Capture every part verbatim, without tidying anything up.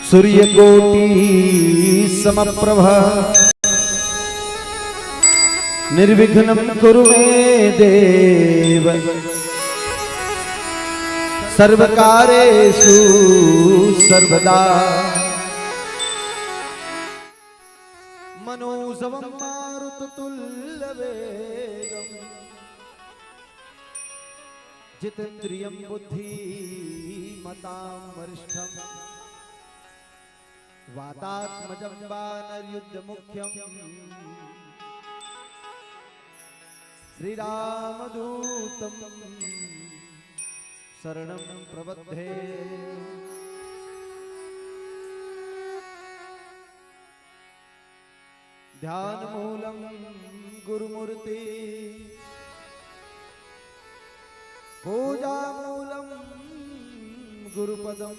सूर्यकोटि समप्रभ निर्विघ्नं कुरु मे देव सर्वकारेषु सर्वदा। मनोजवं मारुततुल्यवेगं जितेन्द्रियं बुद्धिमतां वरिष्ठं वातात्मजं वानरयूथमुख्यं श्रीरामदूतं शरणं प्रपद्ये। ध्यानमूलं गुरुमूर्ति, पूजामूलं गुरुपदं,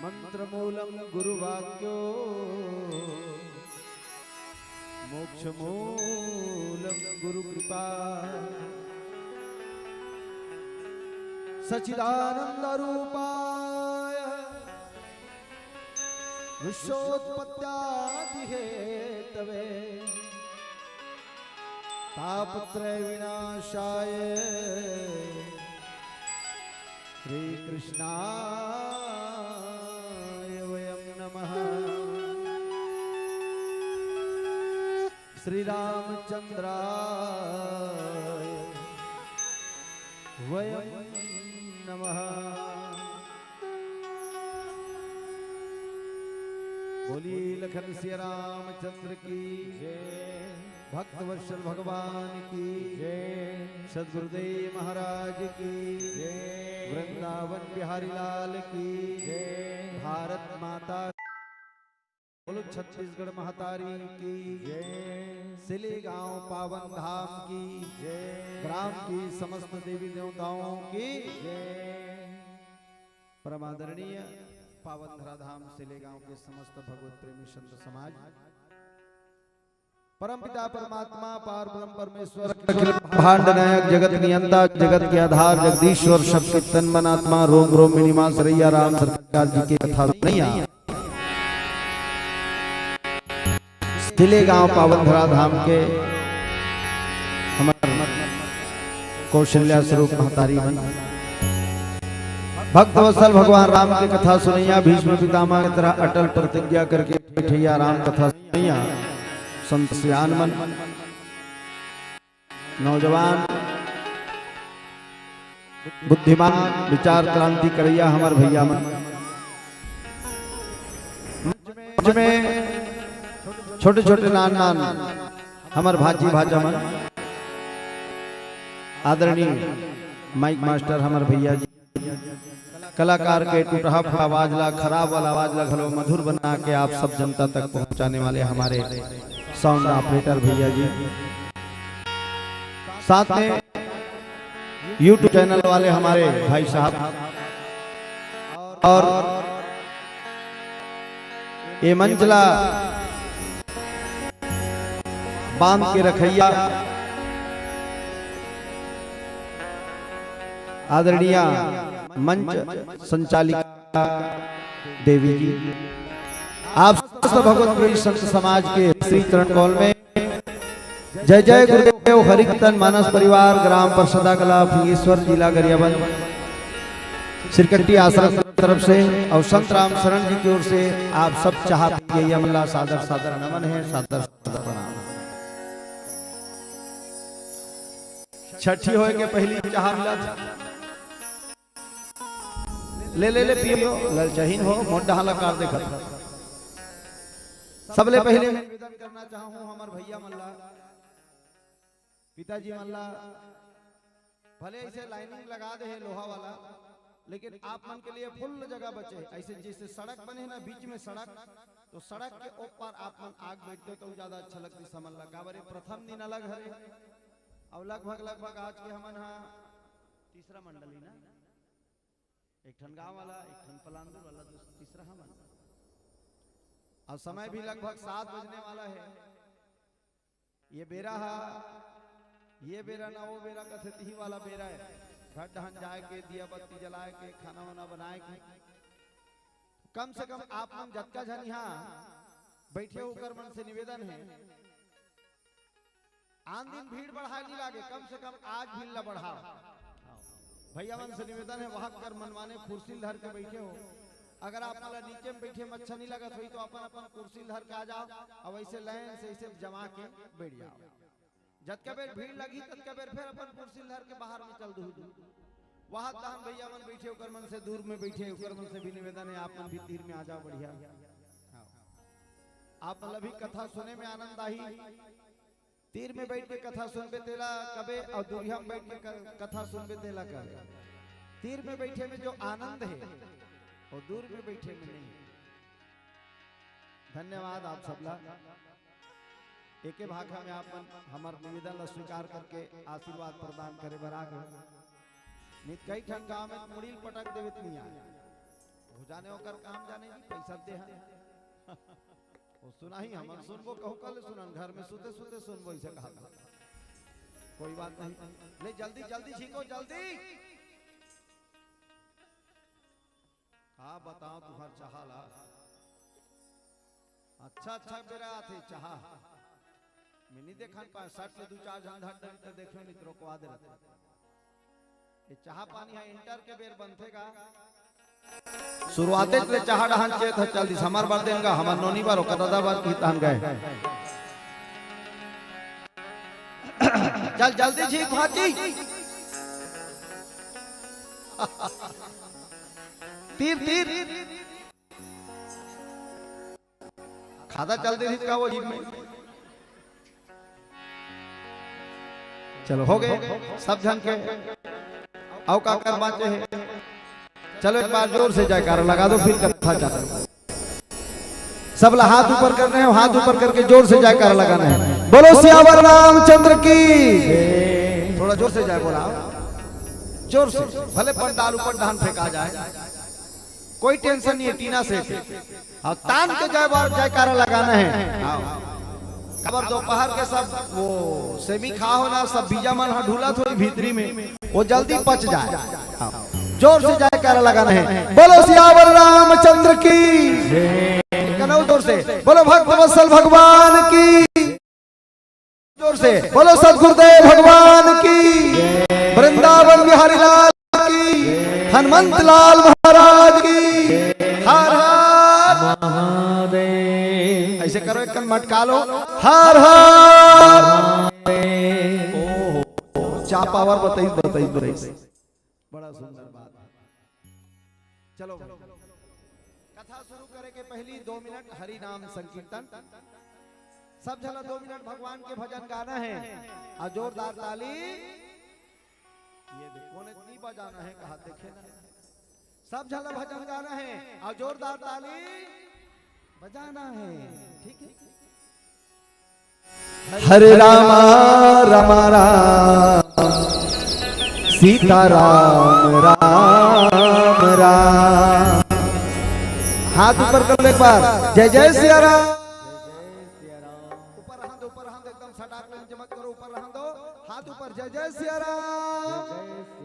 मन्त्रमूलं गुरुवाक्यो, मोक्षमूलं गुरुकृपा। सच्चिदानन्दरूपाय विश्वोत्पत्त्यादिहेतवे तापत्रयविनाशाय श्रीकृष्णाय वयं नमः। श्रीरामचन्द्राय वयं नमः। बोलिए लखन सिया रामचंद्र की जय। भक्तवत्सल भगवान की जय। सद्गुरुदेव महाराज की जय। वृंदावन बिहारी लाल की जय। भारत माता, बोलो छत्तीसगढ़ महतारी की जय। सिलेगांव पावन धाम की जय। ग्राम की समस्त देवी देवताओं की जय। परम आदरणीय पावन धराधाम सिलेगांव के समस्त भगवत प्रेमी संत समाज, परमपिता परमात्मा पार ब्रह्म परमेश्वर, अखिल ब्रह्मांड नायक, जगत नियंता, जगत के आधार, जगदीश्वर, सबके तन मन आत्मा, रोम रोम में निवास रहिया राम सरकार जी के कथा सुनैया। सिलेगांव पावन धरा धाम के हमर कौशल्या स्वरूप महतारी मन, भक्त वत्सल भगवान राम के कथा सुनैया, भीष्म पितामह की तरह अटल प्रतिज्ञा करके बैठैया राम कथा सुनैया संत सियान मन, नौजवान, बुद्धिमान, विचार क्रांति करैया हमर भैया मन। मंच में छोटे-छोटे नान-नान हमर भांजी भांजा मन, आदरणीय माइक मास्टर हमर भैया जी, कलाकार के टूटहा फूटहा आवाज ला, खराब वाला आवाज ला घलो मधुर बना के आप सब जनता तक पहुंचाने वाले हमारे साउंड ऑपरेटर भैया जी, साथ में YouTube चैनल वाले हमारे भाई साहब और ये मंच ला बांध के रखैया आदरणीय मंच संचालिका देवी जी, आप समस्त भगवत प्रेमी संत समाज के श्री चरण कमल में जय जय गुरुदेव हरिकीर्तन मानस परिवार, ग्राम परसदा कला, फिंगेश्वर, जिला गरियाबंद, सिरकट्टी आश्रम की तरफ से और संत राम शरण जी की ओर से आप सब चाह पियैया मन ला सादर सादर नमन है, सादर सादर प्रणाम। छठी होए के पहली चाह मिला था। ले, ले, ले, पियो, ललचहीन हो, मोर डहान ला काबर देखत। सबले पहले निवेदन करना चाहूं हमर भैया मन ला, पिताजी मन ला, भले ऐसे लाइनिंग लगा दे हे लोहा वाला, लेकिन आप मन के लिए फुल जगह बचे हे। ऐसे जैसे सड़क बने हे ना, बीच में सड़क, तो सड़क के ऊपर आप मन आके बैठते तो ज्यादा अच्छा लगती समझ ला। काबर ये प्रथम दिन अलग हरे, और लगभग, लगभग आज के हमन हा तीसरा मंडली ना, एक ठन गांव वाला, एक ठन पलांदू वाला, दूस-, तीसरा हमन। अब समय भी लगभग सात बजने वाला है। ये बेरा हा, ये बेरा ना वो बेरा कथे तिही वाला बेरा है। घर डहन जाए के, दिया बत्ती जलाए के, खाना वाना बनाए के, कम से कम आप मन जतका झन यहाँ बैठे हो, ओकर मन से निवेदन है, आन दिन भीड़ बढ़ाए नहीं लागे, कम से कम आज भीड़ ला बढ़ाओ। भैया मन से निवेदन है, वहां कर मनमाने कुर्सी धर के बैठे हो, अगर आप मन ला नीचे में बैठे में अच्छा नहीं लगत होई तो अपन अपन कुर्सी धर के आ जाओ, और वैसे लाइन से ऐसे जमा के बैठ जाओ। जतका बेर भीड़ लगही ततका बेर फिर अपन कुर्सी धर के बाहर में चल दू। वहां तहन भैया मन बैठे, ओकर मन से दूर में बैठे, ओकर मन से भी निवेदन है, आप मन भी तीर में आ जाओ। बढ़िया, आप मन ला भी कथा सुने में आनंद आही। तीर में बैठ के कथा सुनबे तेला कबे, और दूरिहा में बैठ के क-, कथा सुनबे तेला कबे। तीर में बैठे में जो आनंद है, वो दूर में बैठे में नहीं। धन्यवाद आप सबला। एके भाखा में आप मन हमर निवेदन ला स्वीकार करके आशीर्वाद प्रदान करे बर आ गए। नित कई ठन गांव में मुड़ील पटक देवे त नहीं आए। हो जाने ओकर काम जाने जी, पैसा दे हन। वो सुनाही हमन सुनबो, कहूं कल सुनन, घर में सुते सुते सुनबो, इसे कहा था। कोई बात नहीं, ले जल्दी जल्दी छीको, जल्दी। का बताओ तुम्हार चाहा ला, अच्छा अच्छा बेरा आथे चाहा। मैं नहीं देखन पाए, सट ले दू चार झन धर डरी तो देखे नहीं तो रोकवा दे रहते। ये चाहा पानी है, इंटर के बेर बनथे का? शुरुआते ले चाहा डहान चेत ह चल दिस, हमर बर देन गा, हमर नोनी बर, ओकर दादा बर की तहन गए। चल जल्दी जी, भाजी। तीर, तीर। खादा चल दे रही का वो जीव में। चलो, हो गए सब झन के। अउ का कर बांचे हे? चलो, एक बार जोर से जयकारा लगा दो, फिर कथा चालू। सब ला हाथ ऊपर करने हैं, हाथ ऊपर करके जोर से जयकारा लगाना है। बोलो सियावर रामचंद्र की। थोड़ा जोर से जय बोला, जोर से, भले पंडाल ऊपर धान फेंका जाए, कोई टेंशन नहीं है, टीना से। हाँ, तान के जय बार जयकारा लगाना है। हाँ। काबर दोपहर के सब वो सेमी खा हो ना, सब बीजा मन ह ढुलत होई भीतरी में, वो जल्दी पच जाए। हाँ। जोर से जयकारा लगाना है, बोलो सियावर रामचंद्र की। कनौ जोर से बोलो भक्त वत्सल भगवान की। जोर से बोलो सतगुरुदेव भगवान की, वृंदावन बिहारी लाल की, हनुमंत लाल महाराज की। हर हर महादेव। ऐसे करो, एक कन मटका लो। हर हर महादेव। चाह पावर बताइस, बताइस, बताइस। बड़ा सुंदर बात। चलो, कथा शुरू करे के पहली दो मिनट हरि नाम संकीर्तन। सब झन ला दो मिनट भगवान के भजन गाना है, और जोरदार ताली। ये देखो, कोने नहीं बजाना है, कहा देखे ना। सब झन ला भजन गाना है, और जोरदार ताली बजाना है, ठीक है? हरे रामा, रामा राम, सीता राम, राम राम। हाथ ऊपर कर लो एक बार, जय जय सिया राम। ऊपर रहन दो, ऊपर रहन दो, एकदम सटाक में मत करो, ऊपर रहन दो, हाथ ऊपर, जय जय सिया राम।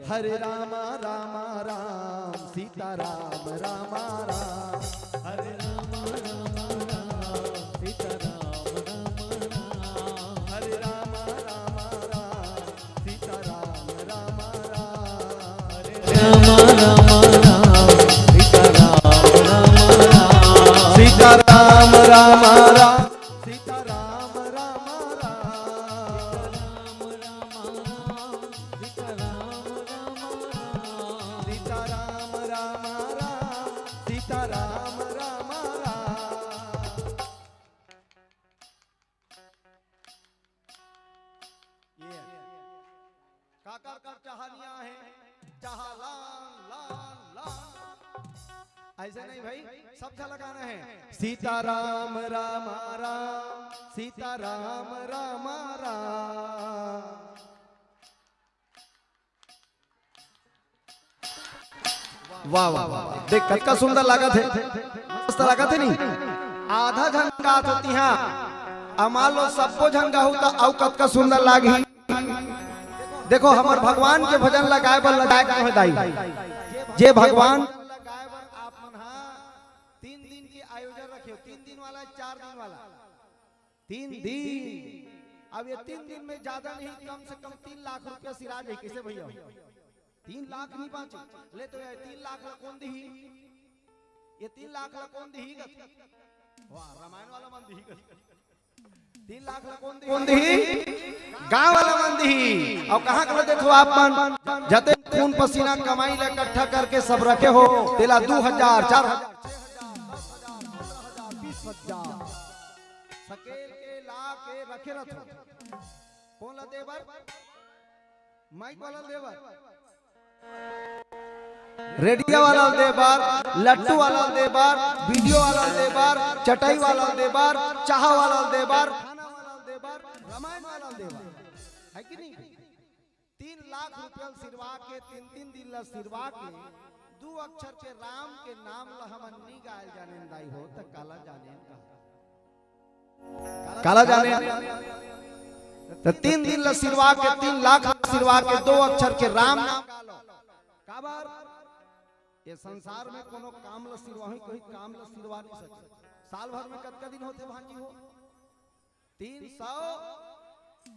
हरे रामा, रामा राम, सीता राम, रामा राम। हरे रामा, रामा राम, सीता राम, रामा राम। हरे रामा, रामा राम, सीता राम, रामा राम। हरे रामा, रामा राम, सीता राम, रामा राम। सीता राम, रामा राम। सीता राम, रामा राम। सीता राम, रामा राम। सीता राम, रामा राम। सीता राम, रामा राम। ये काकर कर चाहा नहीं आहे, चाहा लान, लान, लान। ऐसे नहीं भाई, सब झन ला गाना है। सीता राम, रामा राम, सीता राम, रामा राम। वाह, वाह, वाह, वाह। देख, कतका सुंदर लागत हे। मस्त लागत हे नी? आधा झन गात होती हाँ। अमाल लो, सबो झन गाहू त अउ कतका सुंदर लागही। देखो, हमर भगवान के भजन ला गाय बर लजाए के होय दाई। जे भगवान आप मन हा तीन दिन के आयोजन रखे हो, तीन दिन वाला, चार दिन वाला, तीन दिन। अब ये तीन दिन में ज्यादा नहीं, कम से कम तीन लाख रुपया सिरा जाही। कैसे भैया? तीन लाख नहीं बांचे, ले तो ये तीन लाख ला कौन दिही? ये तीन लाख ला कौन दिही गत? वाह, रामायण वाला मन दिही गत। तीन लाख ला कौन दिही? कौन दिही? गांव वाला मन दिही। अउ कहां के ला देथो आप मन? जते खून पसीना कमाई ला इकट्ठा करके सब रखे हो, तेला दू हजार, चार हजार, छह हजार, दस हजार, पन्द्रह हजार, बीस हजार, सकेल के ला के रखे रथो। कौन ला दे बर? माइक वाला ला दे बर, रेडिया वाला ला दे बर, लट्टू वाला ला दे बर, वीडियो वाला ला दे बर, चटाई वाला ला दे बर, चाहा वाला ला दे बर, खाना वाला ला दे बर, रामायण वाला ला दे बर, है कि नहीं? तीन लाख रुपया सिरवा के, तीन तीन दिन ला सिरवा के, दू अक्षर के राम के नाम ला हमन नी गाय जानेन दाई हो, त काला जानेन का? काला जाने। त तीन दिन ला सिरवा के, तीन लाख ला सिरवा के, दो अक्षर के राम नाम। काबर? ये संसार में कोनो काम ला सिरवाही, कोई काम ला सिरवा नहीं सके। साल भर में कतका दिन होथे भांजी हो? तीन सौ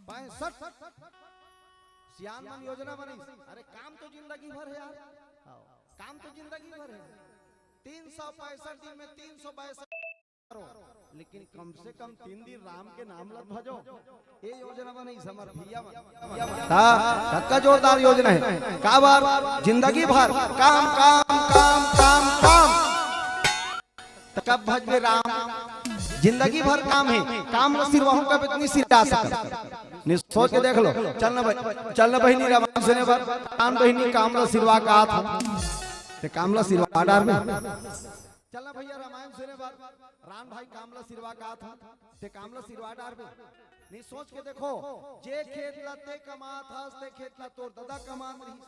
पैंसठ। सियान मन योजना बनाइस। अरे, काम तो जिंदगी भर है यार। काम तो जिंदगी भर है। तीन सौ पैंसठ दिन में तीन सौ पैंसठ करो, लेकिन कम से कम तीन दिन राम के नाम ला भजो। ये योजना बनाइस हमर भैया मन। ता कतका जोरदार योजना है। काबर? जिंदगी भर काम, काम, काम, काम, काम। त कब भजबे राम? जिंदगी भर काम है, काम ला सिरवाहूं कब इतनी सिरा सकत? नहीं, सोच के देख लो। चल ना भाई, चल ना बहिनी रामायण सुने बर। राम बहिनी काम ला सिरवा का था, ते काम ला सिरवा डार में। चल ना भैया रामायण सुने बर, राम भाई काम ला सिरवा का था, ते काम ला सिरवा डार में। नहीं, सोच के देखो, जे खेत ला ते कमात हस, ते खेत ला तोर ददा कमात रहिस।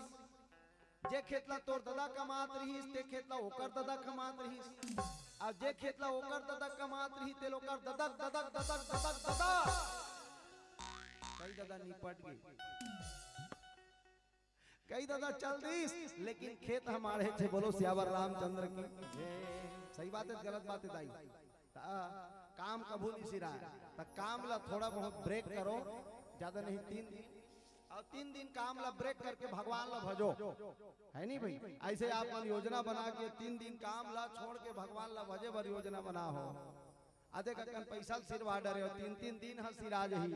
जे खेत ला तोर ददा कमात रहिस, ते खेत ला ओकर ददा कमात रहिस। अउ जे खेत ला ओकर ददा कमात रहिस, तेल ओकर ददक, ददक, ददक, ददक, ददक। कई ददा निपट गे। कई ददा चल दिस, लेकिन खेत हमारे थे। बोलो सियावर रामचंद्र की। सही बात है, गलत बात है दाई? ता काम कभू नहीं सिराय। ता काम ला थोड़ा बहुत ब्रेक करो, ज्यादा नहीं, तीन दिन। अउ तीन दिन काम ला ब्रेक करके भगवान ला भजो, है नहीं भाई? ऐसे आप मन योजना बना के तीन दिन काम ला छोड़ के भगवान ला भजे बर योजना बना हो। अदेक अकन पैसा ल सिरवा डरे हो, तीन तीन दिन ह सिरा जही।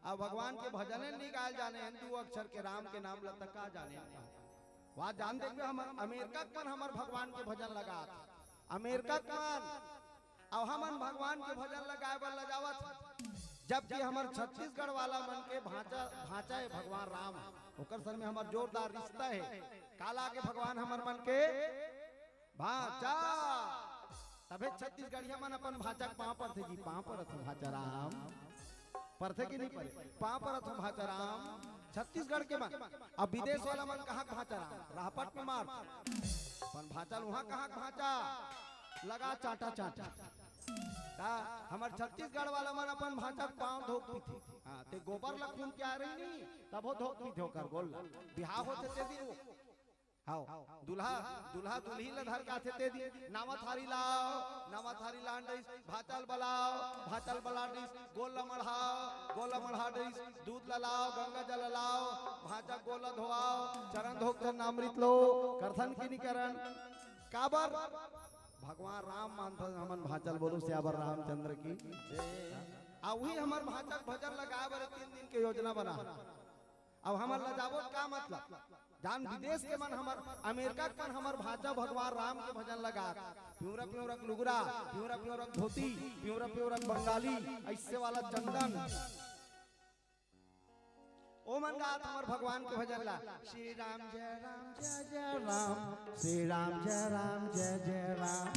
अब भगवान के भजन नहीं गायल जाने, दू अक्षर के राम के नाम ला तका जाने। वहाँ जान देखबे, हमर अमेरिका के मन हमर भगवान के भजन लगात, अमेरिका के मन। अब हमन भगवान के भजन लगाए बर लजावत, जबकि हमर छत्तीसगढ़ वाला मन के भांचा, भांचा है भगवान राम, ओकर संग में हमर जोरदार रिश्ता है। काला के भगवान हमर मन के भांचा। तभे छत्तीसगढ़िया मन अपन भांचा के पांव परथे जी, पांव परत हो भांचा राम। परथे कि नहीं परे? पांव परत हो भांचा राम। छत्तीसगढ़ के मन। अब विदेश वाला मन कहाँ के भांचा राम? राहपट में मार। अपन भांचा ल उहाँ कहाँ के भांचा? लगा चांटा चांटा। ता हमर छत्तीसगढ़ वाला मन अपन भांचा के पांव धोक पीथे। हाँ, ते गोबर ला खून के आ रही नहीं, तभो धोक पीथे ओकर गोल ला। बिहाव होथे ते दिन वो। हाव, दूल्हा, दूल्हा दुल्ही ला धर के आथे ते दिन, नावा थारी लाव, नावा थारी लान डइस, भांचा ल बलाव, भांचा ल बलान डइस, गोल ला मढ़ाव, गोल ला मढ़ा डइस, दूध ला लाव, गंगा जल ला लाव, भांचा गोल ला धोवाव, चरण धोक धन अमृत लो, करथन कि नी करन? काबर? भगवान राम मानथन हमन भांचा ल। बोलो सियावर रामचंद्र की। आ उही हमर भांचा के भजन लगाए बर तीन दिन के योजना बना। अब हमर लजावत का मतलब? जान विदेश के मन हमर, अमेरिका के मन हमर भांचा भगवान राम के भजन लगात। प्योरा प्योरा लुगरा, प्योरा प्योरा धोती, प्योरा प्योरा बंगाली, ऐसे वाला चंदन। ओ मन गात हमर भगवान के भजन ला, श्री राम जय राम जय जय राम, श्री राम जय राम जय जय राम।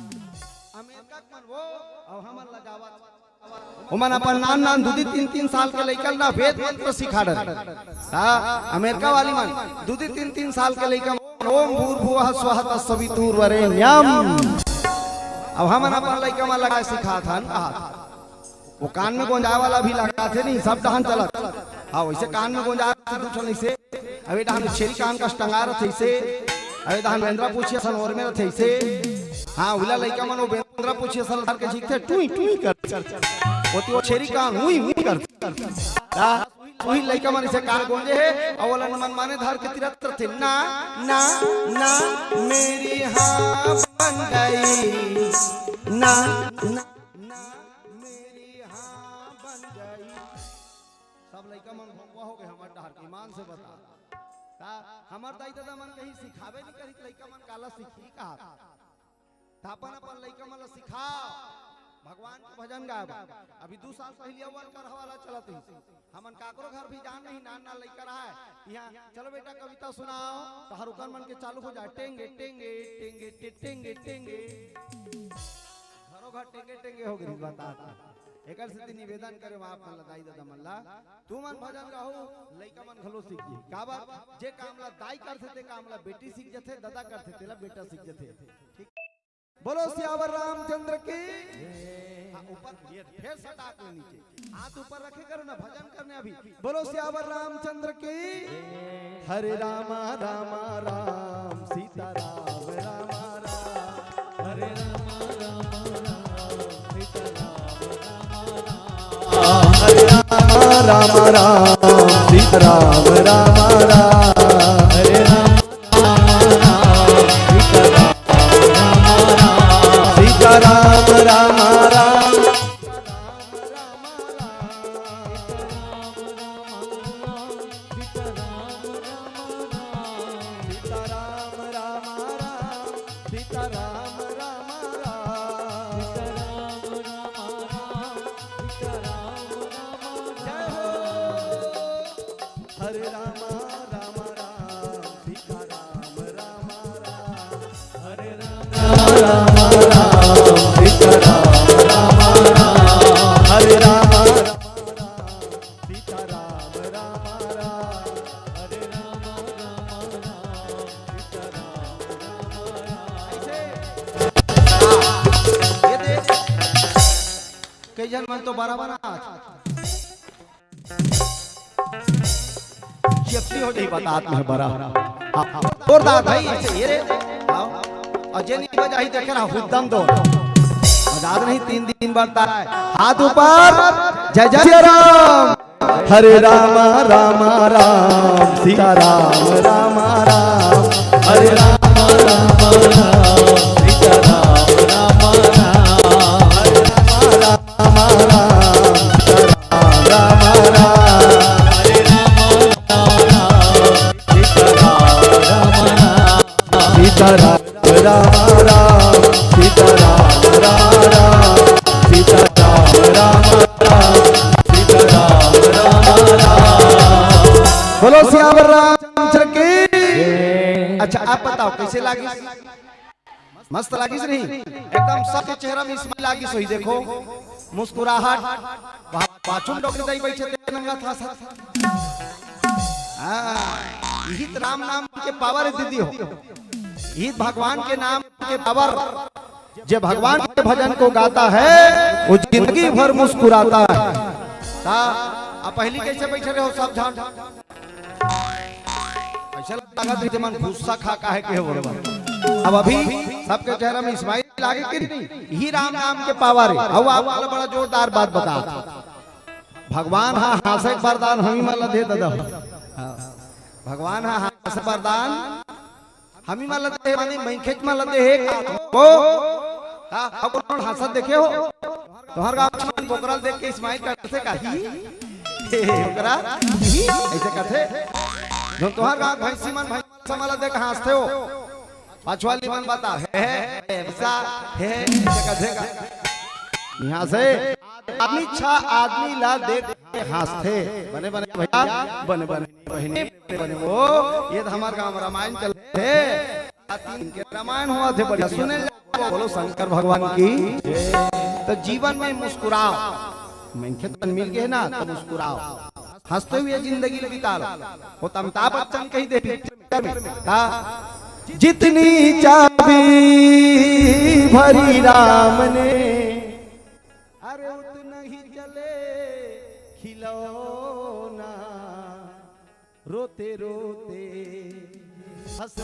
अमेरिका के मन वो, अउ हमन लजावत। ओमन अपन नान नान दू दू तीन तीन साल के लइका ल ना वेद मंत्र सिखा डरे। हाँ, अमेरिका वाली मन दू दू तीन तीन साल के लइका मन ओम भूर्भुवः स्वः तत्सवितुर्वरेण्यम। अब हमन अपन लइका मन लगाए सिखात हन, कहात। वो कान में गोंजाए वाला भी लगाथे नहीं, सब डहन चलत। हाँ, वइसे कान में गोंजा रथे दू ठन अइसे। अब ए डहन छेरी कान कस टंगा रथे अइसे। अब ए डहन बेंदरा पूछी असन ओर में रथे अइसे। हाँ, उला लइका मन वो बेंदरा पूछी असन धर के चीखथे, टुई, टुई कर। ओती वो छेरी कान, उई, उई कर। हाँ, उही लइका मन अइसे कान गोंजे हे, अउ ओला मनमाने धर के तिरत रथे, ना, ना, ना, मेरी हाँ बन गई, ना, ना, ना, मेरी हाँ बन गई। सब लइका मन भोंकवा हो गे हमर डहर के, ईमान से बता। का हमर दाई ददा मन कहीं सिखाबे नहीं करी, लइका मन काला सीखही कहा? त अपन अपन लइका मन ल सिखाव, भगवान के भजन गाए बर। अभी दू साल पहिली अव्वल करहा वाला चलत रहिस, हमन काकरो घर भी जान नहीं, नान नान लइका रहय, इहाँ, "चलो बेटा, कविता सुनाओ," त हर ओकर मन के चालू हो जाए, "टेंगे, टेंगे, टेंगे, टे-, टेंगे, टेंगे।" घरो घर टेंगे, टेंगे हो गई, बता। एकर सेती निवेदन करे आप मन ला, दाई ददा मन ला, तुमन भजन गाहू, लइका मन घलो सीख जही। काबर, जे काम ला दाई करथे, ते काम ला बेटी सीख जथे, ददा करथे, तेला बेटा सीख जथे। ठीक? बोलो सियावर रामचंद्र की। हाँ, ऊपर, ये फेर सटाक ले नीचे। हाथ ऊपर रखे करो ना, भजन करने अभी। बोलो सियावर रामचंद्र की। हरे रामा रामा राम, सीता राम रामा राम। हरे रामा रामा राम, सीता राम रामा राम। हरे रामा रामा राम, सीता राम रामा राम। हरे रामा रामा राम, सीता राम रामा राम। सीता राम रामा राम। सीता राम राम राम, सीता राम राम राम, सीता राम राम राम, सीता राम राम राम, सीता राम राम राम, सीता राम राम राम। जय हो। हरे राम राम राम, सीता राम राम राम। हरे राम राम राम, सीता राम राम राम। हरे राम राम राम, सीता राम राम राम। हरे राम राम राम, सीता राम राम राम। ऐसे, ये देख, कई झन मन तो बराबर हाथ। चेपटी हो जाही, बतात में बरा। हाँ, हाँ। जोरदार भाई, ऐसे ये रे। हाँ। अउ जे नहीं बजाही, देखे रहा, हुद्दम दो। बजात नहीं, तीन दिन बढ़ता है। हाथ ऊपर, जय जय राम। हरे राम, राम, राम, सीता राम, राम, राम। हरे राम, राम, राम, सीता राम, राम, राम। हरे राम, राम, राम, राम, राम, राम। हरे राम, राम, राम, सीता राम, राम, राम। सीता राम, राम, राम, सीता राम, राम, राम। सीता राम, राम, राम, सीता राम, राम, राम। बोलो सियावर रामचंद्र की। अच्छा, आप बताओ, कैसे लागी? मस्त लागिस नहीं? एकदम सबके चेहरा में smile लागिस होही। देखो, मुस्कुराहट। पा-, पाछू में डोकरी दाई बइठे ते नंगा था सर। हाँ, इही त राम नाम के power है दीदी हो। इही त भगवान के नाम के power। जे भगवान के भजन को गाता है, वो जिंदगी भर मुस्कुराता है। ता, अब पहली कैसे बैठे रहे हो सब झन? ऐसा लागत रहिथे मन गुस्सा खा काहे के हो बरोबर। अब अभी सबके चेहरा में smile लागे कि नहीं? इही राम नाम के power है। अउ आप वाला बड़ा जोरदार बात बता। भगवान हा हाँसे के वरदान हमी मन ला दे ददा। हाँ। भगवान हा हाँसे वरदान हमी मन ला दे, माने मनखेच मन ला दे हे का? ओ? का? अब कोनो हाँसत देखे हो? तोहर गाँव के मन बोकरा ल देख के smile करथे का? ही? हे, हे, बोकरा? ही? ऐसे करथे? जोन तोहर गाँव के भैंसी मन भैंसा मन ला देख हाँसथे हो। पाछू वाली मन बता, हे, हे, हे, भैंसा, हे, हे, ऐसे करथे का? यहाँ से आदमी छा आदमी ला देख के हाँसथे। बने, बने भैया, बने, बने बहिनी, बने, बने। ओ, ये तो हमार गाँव में रामायण चलथे। तीन के रामायण होवथे, बढ़िया सुने ल जाबो। बोलो शंकर भगवान की। तो जीवन में मुस्कुराओ, मनखे तन मिल गे ना, तो मुस्कुराओ, हँसते हुए जिंदगी बिता लो। वो तो अमिताभ बच्चन कही दे पिक्चर में, का? जितनी चाबी भरी राम ने, अरे उतना ही चले खिलौना। ते रोते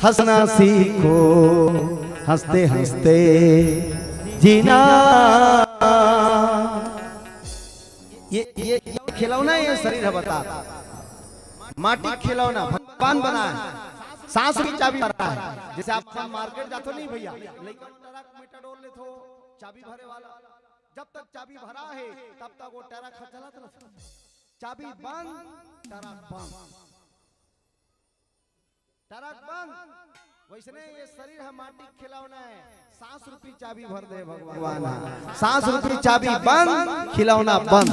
हंसना सीखो, हंसते हंसते जीना। ये ये ये खिलौना, ये शरीर है, बता, माटी खिलौना भगवान बनाए, सांस की चाबी भरा है। जैसे आप अपन मार्केट जाते हो नहीं भैया, लइका मन ट्रक मेटाडोर लेथो, चाबी भरे वाला, जब तक चाबी भरा है तब तक वो ट्रक ह चलत रहथे। चाबी बंद, ट्रक बंद, ट्रक बंद। वैसने ये शरीर ह माटी खिलौना है, सांस रूपी चाबी भर दे भगवान ह। सांस रूपी चाबी बंद, खिलौना बंद,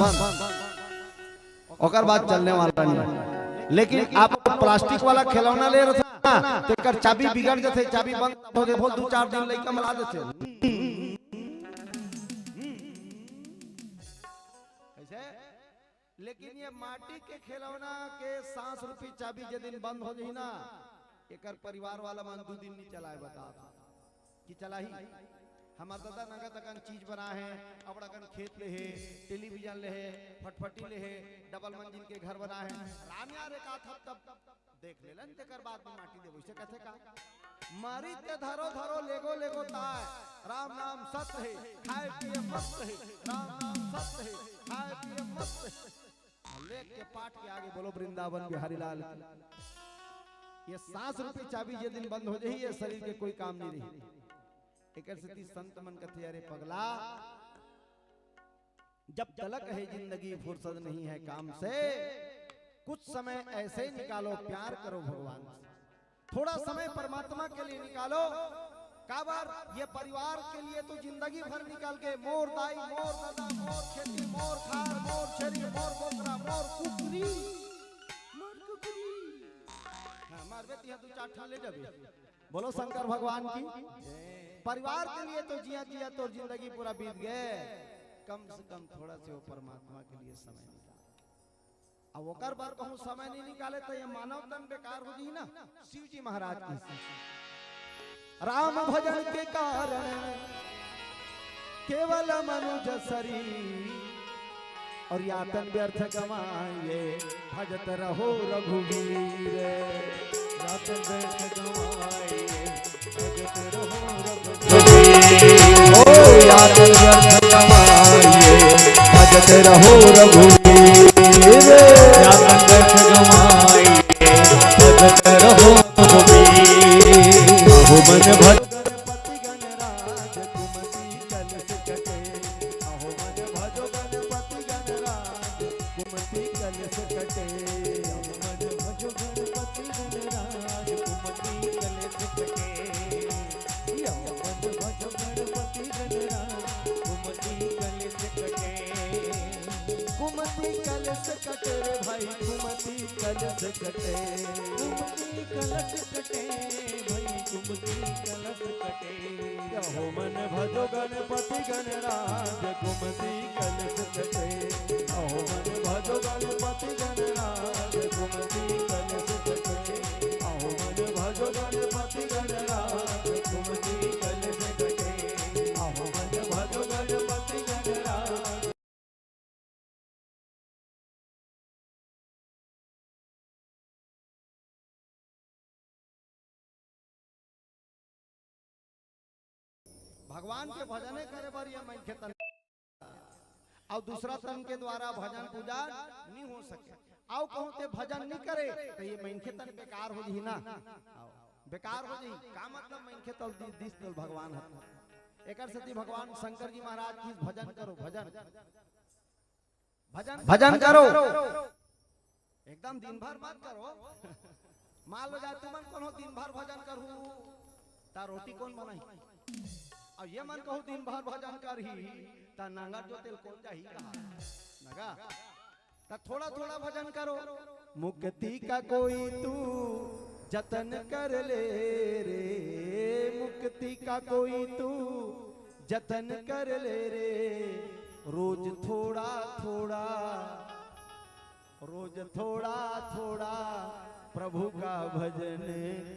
ओकर बाद चलने वाला नहीं। लेकिन आप प्लास्टिक वाला खिलौना ले रहे ना, तो एकर चाबी बिगड़ जथे, चाबी बंद हो जाए, बोल दो चार दिन लइका मला देथे। कैसे? लेकिन ये माटी के खिलौना के सांस रूपी चाबी जे दिन बंद हो जाही ना, एकर परिवार वाला मन दू दिन नहीं चलाए, बता कि चलाही। हमार दादा नगद अकन चीज बना है, अबड़ अकन खेत ले है, टेलीविजन ले है, फटफटी ले है, डबल मंजिल के घर बना है। राम यार एक आध हफ्ता देख लेलन, तेकर बाद में माटी देबो, इसे कथे का? मारी ते धरो धरो, लेगो लेगो ताय, राम नाम सत्य है, खाए पिए मस्त है, राम नाम सत्य है, खाए पिए मस्त है। लेके पाठ के आगे बोलो वृंदावन बिहारी लाल की। ये सांस रूपी चाबी जे दिन बंद हो जाही, ये शरीर के कोई काम नहीं रही। एकर सेती संत मन कथे, "अरे पगला, जब तलक है जिंदगी फुर्सत नहीं है काम से, कुछ समय ऐसे निकालो, प्यार करो भगवान से।" थोड़ा समय परमात्मा के लिए निकालो। काबर ये परिवार के लिए तो जिंदगी भर निकाल के, मोर दाई, मोर दादा, मोर खेती, मोर खार, मोर छेरी, मोर बोकरा, मोर कुकरी, मोर कुकरी। हाँ, मारबे तिहा दू चार ठन ले जाबे। बोलो शंकर भगवान की। परिवार के लिए तो जिया जिया तोर जिंदगी पूरा बीत गए, कम से कम थोड़ा से वो परमात्मा के लिए समय निकाल। अब ओकर बर कहूँ समय नहीं निकाले तो ये मानव तन बेकार हो जाही ना। शिव जी महाराज की, राम भजन के कारण केवल मनुज शरीर, और या तन व्यर्थ गवाए भजत रहो रघुवीर। या तन व्यर्थ गवाए भजत रहो रघुवीर। ओ या तन व्यर्थ गवाए भजत रहो रघुवीर। या तन व्यर्थ गवाए भजत रहो रघुवीर। अहो मन भज गणपति गणराज कुमति कलश कटे। अहो मन भजो गणपति गणराज कुमति कलश कटे। अहो मन भजो गणपति गणराज कुमति कलश कटे। अहो मन भजो गणपति गणराज कुमति कलश कटे। कुमति कलश कटे रे भाई, कुमति कलश कटे। कुमति कलश कटे भाई, कुमति कलश कटे। अहो मन भजो गणपति गणराज कुमति कलश कटे। अहो मन भजो गणपति गणराज कुमति कलश कटे। अहो मन भजो गणपति गणराज कुमति कलश कटे। अहो मन भजो गणपति गणराज। भगवान के भजने करे बर ये मनखे तन, अउ दूसरा तन के द्वारा भजन पूजा नहीं हो सके। अउ कहूँ ते भजन नहीं करे तो ये मनखे तन बेकार हो जाही ना। अउ बेकार हो जाही का मतलब? मनखे तल दि-, दिस तल भगवान हर। एकर सेती भगवान शंकर जी महाराज की भजन करो, भजन, भजन, भजन करो। एकदम दिन भर मत करो। मान लो जाए तुमन कोनो दिन भर भजन करहू, ता रोटी कौन बनाही? अब ये मन कहू दिन भर भजन करही, ता नांगर जोते ल कौन जाही कहा? नगा, ता थोड़ा थोड़ा भजन करो। मुक्ति का कोई तू जतन कर ले रे, मुक्ति का कोई तू जतन कर ले रे, रोज थोड़ा थोड़ा, रोज थोड़ा थोड़ा प्रभु का भजन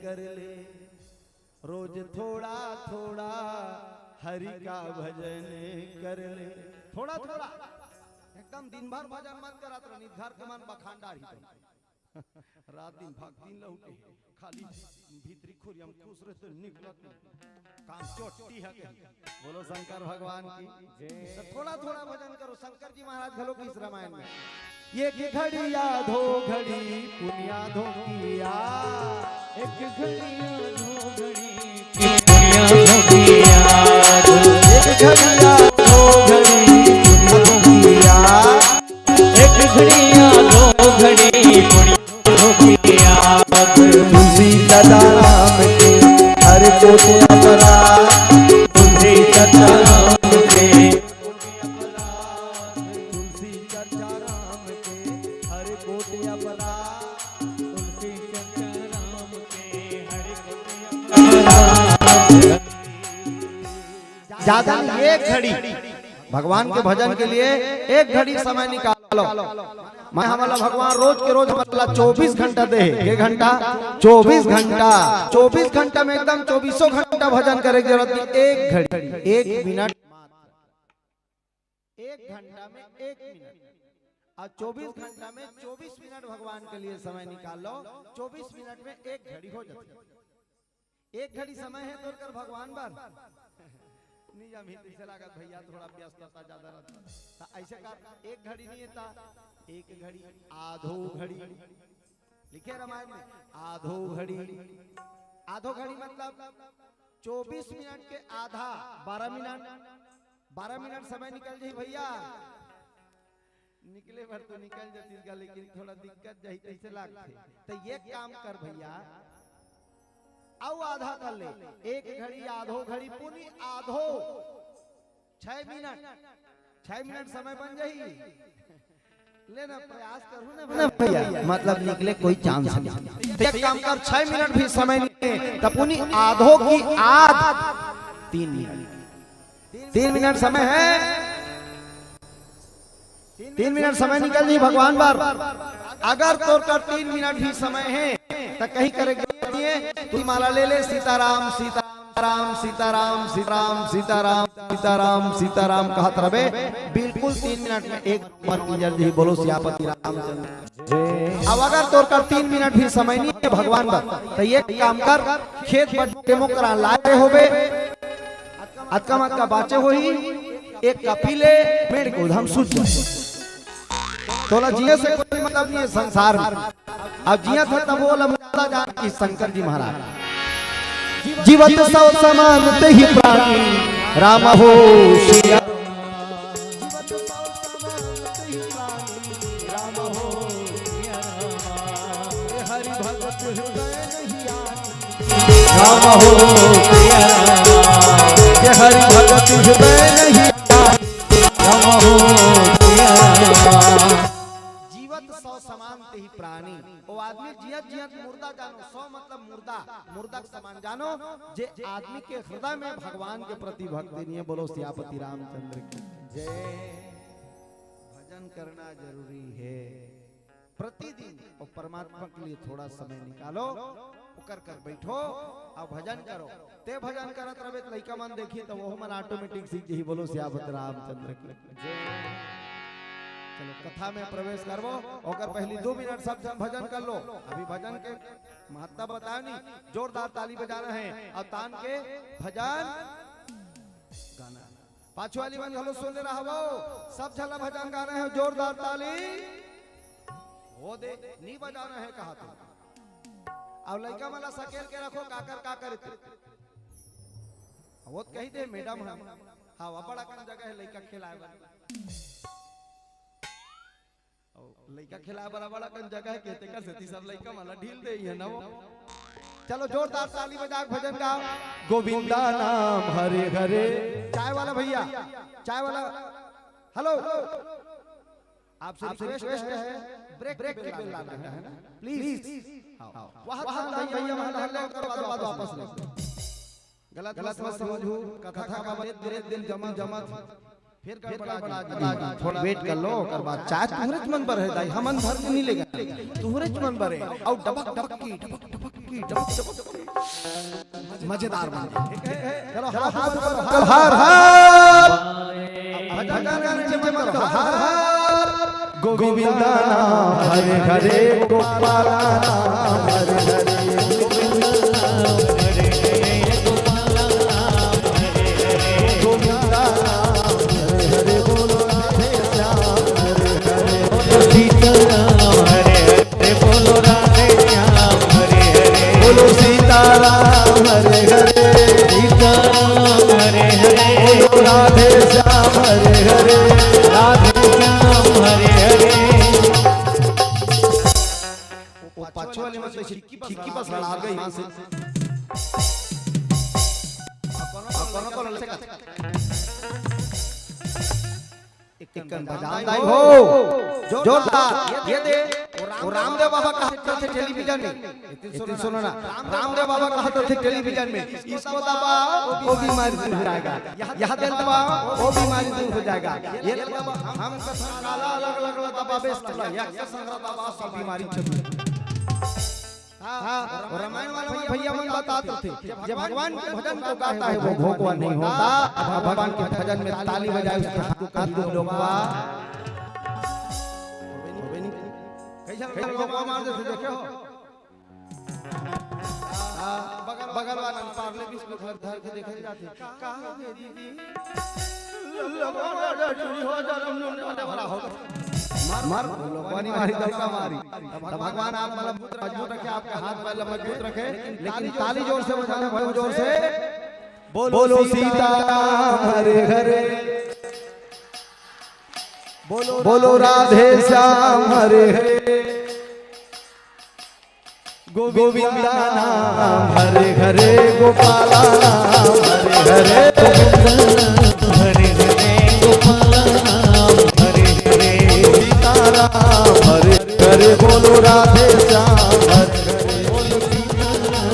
कर ले, रोज थोड़ा थोड़ा हरि का भजन कर ले। थोड़ा थोड़ा, एकदम दिन भर भजन मत करत रह, नहीं घर के मन बखान डारही तो। रात दिन भाग दिन लहुटे, खाली भीतरी खोरिया म खुश रहिथे, निकलत नहीं। काम चोट्टी हे कहीं। बोलो शंकर भगवान की। तो थोड़ा थोड़ा भजन करो, शंकर जी महाराज घलो की इस रामायण में। एक घड़ी आधो घड़ी पुनिया धोकिया। एक घड़ी आधो घड़ी पुनिया धोकिया। एक घड़ी आधो घड़ी पुनिया धोकिया। एक घड़ी आधो घड़ी पुनिया धोकिया। तुलसी सदा राम के हर कोट अपराध। तुलसी सदा राम के तुलसी चर्चा राम के हर कोट अपराध। तुलसी चर्चा राम के हर कोट अपराध। ज्यादा नहीं, एक घड़ी भगवान के भजन के लिए एक घड़ी समय निकालो। मैं हमला भगवान रोज के रोज हमला चौबीस घंटा दे हे। एक घंटा, चौबीस घंटा, चौबीस घंटा में एकदम चौबीसों घंटा भजन करे के जरूरत नहीं। एक घड़ी, एक मिनट, एक घंटा में एक मिनट, और चौबीस घंटा में चौबीस मिनट भगवान के लिए समय निकाल लो। चौबीस मिनट में एक घड़ी हो जाती है। एक घड़ी समय हे तोर कर भगवान बर। नहीं, हम ही तइसे लागत भैया, थोड़ा व्यस्तता ज्यादा रहता। त ऐसे कर, एक घड़ी नहीं था, एक घड़ी, आधो घड़ी। लिखे रामायण में, आधो घड़ी। आधो घड़ी मतलब चौबीस मिनट के आधा, बारह मिनट, बारह मिनट समय निकल जाही भैया। निकले भर तो निकल जातीस गा, लेकिन थोड़ा दिक्कत जाही, तइसे लागथे। त एक काम कर भैया, अउ आधा कर ले, एक घड़ी, आधो घड़ी, पुनी आधो, छह मिनट, छह मिनट समय बन जाही। ले ना, प्रयास करू ना भैया, मतलब निकले कोई चांस नहीं। त एक काम कर, छह मिनट भी समय नहीं हे, त पुनी आधो की आध, तीन मिनट, तीन मिनट समय हे। तीन मिनट समय निकल जाही भगवान बर। अगर तोर कर तीन मिनट भी समय हे, त कहीं करे के जरूरत नहीं हे। तू माला ले ले, सीताराम, सीताराम, सीताराम, सीताराम, सीताराम, सीताराम, सीताराम कहत रहबे। बिल्कुल तीन मिनट में एक नंबर की जल्दी ही। बोलो सियापति रामचंद्र। अब अगर तोर कर तीन मिनट भी समय नहीं हे भगवान बर, त एक काम कर, खेत बट डेमो करा लाए होबे, अतका मतका बाचे होही, एक कपी ले, मेड़ के उधम सूत जा। तोला जिए से कोई मतलब नहीं हे संसार में। अब जियत हे तब ओला मुर्दा जान कि शंकर जी महाराज। जीवत सौ समान तेहि प्राणी, राम हो सिया। राम हो सिया राम, ये हरि भगत हृदय नहीं आए। राम हो सिया राम। जीवत सौ समान तेहि प्राणी। ओ आदमी जियत जियत मुर्दा जानो, सौ मतलब मुर्दा, मुर्दा के समान जानो, जे आदमी के हृदय में भगवान के प्रति भक्ति नहीं हे। बोलो सियापति रामचंद्र की जय। भजन करना जरूरी हे। प्रतिदिन और परमात्मा के लिए थोड़ा समय निकालो, ओकर कर बैठो और भजन करो। ते भजन करत रहबे त लइका मन देखी त वो मन ऑटोमेटिक सीख जही। बोलो सियापति रामचंद्र की जय। चलो कथा में प्रवेश करबो, ओकर पहली दो मिनट सब झन भजन कर लो। अभी भजन के महत्ता बतायो नहीं, जोरदार ताली बजाना हे और तान के भजन गाना हे। पाछू वाली मन घलो सुन ले रहबो, सब झन ला भजन गाना हे, जोरदार ताली। वो दे, नी बजाना हे कहा तो। अब लइका मन ला सकेल के रखो, काकर का करे ते। वो तो कही दे मैडम हम। हाँ, अब्बड़ अकन जगह हे लइका खेलाए बर। अउ लइका खेलाए बर अब्बड़ अकन जगह हे, तेकर सेती सब लइका मन ला ढील दे हे ना वो। चलो जोरदार ताली बजा के भजन गाओ। गोविंदा नाम हरे हरे। चाय वाला भैया, चाय वाला, हेलो, आपसे रिक्वेस्ट हे, ब्रेक, ब्रेक के बेल लागत हे ना, प्लीज। हाँ, वहाँ धान भैया मन हल्ला कर बाद वापस ले। गलत मत समझू, कथा का बाद धीरे धीरे जमत जमत फिर गड़बड़ा जाही। थोड़ा वेट कर लो, ओकर बाद चाय तुहरेच मन बर हे दाई, हमन भर के नहीं लेगा, तुहरेच मन बर हे। अउ डबक डबक की, डबक डबक की, डबक डबक की। मजेदार बन। चलो, हाथ ऊपर करो, हर हर। भजन गाना नीचे मत करो, हर हर। गोविंदा नाम हरे हरे, गोपाला नाम हरे हरे। गोविंदा नाम हरे हरे, बोलो राधे श्याम हरे हरे। बोलो सीताराम हरे हरे, बोलो राधे श्याम हरे हरे। बोलो सीताराम हरे हरे। सीताराम हरे हरे। बोलो राधे श्याम हरे हरे। राधे श्याम हरे हरे। वो पाछू वाले में तो खिड़की पर सड़ा गई। एक कन बजान दाई हो। जोरदार। ये दे। वो रामदेव बाबा का हाथ थे टेलीविजन में। इतनी सुनो ना। रामदेव बाबा का हाथ थे टेलीविजन में। इसको दबा, वो बीमारी दूर हो जाएगा। यहाँ दिल दबा, वो बीमारी दूर हो जाएगा। ये दिल दबा, हम कसम काला अलग अलग दबा बेस कर ला। ये कसम दबा सब बीमारी छूट। हाँ, और रामायण वाले भैया मन बताते थे, जब भगवान के भजन को गाता है, वो भोगवा नहीं होता। अब भगवान के भजन में ताली बजाए, उसके हाथ को काट दो लोगवा। कैसा लोगवा मार देते, देखे हो? हाँ, बगल, बगल वाला में पार्ले बिस्कुट धर, धर के देखे जाते। कहाँ मेरी लोगवा मार दे, चोरी हो जा, हम लोग जाने वाला होगा। मार, मार, लोगवा नहीं मारी, दौड़ा मारी। तब भगवान आप मतलब मजबूत रखे, आपके हाथ पैर मजबूत रखे, लेकिन ताली जोर से बजाना, बहुत जोर से। बोलो सीताराम हरे हरे, बोलो राधे श्याम हरे हरे, गोविंदा नाम हरे हरे, गोपाला नाम हरे हरे। गोविंदा नाम हरे हरे, गोपाला नाम हरे हरे। सीताराम हरे हरे, बोलो राधे श्याम हरे हरे। बोलो सीताराम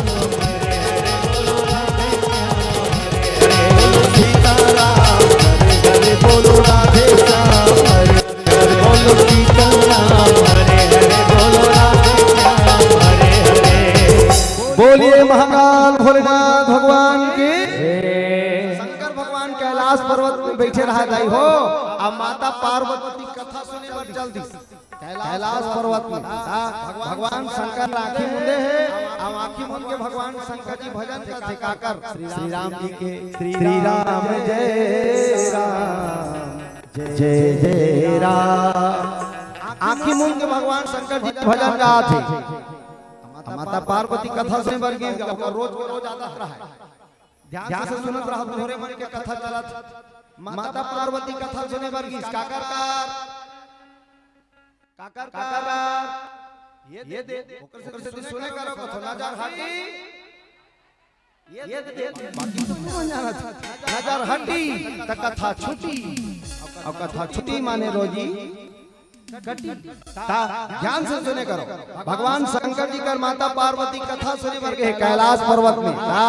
हरे हरे, बोलो राधे श्याम हरे हरे। बोलो सीताराम हरे हरे, बोलो राधे श्याम हरे हरे। बोलो सीताराम हरे हरे, बोलो राधे श्याम हरे हरे। बोलिए महाकाल भोलेनाथ भगवान की। शंकर भगवान कैलाश पर्वत में बैठे रहा दाई हो, अब माता पार्वती कथा सुने बर चल दी। कैलाश पर्वत में, हाँ, भगवान शंकर आँखी मूंदे हे, अब आँखी मूंद के भगवान शंकर जी भजन करथे काकर, श्री राम जी के, श्री राम जय राम, जय जय राम। आँखी मूंद के भगवान शंकर जी भजन गाथे। माता पार्वती कथा सुने बर गिस, ओकर रोज के रोज आदत रहा। ध्यान से सुनत रहा, तोहरे मन के कथा चलत। माता पार्वती कथा सुने बर गिस, काकर कर काकर कर ये दे, ओकर से सुने करो कथो, नजर हटी। ये दे, बाकी तो नहीं जानत। नजर हटी त कथा छुटी, और कथा छुटी माने रोजी कटी। ता ध्यान से सुने करो, भगवान शंकर जी कर माता पार्वती कथा सुने बर गे हे कैलाश पर्वत में। ता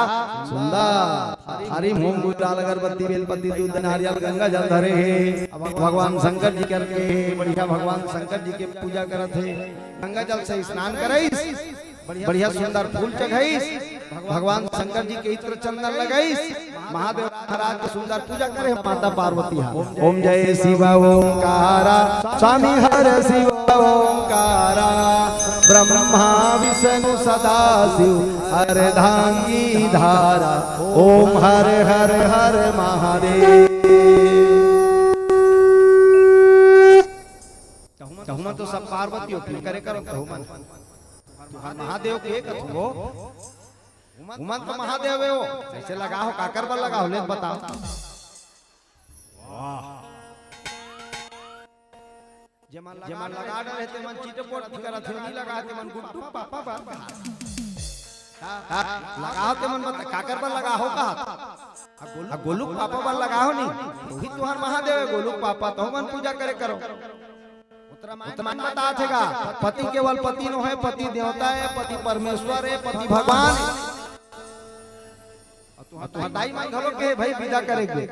सुंदर थारी में होम गुलाल अगरबत्ती बेलपत्ती दूध नारियल गंगा जल धरे हे। भगवान शंकर जी करके बढ़िया भगवान शंकर जी के पूजा करत हे। गंगा जल से स्नान करइस, बढ़िया सुंदर फूल चघइस, भगवान शंकर जी के इत्र चंदन लगइस, महादेव महाराज के सुंदर पूजा करे माता पार्वती हा। ओम जय शिव ओंकारा, स्वामी हर शिव ओंकारा, ब्रह्मा विष्णु सदा शिव, अर्धांगी धारा, ओम हर हर हर महादेव। तहुमन तो सब पार्वती हो, फिर करे करो तहुमन। तुहार महादेव के कथो हो? उमन तो महादेव हे हो, कैसे लगा हो, काकर बर लगा हो, ले बताओ। वाह। जेमन लगा डरे हे, तेमन चिटपोट करत हे, नहीं लगा, तेमन गुड्डू पापा बर। हाँ, लगा हो, तेमन बता, काकर बर लगा हो का? आ, गोलू पापा बर लगा हो नहीं? तू ही तुहार महादेव हे, गोलू पापा, तहुमन पूजा करे करो। उत्तरायण बताथे गा, पति केवल पति नो हे, पति देवता हे, पति परमेश्वर हे, पति भगवान हे। अउ तुहार दाई माई घलो के भाई विदा करे के।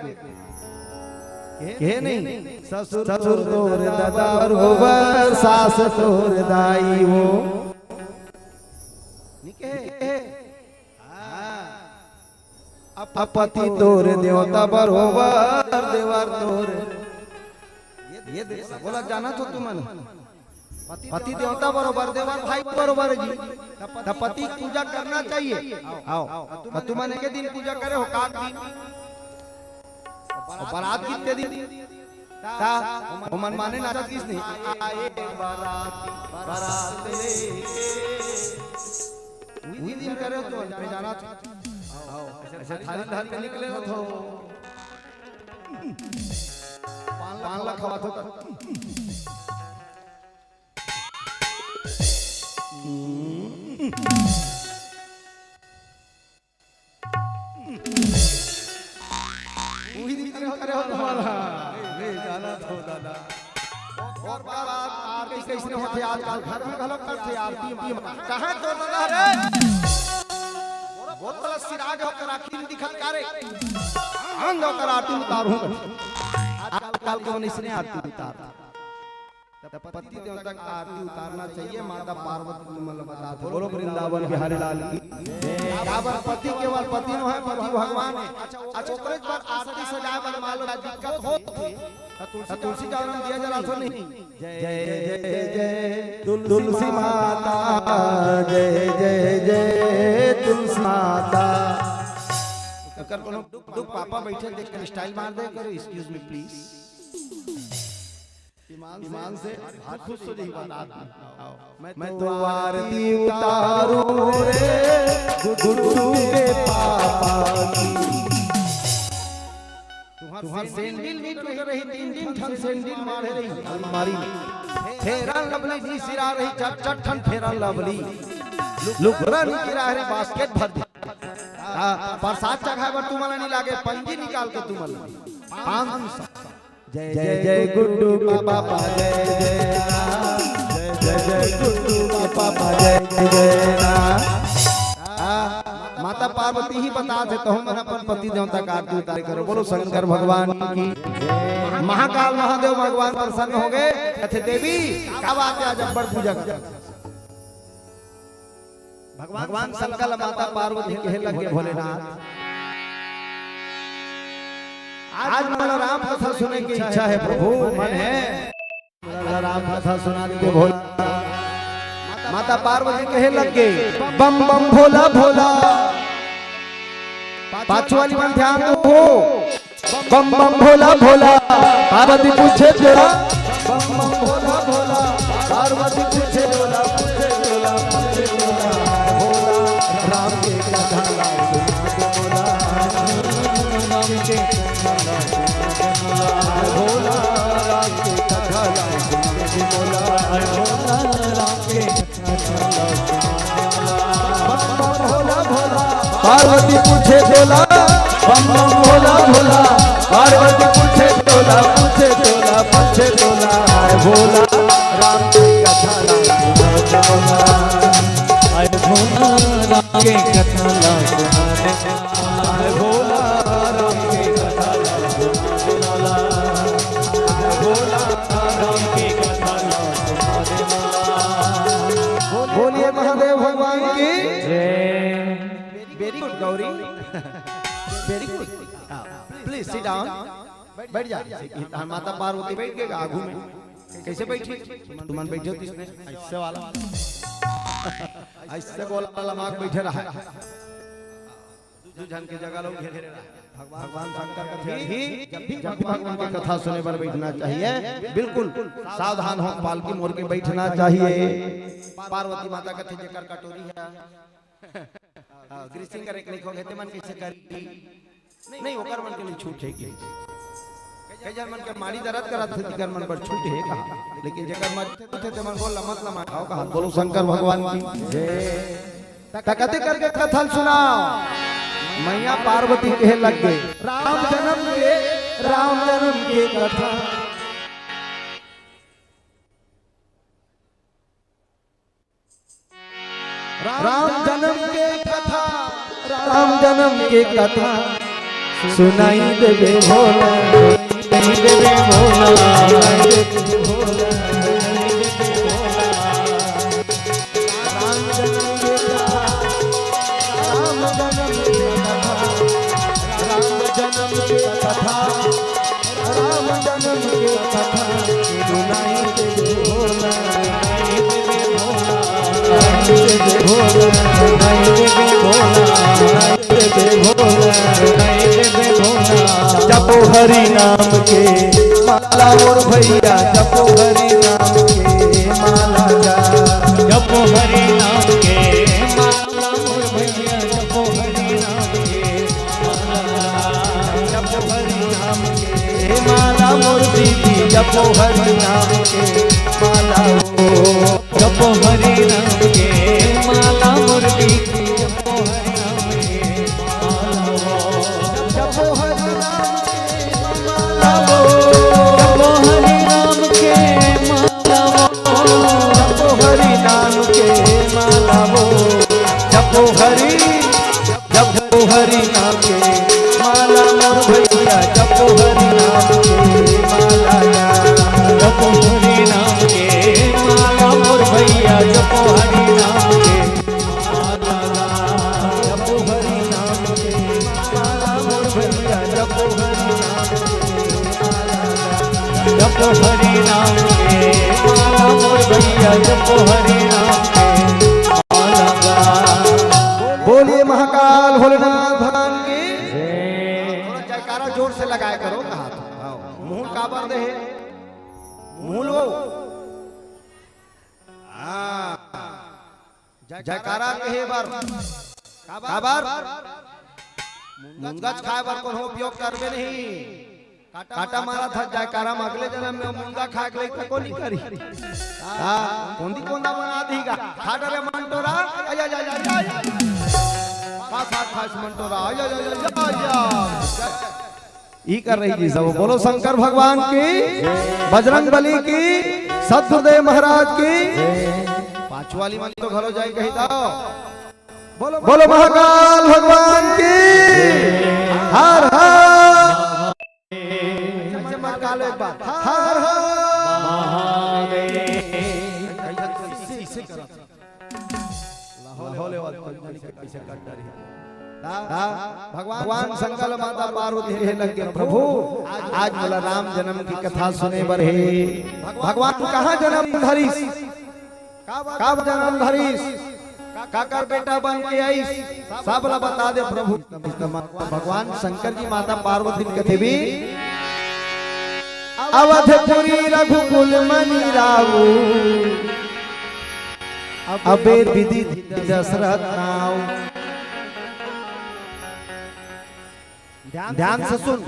के नहीं? ससुर तोर ददा बरोबर, सास तोर दाई हो। नहीं कहे? हाँ। अब पति तोर देवता बरोबर, देवर तोर। ये दे, सबो ला जानत हो तुमन। पति देवता बरोबर, देवर भाई बरोबर जी। त पति के पूजा करना चाहिए। आओ, त तुमन एक दिन पूजा करे हो, का दिन? अउ बारात कितने दिन? ता ओमन माने नाचत किस नहीं? आए बारात, बारात लेके। उही दिन करे हो तुमन, मैं जानत हो। आओ, ऐसे थाली धर के निकले हो तो। पान ला खवात हो। उही दिन करे हो, करे हो तुम्हारा। ले जाना तो दादा। और बात आरती कइसने होथे आजकल? घर में घलो करथे आरती। कहाँ तो दादा रे? बोतल सिराज होकर आखिरी दिखत का रे? आंध होकर आरती उतारू। आजकल के मन इसने आरती उतार। त पति देवता के आरती उतारना चाहिए, माता पार्वती मन ल बतात हे। बोलो वृंदावन बिहारी लाल की। काबर पति केवल पति नो हे, पति भगवान हे। अच्छा, ओकरे बर आरती सजाए बर मान लो दिक्कत होत हे, त तुलसी चौरा म दिया जलाथो नहीं? जय जय जय तुलसी माता, जय जय जय तुलसी माता। अगर कोनो दुख, दुख पापा बैठे देख के स्टाइल मार दे करो, excuse me please। ईमान से, ईमान से हाथ खुश हो जाइए, बता दो। आओ। मैं तो आरती उतारूं रे गुड्डू के पापा की। तुम्हार सैंडल भी टूट रही, तीन, तीन ठन सैंडल मारे रही अलमारी में। Fair and Lovely भी सिरा रही, चार, चार ठन Fair and Lovely। लुगरा निकला रे, बास्केट भर दे। आ, प्रसाद चघाए बर तुमन ला नहीं लागे, पंजी निकाल के तुमन ला। पाँच सौ। जय जय गुड्डू के पापा, जय जय राम। जय जय गुड्डू के पापा, जय जय राम। आ, माता पार्वती ही बतात हे, तहु मन अपन पति देवता के आरती उतारे करो। बोलो शंकर भगवान की। महाकाल महादेव भगवान प्रसन्न हो गए। कथे, देवी, का बात हे, आज अब्बड़ पूजा कर। भगवान शंकर ला माता पार्वती कहे लगे, भोलेनाथ, आज मोला राम कथा सुने के इच्छा हे प्रभु, मन हे। मोला राम कथा सुना दे भोला। माता पार्वती कहे लगे, बम बम भोला भोला। पाछू वाली मन ध्यान दो। बम बम भोला भोला, पार्वती पूछे जोला। बम बम भोला भोला, पार्वती पूछे जोला, पूछे जोला, पूछे जोला। भोला राम के कथा ला सुना दे भोला। राम के कथा ला सुना दे भोला। भोला राम के कथा ला सुना दे भोला। भोला राम के बम बम भोला भोला, पार्वती पूछे जोला। बम बम भोला भोला, पार्वती पूछे जोला, पूछे जोला, पूछे जोला। आय भोला, राम के कथा ला सुना दे भोला। आय भोला, राम के कथा ला सुना दे। आय भोला, राम के कथा ला सुना दे भोला। आय भोला, राम के कथा ला सुना दे भोला। बोलिए महादेव भगवान की जय। Very good Gauri, very good। Please sit down। बैठ जा। माता पार्वती बैठ के आगू में कैसे बैठी? तुमन बैठे हो किसने? ऐसे वाला, ऐसे गोला लमाक बैठे रहा। दू झन के जगह लोग घेरे रहा। भगवान शंकर कथे ही जब भी भगवान के कथा सुने बर बैठना चाहिए, बिल्कुल सावधान हो, पालकी मोड़ के बैठना चाहिए। पार्वती माता कथे जेकर कटोरी हे, हाँ, greasing करे के नहीं खोगे, ते मन कैसे करी? नहीं, ओकर मन के लिए छूट हे कि? कई जन मन के माड़ी दर्द करत हे, तेकर मन बर छूट हे कहा, लेकिन जेकर मर थे, ते मन बोल मत लमा खाओ कहा। बोलो शंकर भगवान की जय। त कते करके कथा सुना, मैया पार्वती कहे लग गए, राम जन्म के, राम जन्म के कथा। राम जन्म के कथा, राम जन्म के कथा सुनाई देबे भोला, सुनाई देबे भोला, सुनाई देबे भोला। राम जन्म के कथा, राम जन्म के कथा, राम जन्म के कथा, राम जन्म के कथा। भोला, नहीं देबे भोला, नहीं देबे भोला, नहीं देबे भोला। जपो हरि नाम के माला मोर भैया, जपो हरि नाम के माला जा। जपो हरि नाम के माला मोर भैया, जपो हरि नाम के माला। जपो हरि नाम के माला मोर दीदी, जपो हरि नाम के माला हो। जपो हरि नाम के माला मोर दीदी, जपो हरि नाम के माला हो। जपो हरि नाम के माला हो। जपो हरि नाम के माला हो। जपो हरि नाम के माला हो। जपो हरि, जपो हरि नाम के माला मोर भैया, जपो हरि नाम के माला। जपो हरि नाम के माला मोर भैया, जपो हरि नाम के माला। जपो हरि नाम के माला मोर भैया, जपो हरि नाम के माला। जपो हरि नाम के माला मोर भैया, जपो हरि नाम के माला। बोलिए महाकाल भोलेनाथ भगवान की। थोड़ा जयकारा जोर से लगाया करो, कहा था। हाँ, मुंह काबर दे है? मुंह लो। हाँ। जयकारा कहे बर। काबर? मुनगा खाए बर कोनो उपयोग करबे नहीं। काटा मारा था जयकारा में, अगले जन्म में मुनगा खाए के लइका को नहीं करी। हाँ, कोंदी कोंदा बना दीगा। खा डरे मंटोरा, आजा, आजा, आजा, आजा। खा, खा, खा, मंटोरा, आजा, आजा, आजा, आजा। ई कर रही जी सब। बोलो शंकर भगवान की, बजरंग बली की, सतगुरुदेव महाराज की। पाँच वाली मन तो घलो जाई कही दाओ। बोलो, बोलो महाकाल भगवान की। हर हर। महाकाल एक बार। हर हर। लाहौल वाला कैसे काट डारी। हाँ, भगवान शंकर माता पार्वती हे लगे, "प्रभु, आज मोला राम जन्म की कथा सुने बर हे।" भगवान कहाँ जन्म धरिस? काबर जन्म धरिस? काकर बेटा बन के आइस? सब ला बता दे प्रभु। भगवान शंकर जी माता पार्वती कथे भी, "अवधपुरी रघुकुल मनि राऊ, अबे विदित दशरथ नाऊ।" ध्यान से सुन,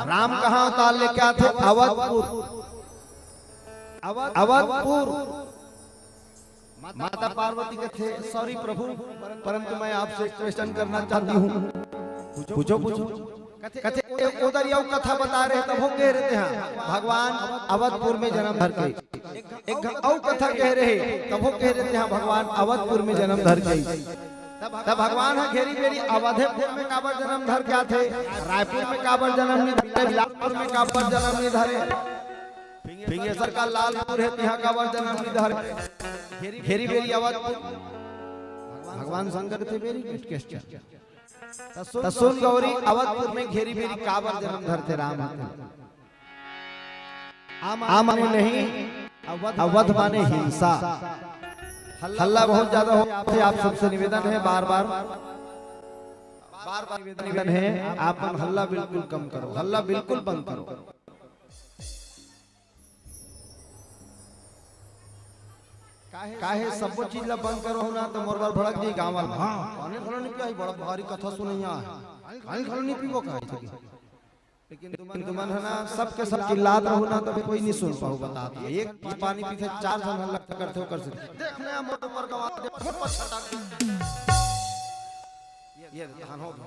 राम कहाँ अवतार लेके आथे? अवधपुर। अवधपुर। माता पार्वती कथे, "सॉरी प्रभु, परंतु मैं आपसे एक क्वेश्चन करना चाहती हूँ।" पूछो, पूछो। कथे, "ए, उधर यू कथा बता रहे, तब हो कह रहे थे, हाँ, भगवान अवधपुर में जन्म धर के।" एक घ-, अउ कथा कह रहे, तब हो कह रहे थे, हाँ, भगवान अवधपुर में जन्म धर के। तब भगवान ह घेरी बेरी अवधेपुर में काबर जन्म धर के आथे, रायपुर में काबर जन्म नहीं धरे, बिलासपुर में काबर जन्म नहीं धरे, फिंगेश्वर का लालपुर है, तिहाँ काबर जन्म नहीं धरे, घेरी बेरी अवधपुर। भगवान शंकर थे, "Very good question।" त सुन गौरी, अवधपुर में घेरी बेरी काबर जन्म धरथे राम ह? आ माने नहीं, अवध माने हिंसा। हल्ला बहुत ज्यादा होथे, आप सबसे निवेदन है, बार बार, बार बार निवेदन है, आप मन हल्ला बिल्कुल कम करो, हल्ला बिल्कुल बंद करो। काहे सब्बो चीज ला बंद करहू ना, त मोर बर भड़क जी गाँव वाला। हाँ, पानी घलो नहीं पियाही, बड़ा भारी कथा सुनइया है। पानी घलो नहीं पीबो काहे? लेकिन तुमन ह ना, सबके सब चिल्लात रहू ना, त कोई नहीं सुन पाहू। बता दिए, एक पानी पीथे, चार झन हल्ला करथे, ओकर से देख ना, मोर ऊपर गवा दे, फट फट छटक। ये धान हो गया।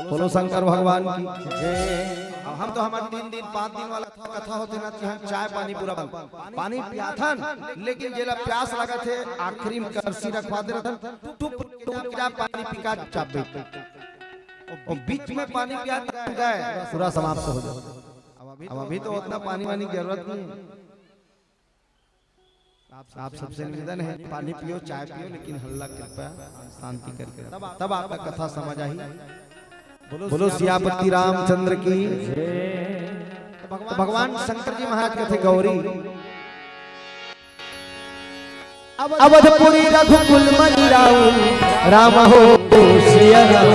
बोलो शंकर भगवान की जय। अब हम तो हमार तीन दिन, पाँच दिन वाला कथा होथे ना, कि हम चाय पानी पूरा बंद, पानी पियाथन, लेकिन जेला प्यास लगत हे, आखिरी में करसी रखवा दे रहथन, टुप टुप जा पानी पी का चाबे। और बीच में पानी पिया गए, पूरा समाप्त हो जाए। अब अभी तो उतना पानी वानी की जरूरत नहीं है। आप सबसे निवेदन है, पानी पियो, चाय पियो, लेकिन हल्ला कृपया शांति करके, तब आपका कथा समझ आही। बोलो सियापति रामचंद्र की। तो भगवान शंकर जी महाराज कथे, गौरी, अवधपुरी रघुकुल मनि राम, राम हो सिया राम।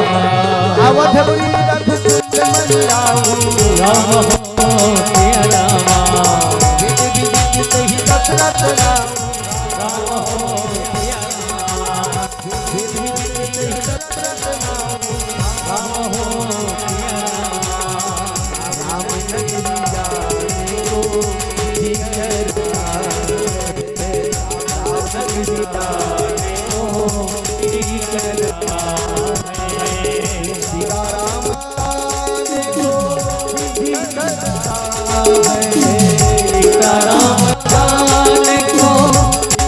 अवधपुरी रघुकुल मनि राम, राम हो सिया राम। विधि विधि कही दशरथ राम, राम हो सिया राम। विधि विधि कही दशरथ राम, राम हो सिया राम। राम नगरी जाने को जी कर सीताराम गाने को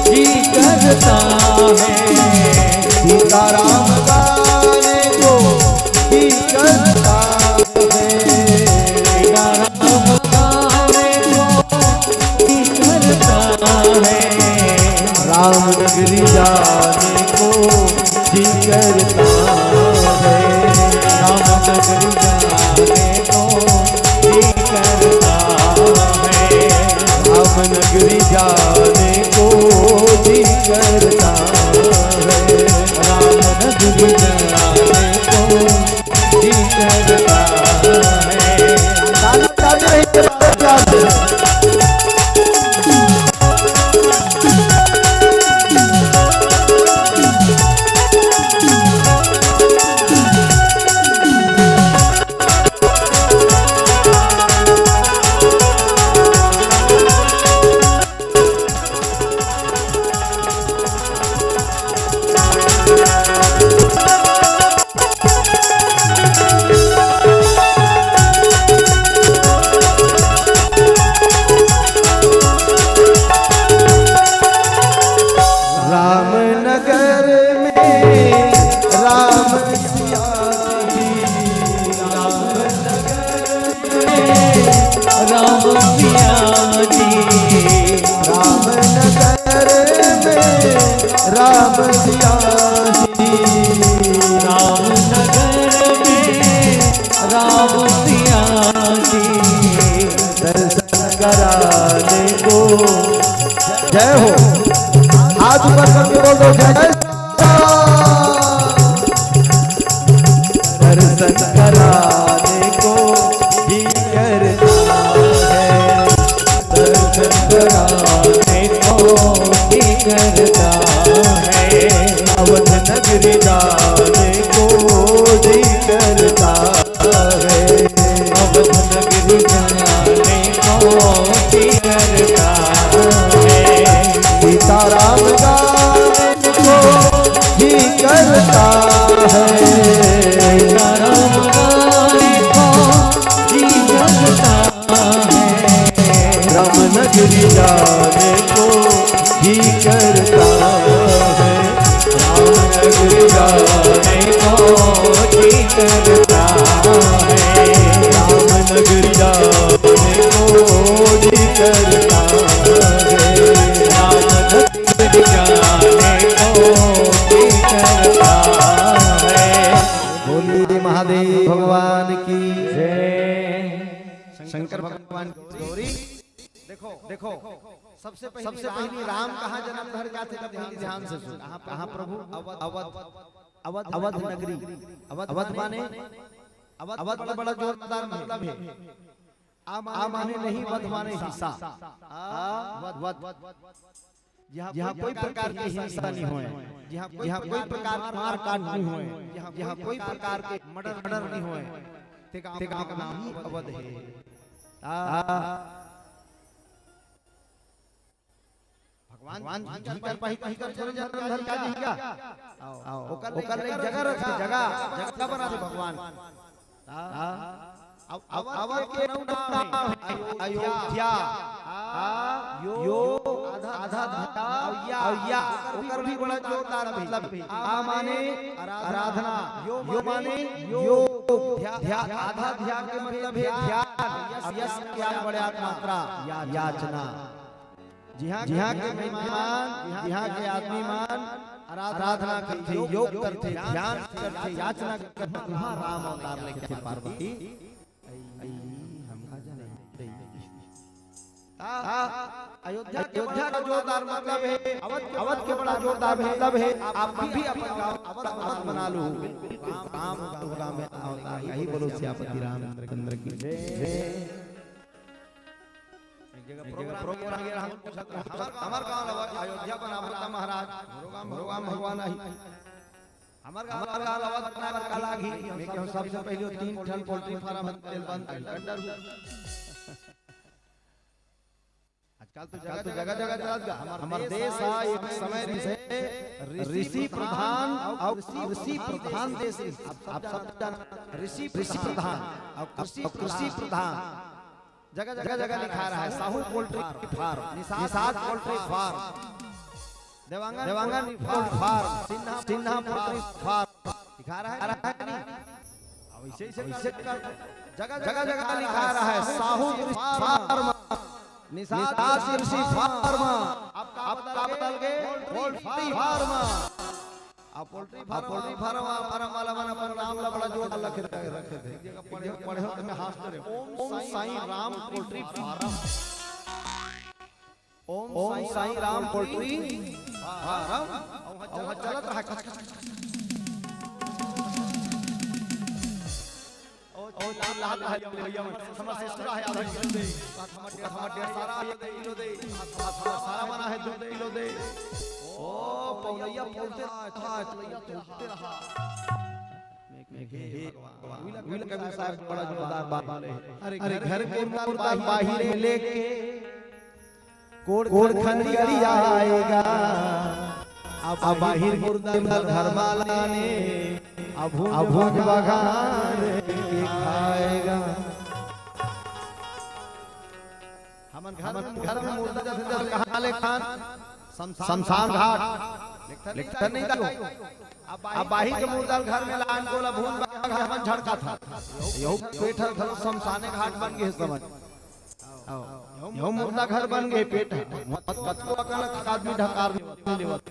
जी करता है। सीताराम गाने को जी करता है। सीताराम गाने को जी करता है। राम नगरी जाने को जी करता है। राम नगरी जाने को जी करता है। राम नगरी जाने को जी करता है। राम नगरी जाने को जी करता है। ताली बजाते रहिए, प्यार से। रामनगर में राम सिया जी, रामनगर में राम सिया जी, रामनगर में राम सिया जी, रामनगर में राम सिया जी। दर्शन कराने को। जय हो। हाथ ऊपर करके बोल दो, जय जय। दर्शन कराने को जी करता है। दर्शन कराने को जी करता है। अवध नगरी जाने को जी करता है। अवध नगरी जाने को जी करता है। सीताराम गाने को जी करता है। सीताराम गाने को जी करता है। राम नगरी जाने को जी करता है। राम नगरी जाने को जी करता है। राम नगरी जाने को जी करता है। राम नगरी जाने को जी करता है। बोलिए महादेव भगवान की जय। शंकर भगवान की गौरी। देखो, देखो, सबसे पहली सबसे पहली राम कहाँ जन्म धर जाथे, तब ध्यान से सुन। कहाँ प्रभु? अवध, अवध, अवध नगरी। अवध माने, अवध का बड़ा जोरदार मतलब है। आ माने नहीं, वध माने हिंसा। आ, वध, वध। जहाँ कोई प्रकार के हिंसा नहीं होए, जहाँ कोई प्रकार के मार काट नहीं होए, जहाँ कोई प्रकार के मर्डर, मर्डर नहीं होए, ते गाँव का नाम ही अवध है। आ, भगवान जी कर पाही, कहीं कर जन्म धर का जी का। आओ, आओ। ओकर ले जगह रखा, जगह, जगह बना दे भगवान। हाँ। अब, अब, अब के नौ नाम है। अयोध्या। हाँ। यो, आधा, आधा, आधा, अवैया। अवैया। ओकर भी बड़ा जोरदार मतलब है। आ माने आराधना। यो माने योग। ध्या-, ध्या-, आधा ध्या के मतलब है ध्यान। अब यस के आगे बढ़े मात्रा। याचना। जिहाँ के मेहमान, जिहाँ के आदमी मन आराधना करथे, योग करथे, ध्यान करथे, याचना करथे, उहाँ राम अवतार लेथे पार्वती। आ, अयोध्या के बड़ा जोरदार मतलब हे, अवध के बड़ा जोरदार मतलब हे। आप भी अपन गांव अवध बना लो। बिल्कुल राम, राम, राम, यही बोलो, सियापति रामचंद्र की जय। एक जगह प्रोग्राम लगे रहा, हमर गांव ला अयोध्या बनावत हे महाराज, भगवान, भगवान आही। हमर गांव ला अवध बनाए बर का लागही? मैं कहूं, सबसे पहले तीन ठन पोल्ट्री फार्म तेल बंद कर दे। आजकल तो जगह जगह चलत गा। हमर देश हा एक समय रिहिसे ऋषि प्रधान अउ कृषि प्रधान देश रिहिस। आप सब जानत, ऋषि प्रधान अउ कृषि प्रधान। जगह जगह लिखा रहा है, Sahu poultry farm, Nishad poultry farm, Dewangan, Dewangan poultry farm, Sinha, Sinha poultry farm लिखा रहा है, रहा है कि नहीं? अब इसे, इसे कर, जगह जगह लिखा रहा है, साहू कृषि फार्म, निषाद कृषि फार्म। अब का बदल गे? Poultry farm. अब पोल्ट्री फार्म, फार्म वाला मन अपन नाम ला बड़ा जोर लगा के रखे थे। पढ़े, पढ़े हो तो मैं हंस रहे, Om Sai Ram poultry form. Om Sai Ram poultry form. अउ चलत रहा। ओ, ओ, चिल्लात रहा भैया मन, हमर ससुरा हे आधा किलो दे, हमर डेढ़, हमर डेढ़ सारा हे किलो दे, हमर सारा बना हे दू किलो दे। ओ, पौलैया पोलते रहा, पौलैया पोलते रहा। हे भगवान, विला कवि साहब बड़ा जोरदार बात बोले। अरे घर के मुर्दा बाहिर लेके कोड़, कोड़ खन गड़ियाएगा। अब बाहिर मुर्दा घर माला ने, अब भूंज बघार के खाएगा। हमन घर में, घर में मुर्दा जैसे, जैसे कहाँ ले खान? शमशान घाट। लिखता नहीं था। अब बाहिर के मुर्दा घर में लान को ला भूंज बघार हमन झड़का था। यहू पेट हर घलो शमशाने घाट बन गे समझ। यहू मुर्दा घर बन गे पेट ह। मत कतको अकन आदमी ढकार नहीं लेवत।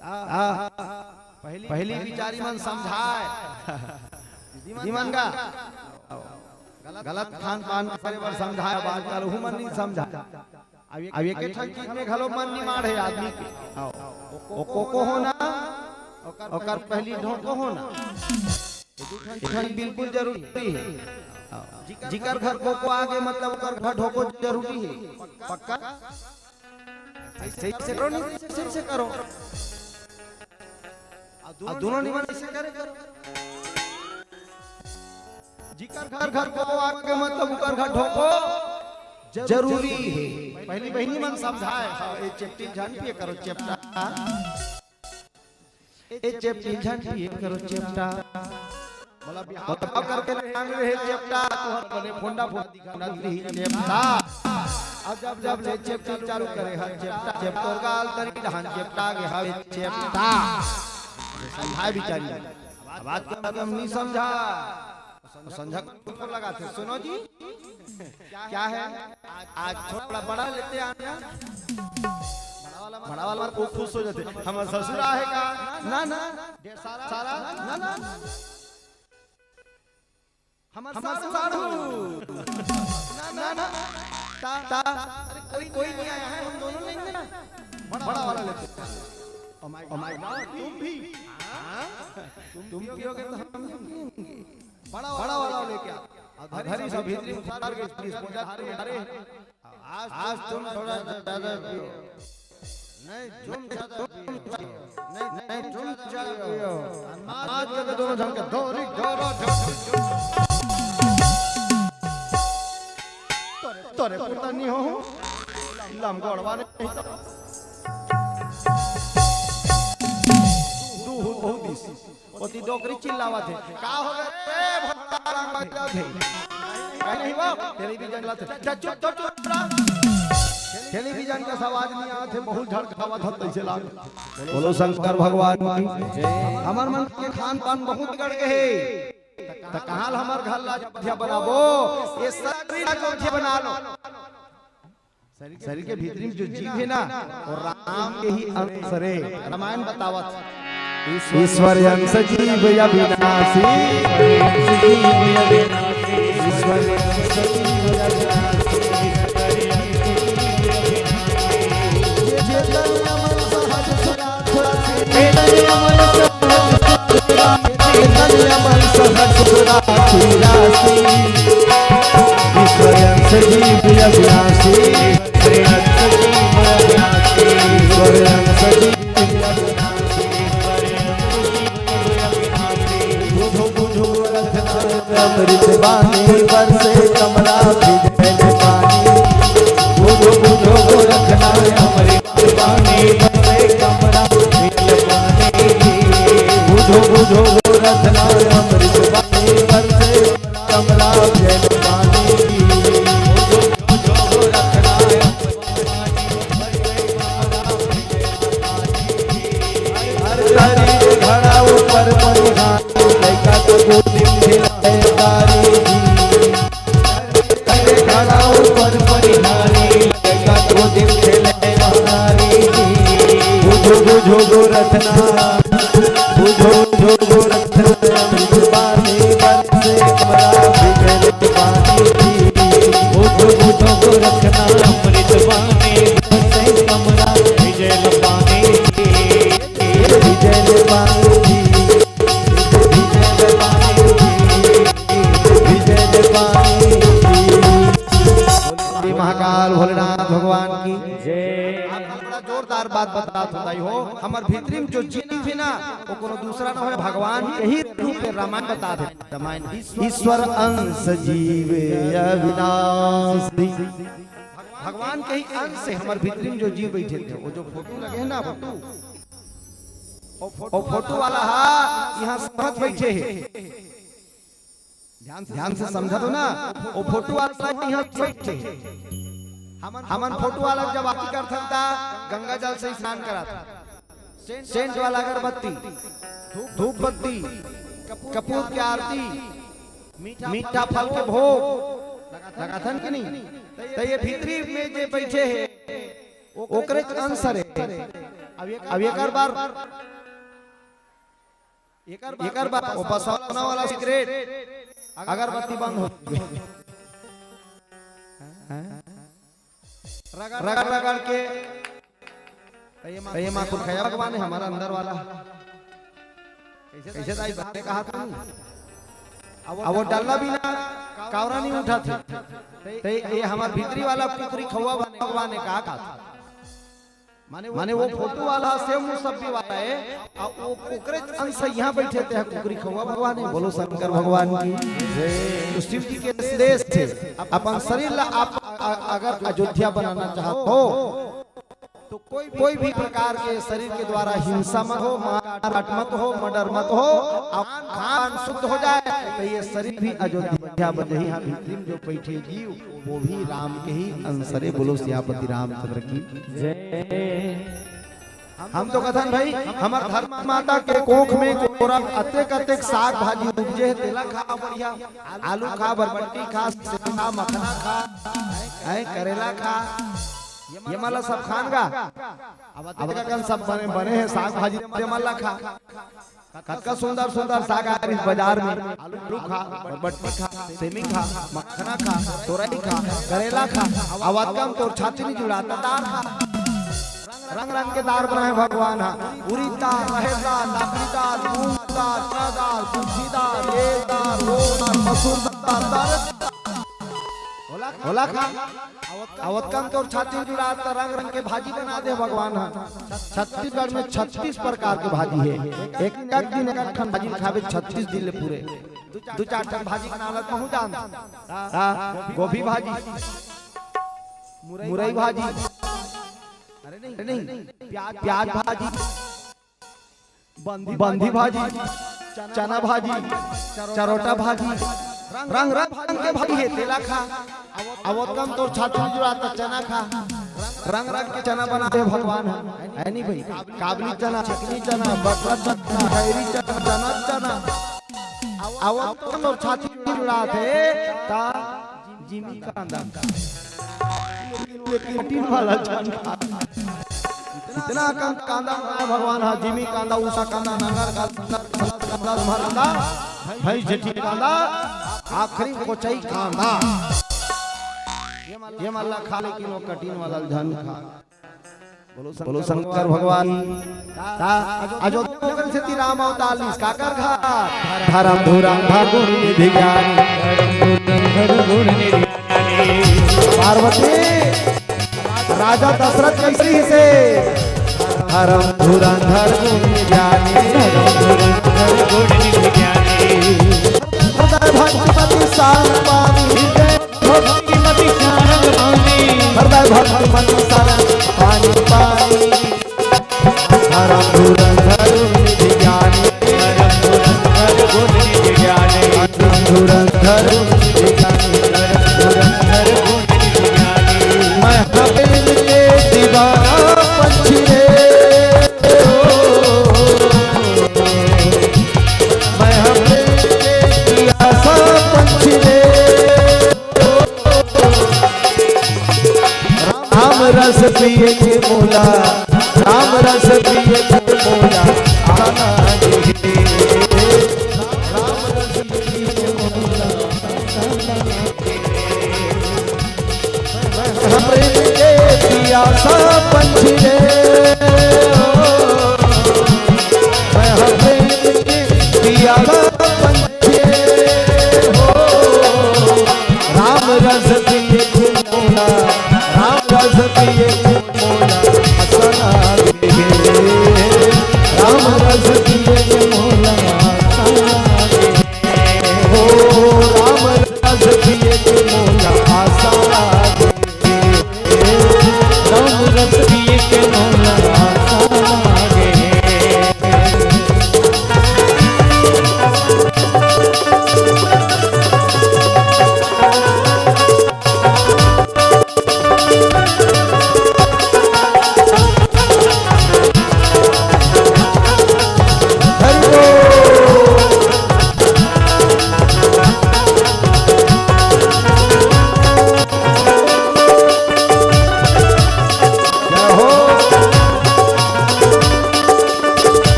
आ, पहली, पहली बिचारी मन समझाए। जी मन गा। गलत खान पान करे बर समझाए, अब आजकल उहू मन नहीं समझाए। अब एक ठन चीज में घलो मन नहीं माढ़े आदमी के। ओ कोको होना, ओकर पहली ढोको होना। ये ठन बिल्कुल जरूरी हे। जिकर घर कोको आगे, मतलब ओकर घर ढोको जरूरी हे। पक्का? ऐसे, ऐसे करो, नहीं ऐसे, ऐसे करो। अब दोनों निमन ऐसे करे करो। जिकर घर, घर कोको आगे, मतलब ओकर घर ढोको जरूरी हे। पहली बहिनी मन समझाए, हाँ, ये चेपटी झन पिए करो, चेपटा। ए चेपटी झन पिए करो चेपटा। मोला बिहाव करके लांग रहे चेपटा, तुहर बने फोंडा फोंडा दिखत रही चेपटा। अब जब, जब ले चेपटी चालू करे हर चेपटा, चेप तोर गाल तरी डहान चेपटा गे हवे चेपटा। समझाए बिचारी। अब आज के हम नहीं समझा। संझा को फोन लगा थे, सुनो जी, क्या है? आज थोड़ा बड़ा लेते आना। बड़ा वाला को खुश हो जाते। हमर ससुर आहे का? ना, ना। सारा? ना, ना। हमर साढ़ू? ना, ना। ता, ता, अरे कोई, कोई नहीं आया है, हम दोनों लेंगे ना। बड़ा वाला लेते हैं। Oh my God, तुम भी? हाँ? तुम पियोगे तो हम भी पिएंगे। बड़ा, बड़ा वाला लेके आ। अधरी सब भीतरी उतार के इसकी पूजा धारे, अरे, आज तुम थोड़ा ज्यादा पियो। नहीं, तुम ज्यादा पियो। नहीं, नहीं, तुम ज्यादा पियो। आज के तो दोनों झन के दो रिक, दो रो, दो रिक। तोरे, तोरे पुता नहीं हो, लमगोड़वा नहीं तो। दू हो, बहुत दिस। ओती डोकरी चिल्लावत हे, "का हो गे रे, भोला रंग बजावत हे?" कहीं नहीं वो, टेलीविजन लात हे, "जा चुप, चुप, चुप रह।" टेलीविजन का आवाज नहीं आवत हे, बहुत झड़कावत हे, तैसे लाग। बोलो शंकर भगवान की। हमर मन के खान पान बहुत बिगड़ गे हे। त कहाँ ल हमर घर ला अयोध्या बनाबो? ये सगरी ला अयोध्या बना लो। शरीर के भीतरी में जो जीव हे ना, वो राम के ही अंश हरे। रामायण बतावत। ईश्वर अंश जीव अविनाशी। ईश्वर अंश जीव अविनाशी। तन अमन सहज सुखदासी राशि। ईश्वर अंश जीव अविनाशी। ईश्वर अंश जीव अविनाशी। बुझो, बुझो, रचना अमृत बानी बरसे कमला भिजल पानी। बुझो, बुझो, रचना अमृत बानी बरसे कमला भिजल पानी। बुझो, बुझो, रचना अमृत बानी बरसे कमला भिजल पानी। बुझो, बुझो, रचना अरे तारी रे घड़ा ऊपर परिहारी, लइका तो गोदी में खेलाए तारी जी। अरे घड़ा ऊपर परिहारी, लइका तो गोदी में खेलाए तारी जी। बुझो, बुझो, गोरखनाथ, बुझो, बुझो, गोरखनाथ, बानी बरसे कमला भिजल पानी जी। बुझो, बुझो, गोरखनाथ, अमृत बानी बरसे कमला भिजल पानी जी। भिजल पानी जी। भिजल पानी जी। भिजल पानी जी। श्री महाकाल भोलेनाथ भगवान की जय। आप बड़ा जोरदार बात बतात हो दाई हो। हमर भीतरी में जो जीव हे ना, वो कोनो दूसरा ना होय, भगवान के ही रूप में रामायण बतात हे। रामायण ईश्वर अंश जीव अविनाशी। भगवान के ही अंश हे हमर भीतरी में जो जीव बइठे हे। वो जो फोटो लगे हे ना, फोटो, वो फोटो, वो फोटो वाला हा यहाँ समझ बइठे हे। ध्यान से, ध्यान से समझा तो ना, वो फोटो वाला यहाँ बइठे हे। हमन फोटो वाला जब आरती करथन ता गंगा जल से स्नान कराथन। सेंट वाला अगरबत्ती, धूप बत्ती, कपूर के आरती, मीठा फल के भोग लगाथन कि नहीं? तो ये भीतरी में जे बइठे हे, ओकरे अंश हे। अब एकर बार, एकर बार वो पसौना वाला सिगरेट, अगरबत्ती बंद हो गई। रगड़, रगड़, रगड़ के। तो ये माँ कुल खया भगवान हे, हमर अंदर वाला। कैसे दाई बातें कहा तू? अब वो डल्ला बिना कावरा नहीं उठा थे। तो ये हमर भीतरी वाला कुकरी खौवा भगवान हे, का कहा? माने वो फोटो वाला सेव मुसब्बी वाला हे, आ वो ओकरे अंश यहाँ बइठे हे कुकरी खौवा भगवान हे। बोलो शंकर भगवान की जय। तो शिव जी के संदेश हे, अपन शरीर ला आप अ-, अगर अयोध्या बनाना चाहत हो, तो कोई भी प्रकार के शरीर के द्वारा हिंसा मत हो, मारकाट मत हो, मर्डर मत हो, आप खान शुद्ध हो जाए, तो ये शरीर भी अयोध्या बन जाही। यहाँ भीतरी में जो बइठे जीव, वो भी राम के ही अंश हरे। बोलो सियापति रामचंद्र की जय। हम तो कथन भाई, हमर धरती माता के कोख में कोरा अतेक अतेक साग भाजी उपजे हे, तेला खा बढ़िया, आलू खा, बरबट्टी खा, सेम खा, मखना खा, हैं, करेला खा, ये मन ला सब खान गा। अब अतेक अकन सब बने, बने हे साग भाजी, ये मन ला खा। कतका सुंदर सुंदर साग आए रहिस बाजार में, आलू खा, बरबट्टी खा, सेमी खा, मखना खा, तोरई खा, करेला खा, अब अतका म तोर छाती नहीं जुड़ा, त दार खा। रंग रंग के दार बनाए भगवान हा, उरीद दार, रहेर दार, नाकरी दार, मूंग दार, चना दार, कुल्थी दार, ये दार, वो दार, मसूर दार, दार। ओला, ओला खा। अवतकन तोर छाती जुड़ा त रंग रंग के भाजी बना दे भगवान हा। छत्तीसगढ़ में छत्तीस प्रकार के भाजी हे। एक, एक दिन एक ठन भाजी खाबे, छत्तीस दिन ले पूरे। दू चार ठन भाजी बना लत महूं जान। हाँ, गोभी भाजी, मुरई भाजी, अरे नहीं, प्याज, प्याज भाजी, बंदी भाजी, चना भाजी, चरोटा भाजी, रंग रंग के भाजी हे, तेला खा। अवतकन तोर छाती जुड़ा त चना खा। रंग रंग के चना बना दे भगवान हा। है नहीं भाई? काबली चना, चिकनी चना, बटरा चना, खैरी चना, चना चना। अवतकन तोर छाती जुड़ा थे, ता जिमी कांदा। लेकिन कटिन वाला झन खा। इतना कन कांदा बनाए भगवान हा, जिमी कांदा, उषा कांदा, नंगर कांदा, कांदा, भैंस जेठी कांदा, आखिरी कोचई कांदा। ये मन ला खा, लेकिन वो कटिन वाला झन खा। बोलो शंकर भगवान का। अयोध्या नगर से ती राम अवतार लीस, काकर घर? धर्म धुरंधर गुण निधि ज्ञानी। पार्वती, राजा दशरथ कइसे हे से? धर्म धुरंधर गुण ज्ञानी। हृदय भक्तिमति सारंग पानी। हृदय भक्तिमति सारंग पानी पानी। धर्म धुरंधर गुण निधि ज्ञानी। धर्म धुरंधर गुण निधि ज्ञानी। धर्म धुरंधर गुण निधि ज्ञानी। धर्म धुरंधर गुण निधि ज्ञानी। मैं हबीब के दीवाना पंछी रे। मैं हबीब के प्यासा पंछी रे। राम रस पिए के मोला, राम रस पिए के मोला, आना रे। राम रस पिए के मोला, आना रे। प्रेम के पियासा पंछी रे, मैं प्रेम के पियासा पंछी रे हो। राम रस पिए के मोला, राम रस पिए के मोला, आसा लागे। राम रस पिए के मोला, आसा लागे। हो राम रस पिए के मोला, आसा लागे। राम रस पिए के मोला, आसा लागे।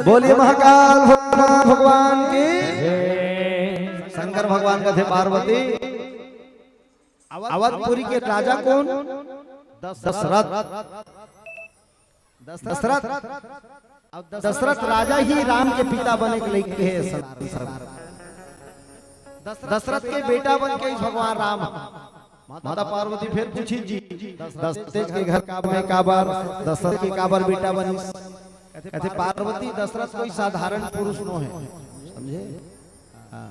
बोलिए महाकाल भोलेनाथ भगवान की। शंकर भगवान कथे पार्वती, अवधपुरी के राजा कोन? दशरथ। दशरथ, अब दशरथ राजा ही राम के पिता बने के लइक हे संसार। दशरथ के बेटा बन के भगवान राम। माता पार्वती फिर पूछी जी, दशरथ के घर का बने काबर, दशरथ के काबर बेटा बनिस? कथे पार्वती, दशरथ कोई साधारण पुरुष नो हे, समझे? हाँ।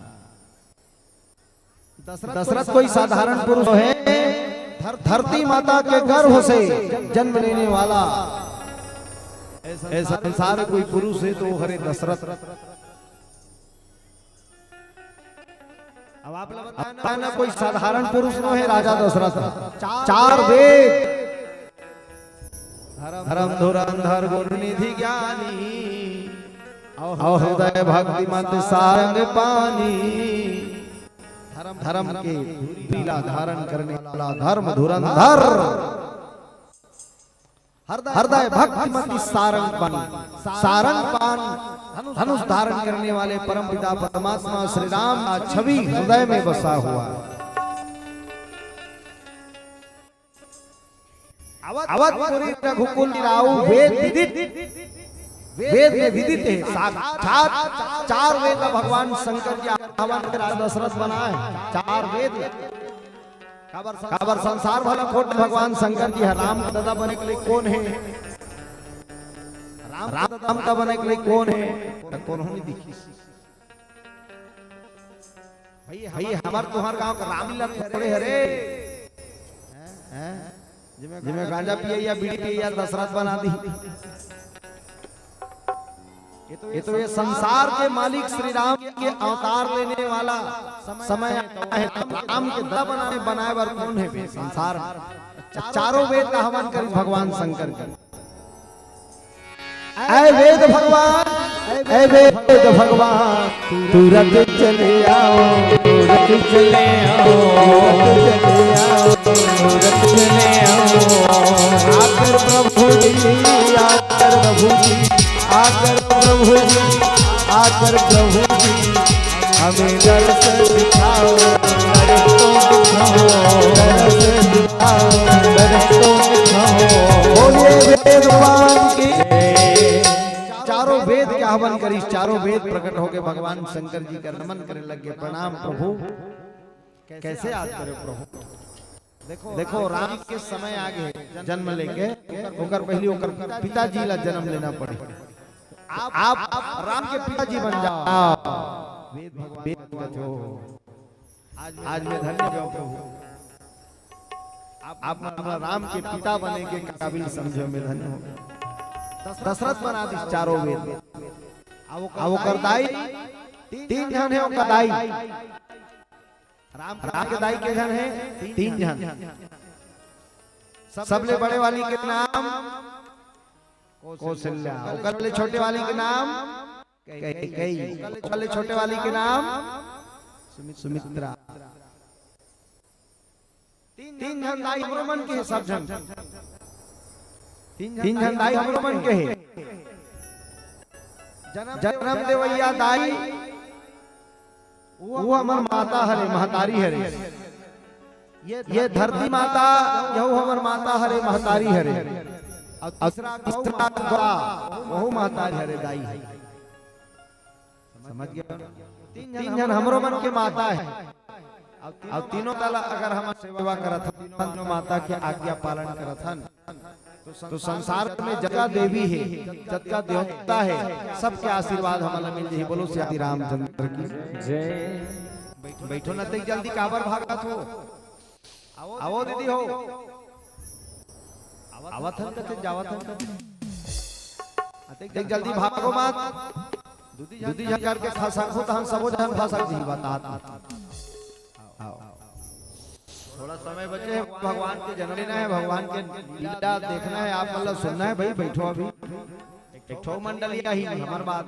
दशरथ कोई साधारण पुरुष हे, धरती माता के गर्भ से जन्म लेने वाला। ए संसार कोई पुरुष हे तो वो हरे दशरथ। अब आप लोग बताना, कोई साधारण पुरुष नो हे राजा दशरथ। चार वेद, धर्म धुरंधर गुण निधि ज्ञानी, और हृदय भक्तिमति सारंग पानी। धर्म के पीला धारण करने वाला धर्म धुरंधर, हृदय भक्तिमति सारंग पानी, सारंग पान धनुष धारण करने वाले परम पिता परमात्मा श्री राम का छवि हृदय में बसा हुआ है। अवधपुरी रघुकुल राऊ वेद विदित, वेद में विदित हे। साक्षात चार वेद ला भगवान शंकर जी आवन के राजा दशरथ बनाए। चार वेद ला। काबर संसार भला खोट भगवान शंकर जी ह राम ददा बने के लइक कोन हे? राम ददा बने के लइक कोन हे? त कोनो नहीं दिखिस। भई, हमर तुंहर गांव के रामलीला थोड़े हरे। हैं? जेमे गांजा पिए या बीड़ी पिए या दशरथ बना दी। ये तो ये संसार के मालिक श्री राम के अवतार लेने वाला समय आए हे। राम के ददा बनाए, बनाए बर कोन हे बे संसार में? चारों वेद ला हवन करिस भगवान शंकर जी। ऐ वेद भगवान, ऐ वेद भगवान, तुरंत चले आओ, तुरंत चले आओ, तुरंत चले आओ, तुरंत चले आओ। आकर प्रभु जी, आकर प्रभु जी। प्रभु जी, हमें दर्शन दिखाओ, दर्शन दिखाओ, दर्शन दिखाओ, दर्शन दिखाओ। बोलिए वेद भगवान की। चारों वेद के हवन करिस, चारों वेद प्रकट होके भगवान शंकर जी का नमन करे लग गे। प्रणाम प्रभु। कैसे याद करे प्रभु? देखो, राम के समय आ गे, जन्म लेके ओकर पहली ओकर पिताजी ला जन्म लेना पड़े। आप, आप राम के पिताजी बन जाओ। वेद भगवान कहते हो, आज मैं धन्य हो गया प्रभु, आप, आप मन ला राम के पिता बने के काबिल समझे, मैं धन्य हो। दशरथ बना दिस चारों वेद। आ ओकर दाई, तीन झन हे ओकर दाई। राम, राम के दाई के झन हे? तीन झन। सबले बड़े वाली के नाम कौशल्या, ओकर ले छोटे वाली के नाम कैकेयी, ओकर ले छोटे वाली के नाम सुमित्रा। तीन झन दाई हमरो मन के हे सब झन। तीन झन दाई हमरो मन के हे। जन्म देवैया दाई, वो हमर माता हरे, महतारी हरे। ये धरती माता, यहू हमर माता हरे, महतारी हरे। और तीसरा गौ, वहू महतारी हरे, दाई हरे। समझ गया? तीन झन हमरो मन के माता हे। अब तीनों तला अगर हम सेवा करत हन, तीनों माता के आज्ञा पालन करत हन, तो संसार में जतका देवी हे, जतका देवता हे, सबके आशीर्वाद हमन ला मिल जाही। बोलो सियापति रामचंद्र की जय। बैठो न, ते जल्दी काबर भागत हो? आवो दीदी हो। आवत हन कथे, जावत हन कथे। अतेक जल्दी भागो मत। दूधी झन करके फंसकहू त हम सबो झन फंसक जी, बतात। आओ। थोड़ा समय बचे हे, भगवान के जन्म लेना हे, भगवान के लीला देखना हे, आप मन ला सुनना हे भाई, बैठो अभी। एक ठो मंडली आही, हमर बात।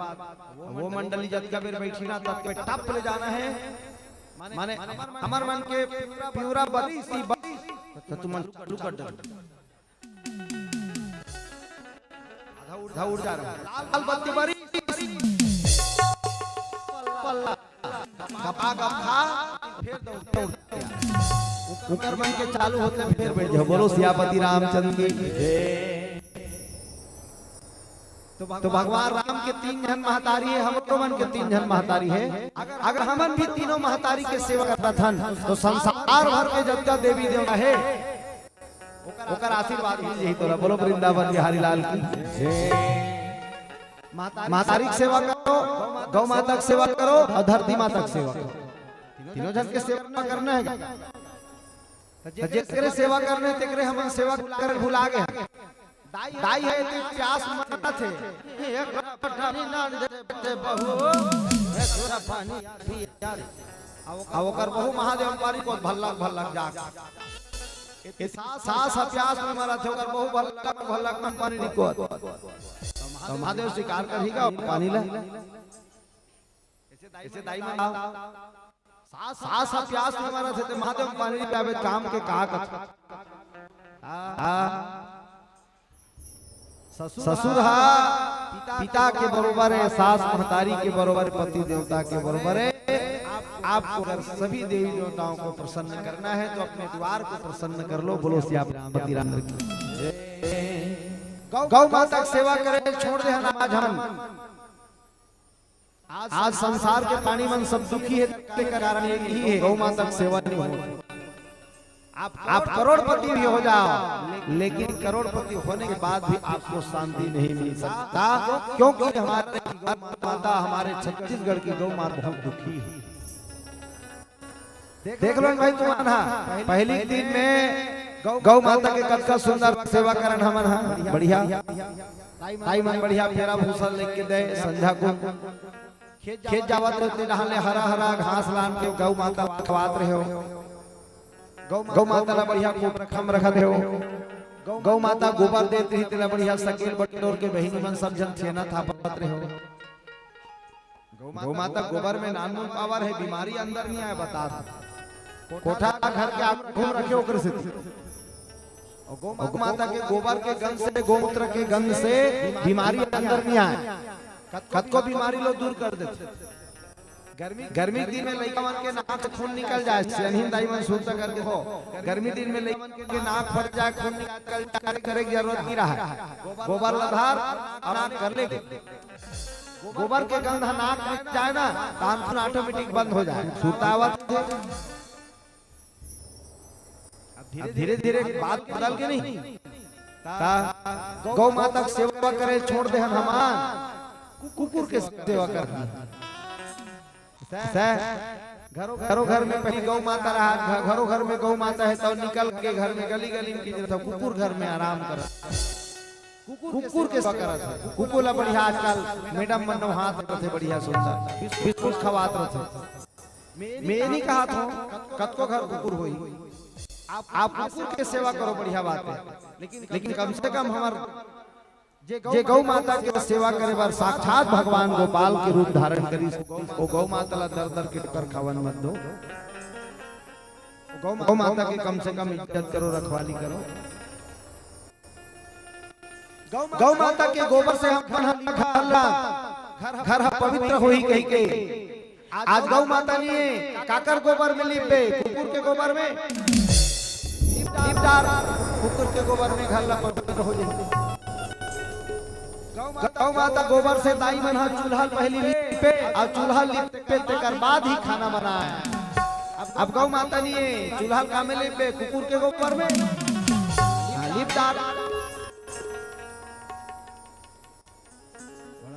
वो मंडली जतका बेर बैठी ना, ततका बेर टप ले जाना हे। माने हमर मन के पिंवरा बरिस, बरिस, त तुमन चालू कर दे। आधा उड़ जा रहा है। लाल बत्ती बरिस। पल्ला। कपा कपा, फेर दौड़, दौड़। ओकर मन के चालू होते फेर बैठ जाओ। बोलो सियापति रामचंद्र की जय। तो भगवान राम के तीन झन महतारी हे, हमरो मन के तीन झन महतारी हे। अगर हमन भी तीनों महतारी के सेवा करत हन, तो संसार भर के जतका देवी देवता हे, ओकर आशीर्वाद मिल जाही तोला। बोलो वृंदावन बिहारी लाल की जय। महतारी के सेवा करो, गौ माता के सेवा करो और धरती माता के सेवा करो। तीनों झन के सेवा करना हे। त जेकरे सेवा करना हे, तेकरे हमन सेवा करे भुला गे हन। दाई हे ते प्यास मरत हे। एक पानी ना दे ते बहू, एक पानी पिया रे। अब ओकर बहू महादेव पानी को भल्लक भल्लक जा। ए सास, सास ह प्यास में मरत हे, ओकर बहू भल्लक भल्लक मन पानी निकोत। तो महादेव स्वीकार करही का पानी ला? ऐसे दाई मन आओ। सास, सास ह प्यास में मरत हे, ते महादेव पानी पियाबे, काम के का कथे? हाँ। ससुर हा पिता के बरोबर हे, सास महतारी के बरोबर हे, पति देवता के बरोबर हे। आपको अगर सभी देवी देवताओं को प्रसन्न करना है तो अपने द्वार को प्रसन्न कर लो। बोलो सियापति रामचंद्र की जय। गौ, गौ माता के सेवा करे छोड़ दे हन आज हमन। आज संसार के प्राणी मन सब दुखी हे, तेकर कारण एक ही हे, गौ माता के सेवा नहीं होत। आप करोड़पति भी हो जाओ, लेकिन करोड़पति होने के बाद भी आपको शांति नहीं मिल सकता, क्योंकि हमारे गौ माता, हमारे छत्तीसगढ़ की गौ माता बहुत दुखी है। देख लो भाई तुमन हा, पहली दिन में गौ, गौ माता के कतका सुंदर सेवा करन हमन हा, बढ़िया। ताई मन बढ़िया पेरा भूसा लेके दे, संझा को खेत जावत रहे, ते डहान ले हरा हरा घास लान के गौ माता खवात रहे हो। गौ, गौ माता ला बढ़िया कोपरा खम रखत रहे हो। गौ माता गोबर देत रही, तेला बढ़िया सकेल बटोर के बहिनी मन सब झन छेना थापत रहे हो। गौ माता गोबर में नानमुन पावर हे, बीमारी अंदर नहीं आए, बता दे। कोठा घर के आगू घूम रखे ओकर सेती। और गौ माता के गोबर के गंध से, गौमूत्र के गंध से बीमारी अंदर नहीं आए। कतको बीमारी लो दूर कर देथे। गर्मी के दिन में लइका मन के नाक से खून निकल जाए, सियानहिन दाई मन सुरता करके हो, गर्मी दिन में लइका मन के नाक फट जाए, खून निकल जाए, करे के जरूरत नहीं रहा। गोबर ला धार और नाक कर ले। गोबर के गंध नाक में जाए ना, तो खून ऑटोमेटिक बंद हो जाए। सुरता आवत हे। अब धीरे धीरे बात बदल के नहीं, ता गौ माता के सेवा करे छोड़ दे हन हमान, कुकुर के सेवा कर। सह, घरो घर में पहली गौ माता रहा, घ-, घरो घर में गौ माता है, तब निकल के घर में गली गली में किंजरत हो, कुकुर घर में आराम कर, कुकुर के सेवा करत है। कुकुर ला बढ़िया आजकल मैडम मन नहात रहते, बढ़िया सुंदर बिस्कुट खवात रहते। मैं नहीं कहा था कतको घर कुकुर होई, आप कुकुर के सेवा करो, बढ़िया बात है, लेकिन कम से कम हमार जे गौ माता के सेवा करे बर साक्षात भगवान गोपाल के रूप धारण करिस, वो गौ माता ला दर दर के ठोकर खावन मत दो। गौ माता के कम से कम इज्जत करो, रखवाली करो। गौ माता के गोबर से हम घर ला, घर ह पवित्र होही कहिके आज गौ माता नहीं है, काकर गोबर में लिपबे? कुकुर के गोबर में। लिप डार, कुकुर के गोबर में घर ला पवित्र हो जाए। गौ माता गोबर से दाई मन ह चूल्हा पहली लिपे, और चूल्हा लिपे तेकर बाद ही खाना बनाए। अब गौ माता नहीं है, चूल्हा का में लिपबे? कुकुर के गोबर में। हाँ, लिप डार।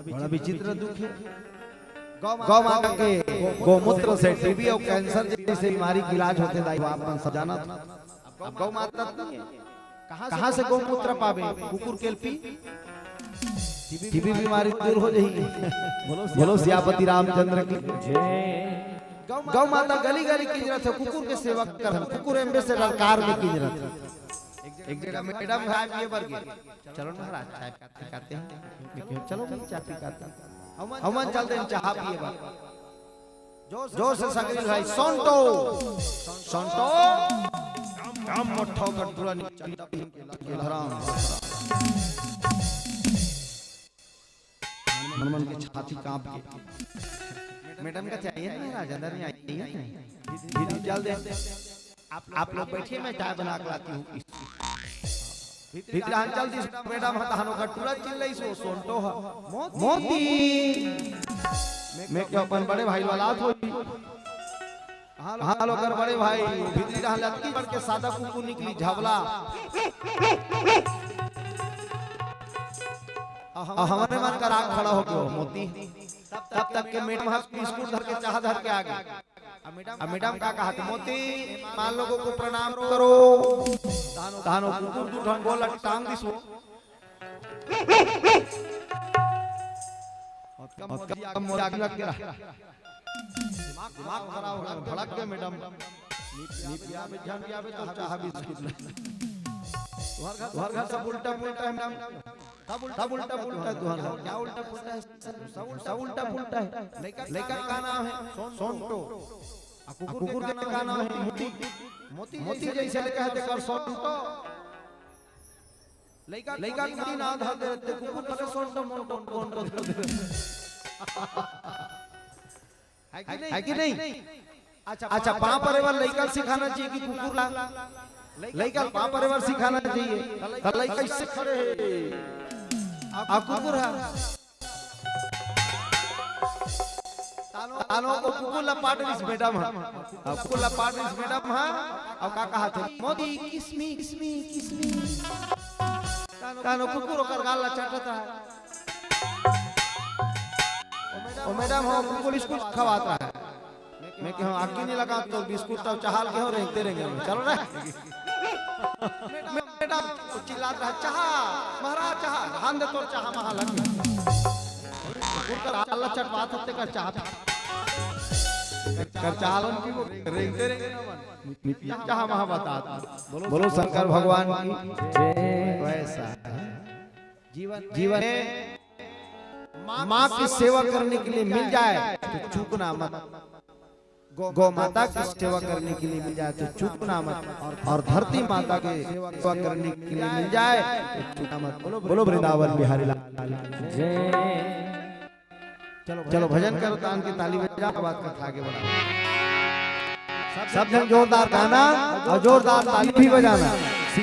बड़ा विचित्र दुख है। गौ माता के गोमूत्र से टीबी और कैंसर जैसे बीमारी के इलाज होते दाई, आप मन सब जानत। अब गौ माता नहीं है, कहाँ से गोमूत्र पाबे? कुकुर के पी, टीबी बीमारी दूर हो जाही। बोलो सियापति रामचंद्र की। गौ माता गली गली किंजरत है, कुकुर के सेवा कर, कुकुर एम्बेसडर कार में किंजरत है। एक जगह मैडम भाई पिए बर गे, चलो महाराज चाय पी के आते हैं। मैं कहा, चलो भाई चाय पी के आते हैं। हमन चलते हैं चाय पिए बर। जोर से सगरी भाई, सोंटो, सोंटो। काम मोठो कर पूरा नीचे धराम। मन मन के छाती कांप के। मैडम का चाहिए ना महाराज, अंदर में आइए ना। धीरे चल दे। आप लोग बैठिए, मैं चाय बना के लाती हूँ। भीतर हम चल दिस, मैडम ह तहन ओकर टूरा चिल्लाइस, वो सोंटो ह, "मोती।" मैं कहा अपन बड़े भाई वाला हाथ होई। हाल ओकर बड़े भाई, भीतरी डहन लतकी बड़ के सादा कुकुर निकली, झबला। आ हमरे मन का राग खड़ा हो गयो, मोती। तब तक के मैडम ह बिस्कुट धर के, चाह धर के आ गई। अब मैडम का कहा, "मोती, मान लोगों को प्रणाम करो।" तहन वो कुकुर दू ठन गोल टांग दिस वो। और कम मोती आग लग गया। दिमाग खराब हो गया, भड़क गए मैडम। नी पियाबे, ध्यान पियाबे तो चाह बिस्कुट नहीं। तुम्हारे घर, तुम्हारे घर सब उल्टा पुल्टा है मैडम। सब उल्टा, सब उल्टा पुल्टा है तुम्हारे घर। क्या उल्टा पुल्टा है? सब उल्टा, सब उल्टा पुल्टा है। लइका, लइका का नाम है? सोन-, सोंटो। आ कुकुर के का नाम है? मोती। मोती जैसे लइका है, तेकर सोंटो। लइका, लइका के मोती ना धर दे रहते, कुकुर करे सोंटो, मोंटो, मोंटो धर दे। है कि नहीं? है कि नहीं? अच्छा, पाँव परे बर लइका ल सिखाना चाहिए कि कुकुर ला? लइका ल पाँव परे बर सिखाना चाहिए। त लइका इससे खड़े हे। आ कुकुर ह। तानो, तानो को कुकुर ला पाट दिस मैडम ह। अब कुकुर ला पाट दिस मैडम ह। अब का कहा थे? "मोती, kiss me, kiss me, kiss me।" तानो कुकुर ओकर गाल ला चाटत हे। ओ मैडम हो, कुकुर बिस्कुट खवात हे। मैं कहा, "आगी नहीं लगा तो बिस्कुट तो चाह ल के हो, रेंगते रेंगे हम। चलो रे।" मैडम चिल्लात रहा, "चाह, महाराज चाह, हाथ दे तोर चाह महा लगे।" कुकुर कर आला चटवात हत्ते कर चाह। कर चाह लन की वो रेंगते रेंगे ना मन। चाह महा बतात। बोलो शंकर भगवान की जय। वैसा है। जीवन, जीवन में माँ की सेवा करने के लिए मिल जाए तो चूकना मत। गौ, गौ माता की सेवा करने के लिए मिल जाए तो चूकना मत, और, और धरती माता की सेवा करने के लिए मिल जाए तो चूकना मत। बोलो, बोलो वृंदावन बिहारी लाल की जय। चलो भजन करो, तान के ताली बजाओ, बात कथा आगे बढ़ाओ। सब जन जोरदार गाना और जोरदार ताली भी बजाना।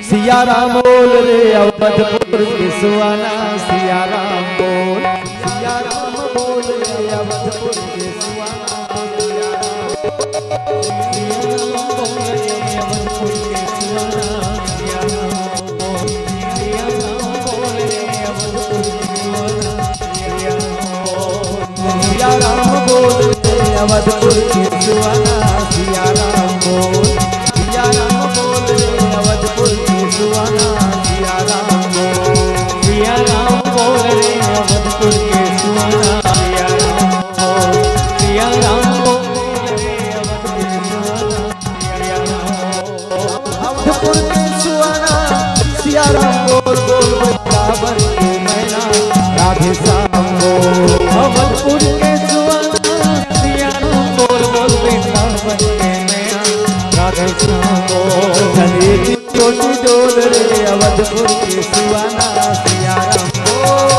सिया राम बोल रे अवधपुर के सुहाना, सिया राम बोल, सिया राम बोल रे अवधपुर के सुहाना। सिया राम बोल रे अवधपुर के सुहाना, सिया राम बोल, सिया राम बोल रे अवधपुर के सुहाना, सिया राम बोल, सिया राम बोल रे अवधपुर के सुहाना, सिया राम बोल, सिया राम बोल रे अवधपुर के सुहाना। अवधपुर के सुहाना, सिया राम बोल बोल वृंदावन के मैना, राधे श्याम बोल। अवधपुर के सुहाना, सिया राम बोल बोल वृंदावन के मैना, राधे श्याम बोल। चले की चोटी डोल रे अवधपुर के सुहाना, सिया राम बोल।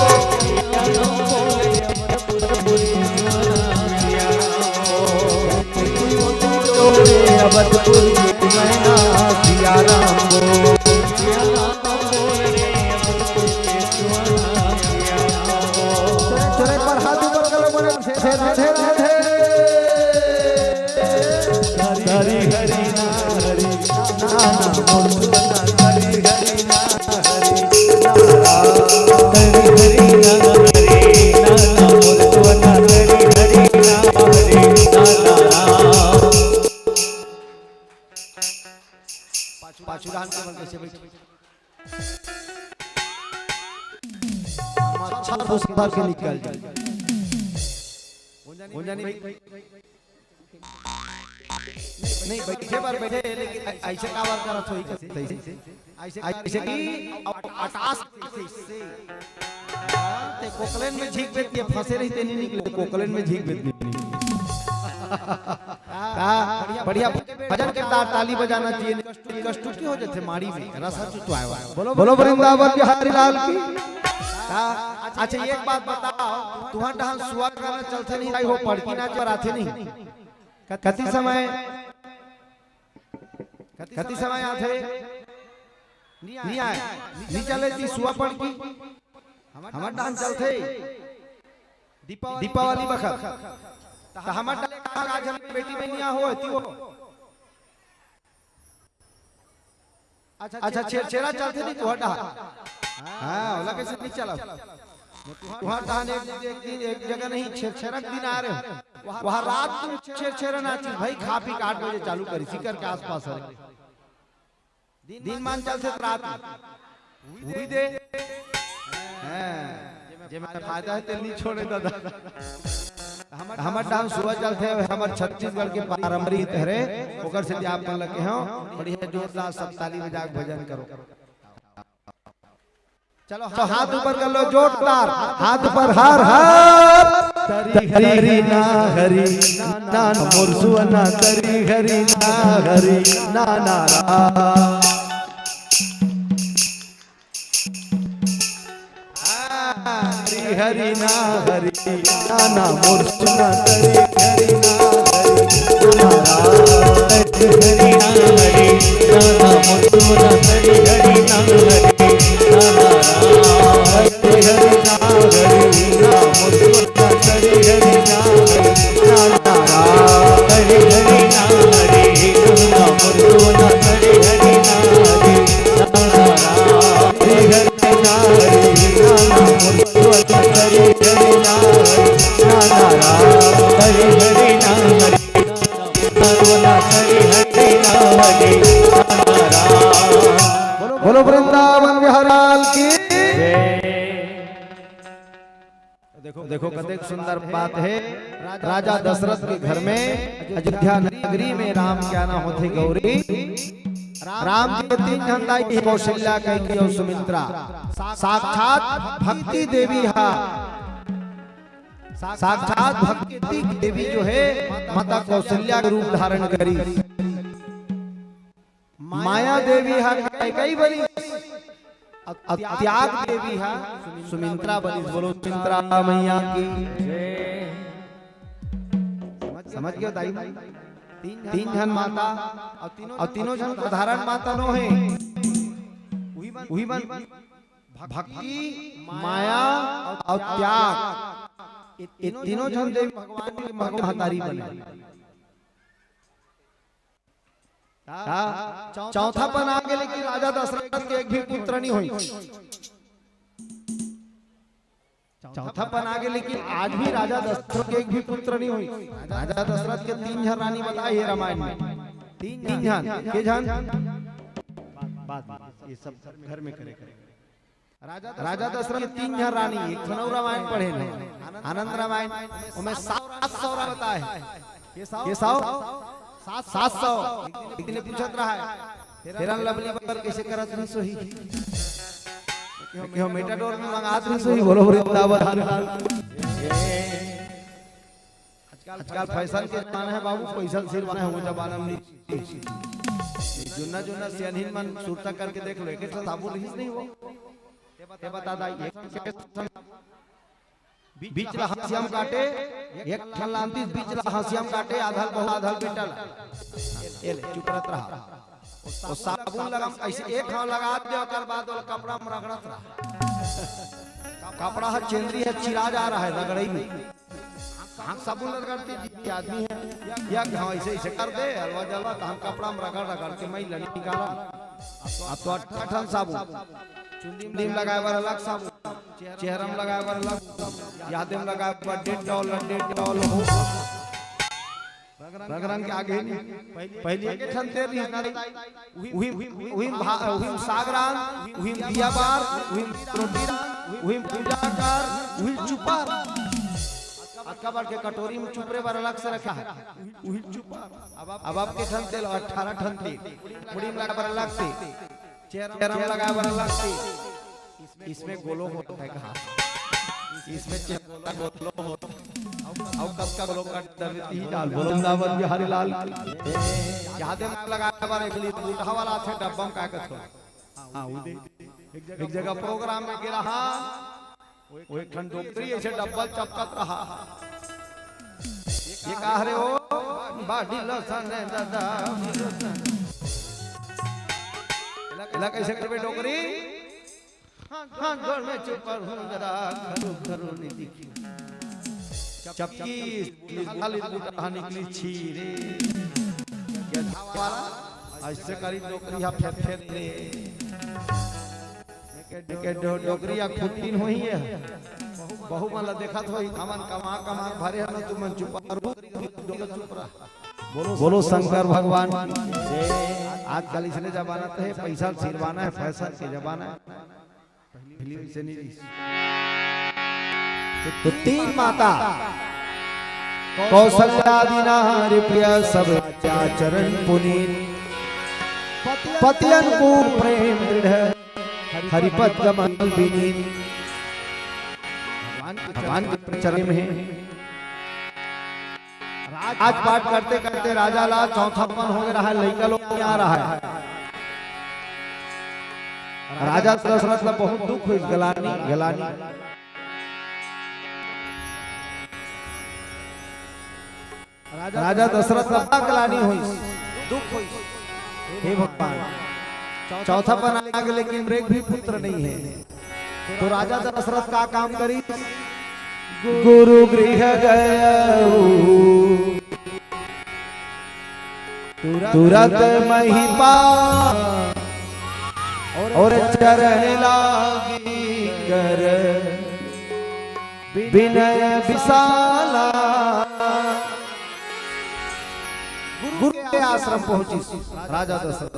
अवधपुर की मैना सिया राम बोल। चले, चले, पर हाथ ऊपर करो, बोले, राधे, राधे, राधे। हरी हरी ना हरी ना ना बोल, हरी हरी ना हरी ना। हरी हरी ना हरी ना ना बोल, हरी हरी ना हरी ना ना। पाछू, पाछू राम के मन कैसे बैठी? मच्छर घुस भर के निकल जाए। गुंजा नहीं, नहीं, बैठे पर बैठे, लेकिन ऐसे काबर करत होही, कैसे? ऐसे, ऐसे कि अटास से। हाँ, ते कोकलेन में झींक बेत के फंसे रही, ते नहीं निकले, कोकलेन में झींक बेत नहीं। हाँ, बढ़िया भजन के तार ताली बजाना चाहिए। कष्टुकी हो जाथे माड़ी में, रसा चुचवाए वाला। बोलो, बोलो वृंदावन बिहारी लाल की। हाँ, अच्छा, एक बात बताओ, तुहर डहान सुआ गाना चलथे नहीं, आई हो पड़की नाच पर आथे नहीं? कति समय, कति समय आथे? नहीं आए, नहीं चले जी सुआ पड़की। हमर डहान चलथे दीपावली बखत। त हमर डहान आज हम बेटी बहिनिया हो, एती हो। अच्छा, छेरछेरा चलथे नहीं तुहर डहान? हाँ, ओला कैसे नहीं चला? तुहर डहान एक, एक दिन एक जगह नहीं, छेरछेरा के दिन आ रहे हो। वहाँ रात तुम छेरछेरा नाची, भाई खा पी के आठ बजे चालू करी, सीकर के आसपास है। दिन मान चलथे त रात हुई दे। हाँ, जेमे फायदा है, तेल नहीं छोड़े दादा। हमर डांस सुबह चलथे, हमर छत्तीसगढ़ के पारंपरिक हरे, ओकर से आप मन लगे हो, बढ़िया जोरदार सब ताली बजा के भजन करो। चलो, हाथ ऊपर कर लो, जोरदार, हाथ ऊपर, हर हर। तरी हरी ना हरी ना ना मोर सुअना, तरी हरी ना हरी ना ना रा। हरी हरी ना हरी ना ना मोर सुअना, तरी हरी ना हरी ना ना रा। हरी हरी ना हरी ना ना मोर सुअना, तरी हरी ना हरी ना ना रा। हरी हरी ना हरी ना मोर सुअना, तरी हरी ना हरी ना ना रा। हरी हरी ना हरी ना ना मोर सुअना, तरी हरी ना हरी ना ना रा। हरी हरी ना हरी ना ना मोर सुअना, तरी हरी ना हरी ना ना रा। हरी हरी ना हरी ना ना मोर सुअना, तरी हरी ना हरी ना ना रा। बोलो वृंदावन बिहारी लाल की। देखो, देखो, कतेक सुंदर बात है। राजा दशरथ के घर में, अयोध्या नगरी में राम के आना होथे गौरी। राम के तीन झन दाई, कौशल्या, कैकेयी और सुमित्रा। साक्षात भक्ति देवी हा, साक्षात भक्ति देवी जो है, माता कौशल्या के रूप धारण करी। माया देवी हा कैकेयी बनिस, अउ त्याग देवी हा सुमित्रा बनिस। बोलो सुमित्रा मैया की। समझ गयो दाई? तीन झन माता, अउ तीनों झन साधारण माता नो हे। उही मन भक्ति, माया अउ त्याग, ये तीनों झन देवी भगवान के महतारी बने। का? चौथापन आ गे, लेकिन राजा दशरथ के एक भी पुत्र नहीं होइस। चौथापन आ गे, लेकिन आज भी राजा दशरथ के एक भी पुत्र नहीं होइस। राजा दशरथ के तीन झन रानी बताए हे रामायण में। तीन झन, के झन? बात, बात, ये सब घर में करे। राजा दशरथ के तीन झन रानी, एक ठन अउ रामायण पढ़े न, आनंद रामायण, ओमे सात सौ रानी बताए हे। के सौ? सात सौ। एक दिन पूछत रहा हे, Fair and Lovely बर कइसे करत रहिस होही? क्यों मेटाडोर में मंगात रहिस होही, बोलो वृंदावन। आजकल फैशन के जमाना हे बाबू, पैसा सिलवाना हे, वो जमाना में नहीं। जुन्ना जुन्ना सियानहिन मन सुरता करके देख लो, एक ठन साबुन रहिस नहीं वो। ते बता दाई, एक ठन बीच ला हंसिया म काटे, एक ठन लानतिस बीच ला हंसिया म काटे, आधा ल बहू आधा ल बेटा ला। ए ले, चुप रहत रहा। वो साबुन लगा, ऐसे एक घाव लगा दे, ओकर बाद वो कपड़ा में रगड़त रहा। कपड़ा ह चेंदरी हे, चिरा जा रहा हे, रगड़ई में। हाँ, साबुन रगड़ते जी आदमी हे, या घाव ऐसे ऐसे कर दे, हलवा जलवा, तो हम कपड़ा में रगड़ रगड़ के मैला निकालन। अब तो अट्ठा ठन साबुन, चुंदी में लगाए बर अलग साबुन, चेहरा में लगाए बर अलग, यादे में लगाए बर डेटॉल, डेटॉल हो। रंग रंग के आगे नहीं। पहली एक ठन तेल रहिस ना, उही, उही भा-, उही साग रांध, उही दिया बार, उही रोटी रांध, उही पूजा कर, उही चुपर। अतका बड़ के कटोरी में चुपरे बर अलग से रखा हे, उही चुपर। अब आप के ठन तेल, अट्ठारह ठन तेल, मुड़ी में लगाए बर अलग से, चेहरा में लगाए बर अलग से। इसमें गोलो होता है कहाँ? इसमें चेहरा गोलो होता है। अब कब का गोलो काट डरती ही डाल, बोलो वृंदावन बिहारी लाल। यादे में लगाए बर एक ली बूढ़ा वाला थे डब्बा में का कथो। हाँ, वो दे। एक जगह प्रोग्राम में गिरा, हाँ, वो एक ठन डोकरी ऐसे डब्बा चपकत रहा। ये का हरे हो? बाडी लसन है दादा। एला कैसे करबे डोकरी? हाँ, गोड़ में चुपर हूँ जरा, घरू घरू नहीं दिखी। चपकी, खाली बूटा निकली छी रे। ये धावा, ऐसे करी डोकरी हा फेर फेर रे। के डो-, डोकरी हा खुटिन होही हे। बहू मन ला देखत होही, हमन कमा कमा भरे हन, तुमन चुपर हू, डोकरी चुप रहा। बोलो शंकर भगवान। आजकल इसने जमाना तो है, पैसा सिरवाना है, फैशन के जमाना है। पहली वैसे नहीं रही। तो, तो तीन माता, कौशल्या आदि नारी प्रिय सब आचरण पुनीत, पति अनुकूल प्रेम दृढ़, हरिपद कमल विनीत। भगवान के चरण में है। राजपाट करते करते राजा ला चौथापन हो गया है, लइका लोग नहीं आ रहा है। राजा दशरथ ला बहुत दुख होइस, गलानी, गलानी। राजा दशरथ ला बड़ा गलानी होइस, दुख होइस। हे भगवान, चौथापन आ गे, लेकिन एक भी पुत्र नहीं है। तो राजा दशरथ का काम करी? गुरु गृह गयउ तुरत महिपा, और चरण लागी कर विनय विशाला। गुरु के आश्रम पहुंचिस राजा दशरथ।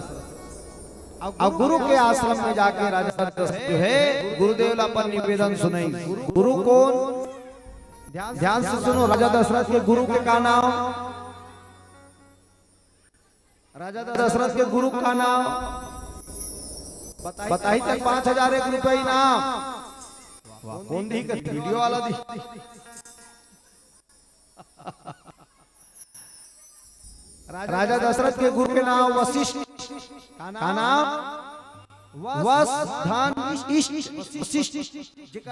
अब गुरु के आश्रम में जाके राजा दशरथ जो है, गुरुदेव ला अपन निवेदन सुनाइस। गुरु कौन? ध्यान से सुनो, राजा दशरथ के गुरु के का नाम? राजा दशरथ के गुरु का नाम? बताही त पाँच हजार एक रुपया इनाम। वाह, कौन दी? वीडियो वाला दी। राजा दशरथ के गुरु के नाम वशिष्ठ। का नाम? वस, धन, इष्ट, वशिष्ठ,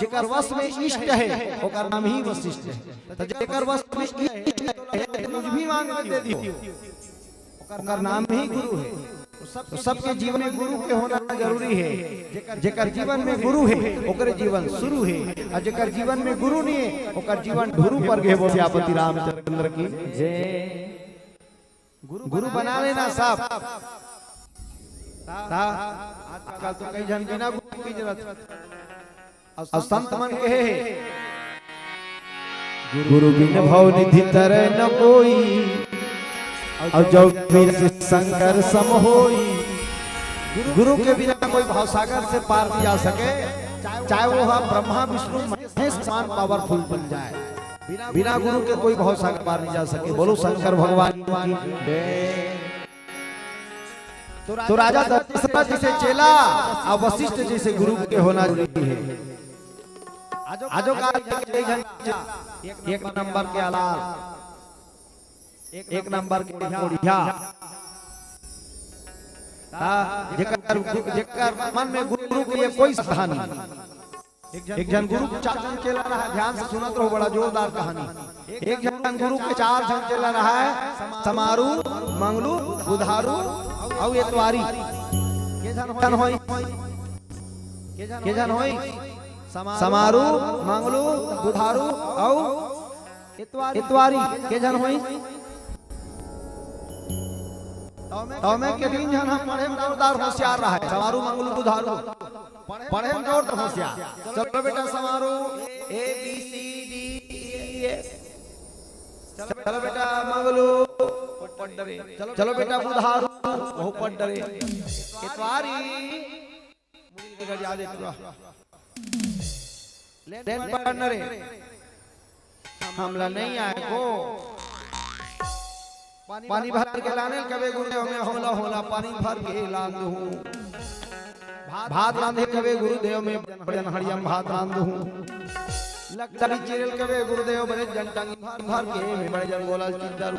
जेकर वश में इष्ट हे, ओकर नाम ही वशिष्ठ हे। त जेकर वश में इष्ट हे, कुछ भी मांग के दे दियो, ओकर नाम ही गुरु हे। तो सबके जीवन में गुरु के होना जरूरी हे। जेकर जीवन में गुरु हे, ओकर जीवन शुरू हे, अउ जेकर जीवन में गुरु नहीं हे, ओकर जीवन ढुरू पर गे। बोल सियापति रामचंद्र की जय। गुरु बना लेना सब। ता, आजकल तो कई झन बिना गुरु के जरूरत। अउ संत मन कहे हे, गुरु बिन भव निधि तरै न कोई, अउ जो बिरथ शंकर सम होई। गुरु के बिना कोई भवसागर से पार नहीं जा सके, चाहे वो हा ब्रह्मा विष्णु महेश समान पावरफुल बन जाए। बिना गुरु के कोई भवसागर पार नहीं जा सके। बोलो शंकर भगवान की जय। तो राजा दशरथ जैसे चेला अउ वशिष्ठ जैसे गुरु के होना जरूरी हे। आजो काल के एक नंबर के अलाल, एक नंबर के बढ़िया। हाँ, जेकर, जेकर मन में गुरु के लिए कोई श्रद्धा नहीं। एक झन गुरु के चार झन चेला रहा, ध्यान से सुनत रहो, बड़ा जोरदार कहानी। एक झन गुरु के चार झन चेला रहा हे, समारू, मंगलू, बुधारू अउ एतवारी। के झन होई? के झन होई? समारू, मंगलू, बुधारू अउ एतवारी। के झन होई? तौ में के तीन झन ह पढ़े में जोरदार होशियार रहा हे, समारू, मंगलू, बुधारू। पढ़े में जोर तो होशियार। चलो बेटा Samaru, A B C D E F. चलो बेटा मंगलू, पढ़ डरे। चलो बेटा बुधारू, वो पढ़ डरे। एतवारी, मुड़ी के गजा दे पूरा। लेन पढ़ न रे। हमला नहीं आए को। पानी भर के लाने ल कबे गुरुदेव में होला होला पानी भर के लान दूँ। भात रांधे कबे गुरुदेव में बड़े हड़िया म भात रांध दूँ। लकड़ी चीरे ल कबे गुरुदेव बड़े जन टांगी भर के में बड़े जन गोला चिंता रू।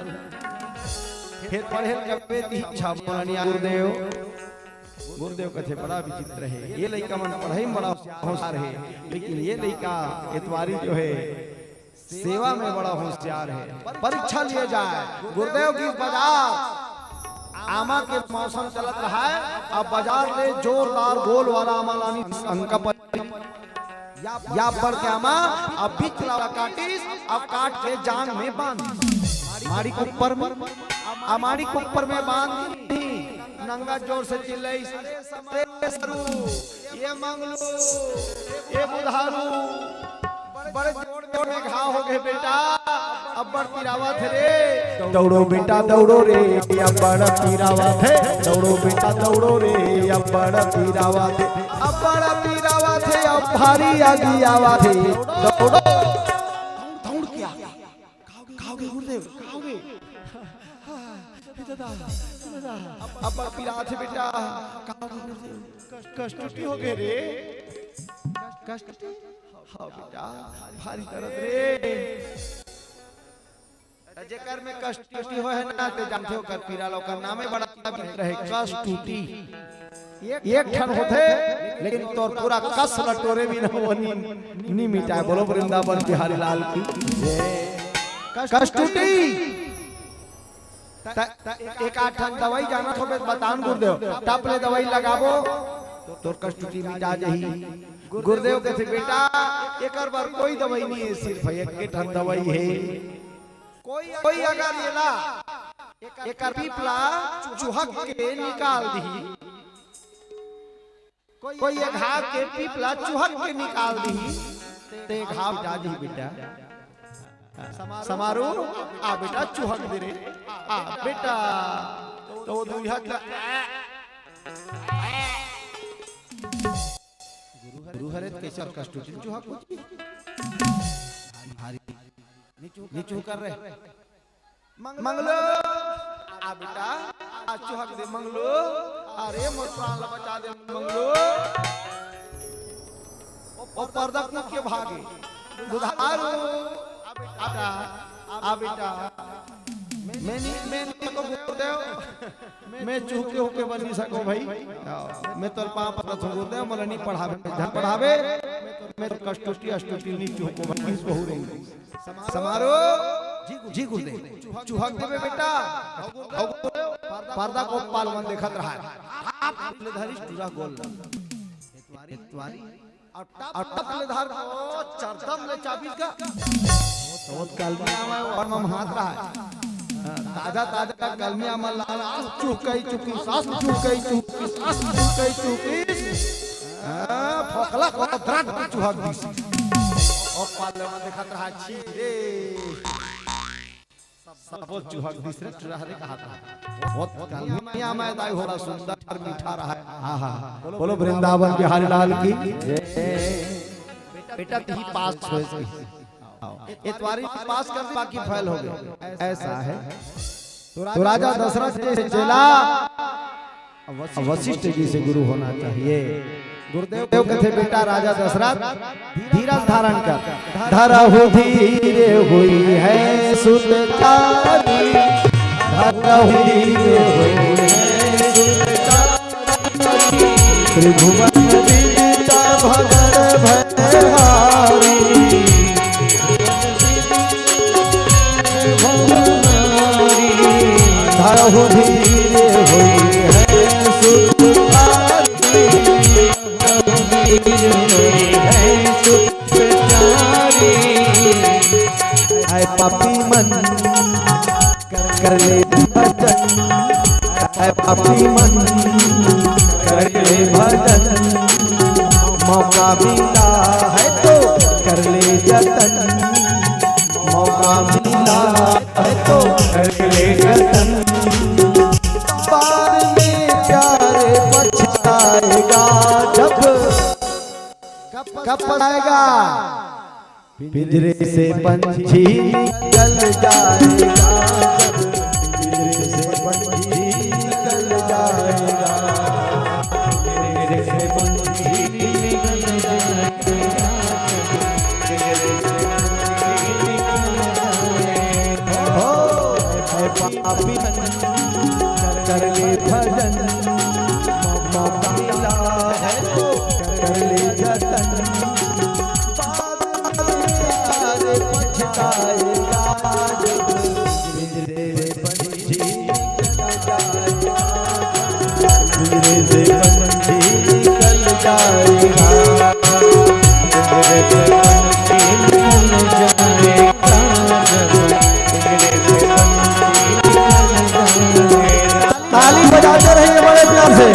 फिर पढ़े ल कबे दीक्षा बोलनिया गुरुदेव। गुरुदेव कथे बड़ा विचित्र हे, ये लइका मन पढ़ाई में बड़ा होशियार हे, लेकिन ये लइका एतवारी जो हे सेवा में बड़ा होशियार हे। परीक्षा लिए जाए, गुरुदेव की बाजार आमा के मौसम चलत रहा हे, अब बाजार ले जोरदार गोल वाला आमा लानी अंका पर या बढ़ के आमा, अब बीच ला काटिस, अब काट के जांग में बांध। माड़ी के ऊपर में, अब माड़ी के ऊपर में बांध दी। नंगा जोर से चिल्लाइस, "अरे सरू, ये मंगलू, ये बुधारू, बड़े जोर जोर में घाव हो गए बेटा, अब्बड़ पिरावत हे रे।" दौड़ो बेटा दौड़ो रे, अब्बड़ पिरावत हे। दौड़ो बेटा दौड़ो रे, अब्बड़ पिरावत हे। अब्बड़ पिरावत हे, अब भारी आगी आवत हे। दौड़ो। दौड़, दौड़ के आ। खाओगे गुरुदेव, खाओगे। हे दादा, हे दादा। अब्बड़ पिरावत हे बेटा, खाओगे गुरुदेव। कष्ट, कष्ट हो गए रे। कष्ट, हाँ बेटा, भारी दर्द रे। त जेकर में कष्ट होय हे ना, ते जानथे ओकर पीरा ल, ओकर नामे बड़ा पवित्र हे, कष्टुटी। एक ठन होथे, लेकिन तोर पूरा कस ल टोरे बिना वो नी, नी मिटाय। बोलो वृंदावन बिहारी लाल की जय। कष्टुटी। त, त एक आध ठन दवाई जानत होबे त बतान गुरुदेव, टप ले दवाई लगाबो, तोर कष्टुटी मिटा जाही। गुरुदेव कथे, "बेटा, एकर बर कोई दवाई नहीं हे, सिर्फ एक ठन दवाई हे।" कोई, कोई अगर एला, एकर पीप ला चुहक के निकाल दिही, कोई ये घाव के पीप ला चुहक के निकाल दिही, ते घाव मिटा दिही बेटा। समारू, आ बेटा, चुहक दे रे, आ बेटा। तो वो दुई हाथ ला, गुरु हरे त कैसे कष्टुटी चुहक होती? भारी नीचू कर रे। मंगलू, आ बेटा, आ चुहक दे मंगलू। अरे मोर प्राण ला बचा दे मंगलू। ओ पर्दा कूद के भागे। बुधारू, आ बेटा, आ बेटा, मैं नहीं, मैं नहीं तो गुरुदेव, मैं चूहके उहके बन नहीं सकों भाई। मैं तोर पाँव परत हँव गुरुदेव, मोला नहीं पढ़ाबे, झन पढ़ाबे, मैं तोर कस्तुरी अस्तुरी नहीं चूहकों भाई, किस बहू रही। समारो, जी गुरुदेव, चूहक देबे बेटा, अउ गुरुदेव, परदा कोत पाल मन देखत रहय। आप ले धरिस टूरा गोल ल। अउ टप ले धर, ओ, चरदम ले चाबिस गा। बहुत कलमी आमय, अउ मम हाथ रहय। हाँ, ताजा, ताजा कलमी आमय लान, आस चूहकई चूहकिस, आस चूहकई चूहकिस, आस चूहकई चूहकिस। हाँ, फोकला को दरद चूहक दिस। ओ पाल मन देखत रहय, छी रे। सबो चूहक दिस रे, टूरा हरे कहा था। बहुत कलमी आमय दाई, होड़ा सुंदर मीठा रहय। आहा। बोलो वृंदावन बिहारी लाल की। बेटा, तिही पास होय। एतवारी पास कर, बाकी फेल हो गए। ऐसा है। तो राजा दशरथ के चेला वशिष्ठ जी से गुरु होना चाहिए। गुरुदेव कथे, बेटा राजा दशरथ, धीरज धारण कर। धरहु धीर हुई है सुत चारी, धरहु धीर हुई है सुत चारी। त्रिभुवन विदित भगन भयहारी। धरहु धीर होई है सुत चारी। धरहु धीर होई है सुत चारी। हाय पापी मन कर, कर ले भजन, हाय पापी मन कर ले भजन। मौका मिला है तो कर ले जतन, मौका मिला है तो कर ले जतन। बाद में प्यार पछताएगा जब, कब पछताएगा? पिंजरे से पंछी निकल जाएगा, पिंजरे से पंछी निकल जाएगा, पिंजरे से पंछी निकल जाएगा। हो, है पापी मन, कर ले भजन, मौका मिला है तो कर ले जतन। बाद में प्यार पछताएगा जब, पिंजरे से पंछी निकल जाएगा, पिंजरे से पंछी निकल जाएगा, पिंजरे से पंछी निकल जाएगा जब, पिंजरे से पंछी निकल जाएगा। ताली बजाते रहिए बड़े प्यार से।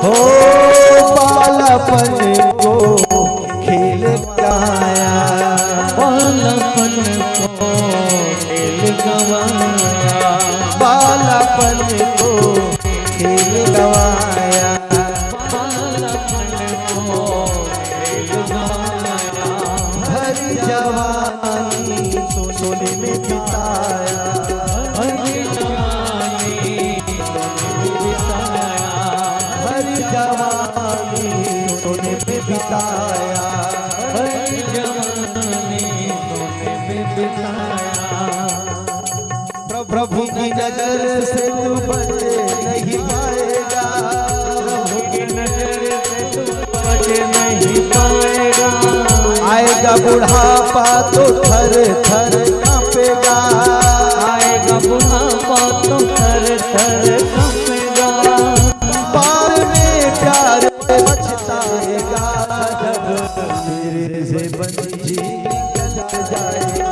हो बालपन को खेल गवाया, बालपन को खेल गवाया, बालपन को खेल गवाया, बालपन को खेल गवाया। भरी जवानी सोने में बिताया, भरी जवानी सोने में बिताया, भरी जवानी सोने में बिताया, भरी जवानी सोने में बिताया। प्रभु की नजर से तू बच नहीं पाएगा, प्रभु की नजर से तू बच नहीं पाएगा। आएगा बुढ़ापा तो थर थर कांपेगा, आएगा बुढ़ापा तो थर थर कांपेगा। बाद में प्यार पछताएगा जब, तेरे से बंझी निकल जाएगा।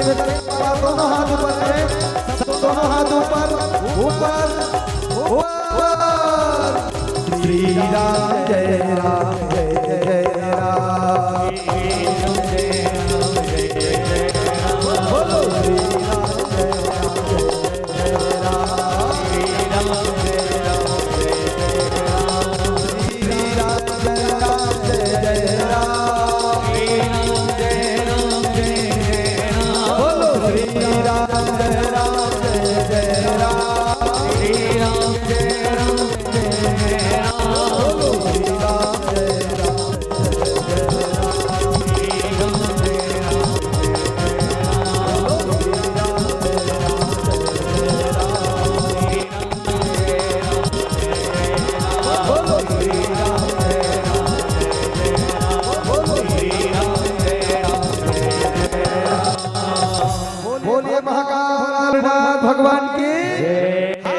दोनों हाथ ऊपर करें, सब दोनों हाथ ऊपर, ऊपर, ऊपर। श्री राम जय राम जय जय राम। बोलो श्री राम जय राम जय जय राम। श्री राम जय राम जय जय राम। बोलो श्री राम जय राम जय जय राम। श्री राम जय राम जय जय राम। बोलो श्री राम जय राम जय जय राम। श्री राम जय राम जय जय राम। बोलो श्री राम जय राम जय जय राम। बोलो श्री राम जय राम जय जय राम। बोलो श्री राम जय राम जय जय राम। बोलिए महाकाल भोलेनाथ भगवान की।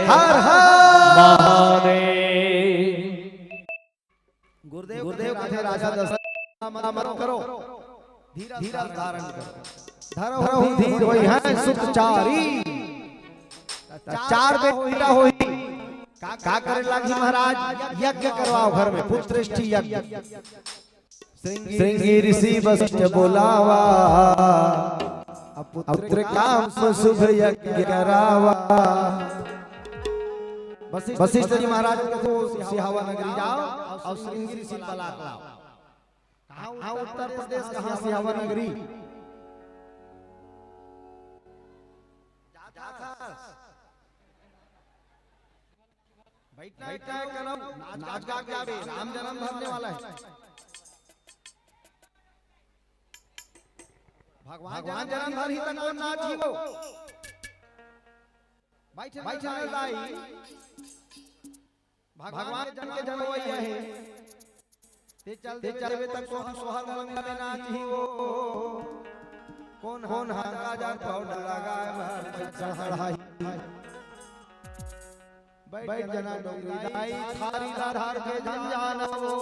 हर हर महादेव। गुरुदेव गुरुदेव कथे राजा दशरथ, चिंता मत करो, धीरज धारण करो। धरहु धीर होई है सुखचारी। चार बेटा होई, का करे लागी महाराज? यज्ञ करवाओ घर में, पुत्रेष्टि यज्ञ। श्रृंगी ऋषि वशिष्ठ बोलावा, अब पुत्र काम शुभ यज्ञ करावा। वशिष्ठ जी महाराज को सिहावा नगरी जाओ और श्रृंगी ऋषि बला के लाओ। कहाँ उत्तर प्रदेश, कहाँ सिहावा नगरी? बैठना है, करो, नाच गा के आवे, राम जन्म धरने वाला है। भगवान जन्म धर ही तक नाच ही वो। बैठे बैठे दाई, भगवान जन के जन्म वही है। ते चल ते चलबे तक सोहर सोहर गंगा में नाच ही वो। कौन कौन हाथ का जान पाउडर लगाए बाहर चढ़ाई। बैठ जाना डोकरी दाई, थारी ला धर के झंझाना वो।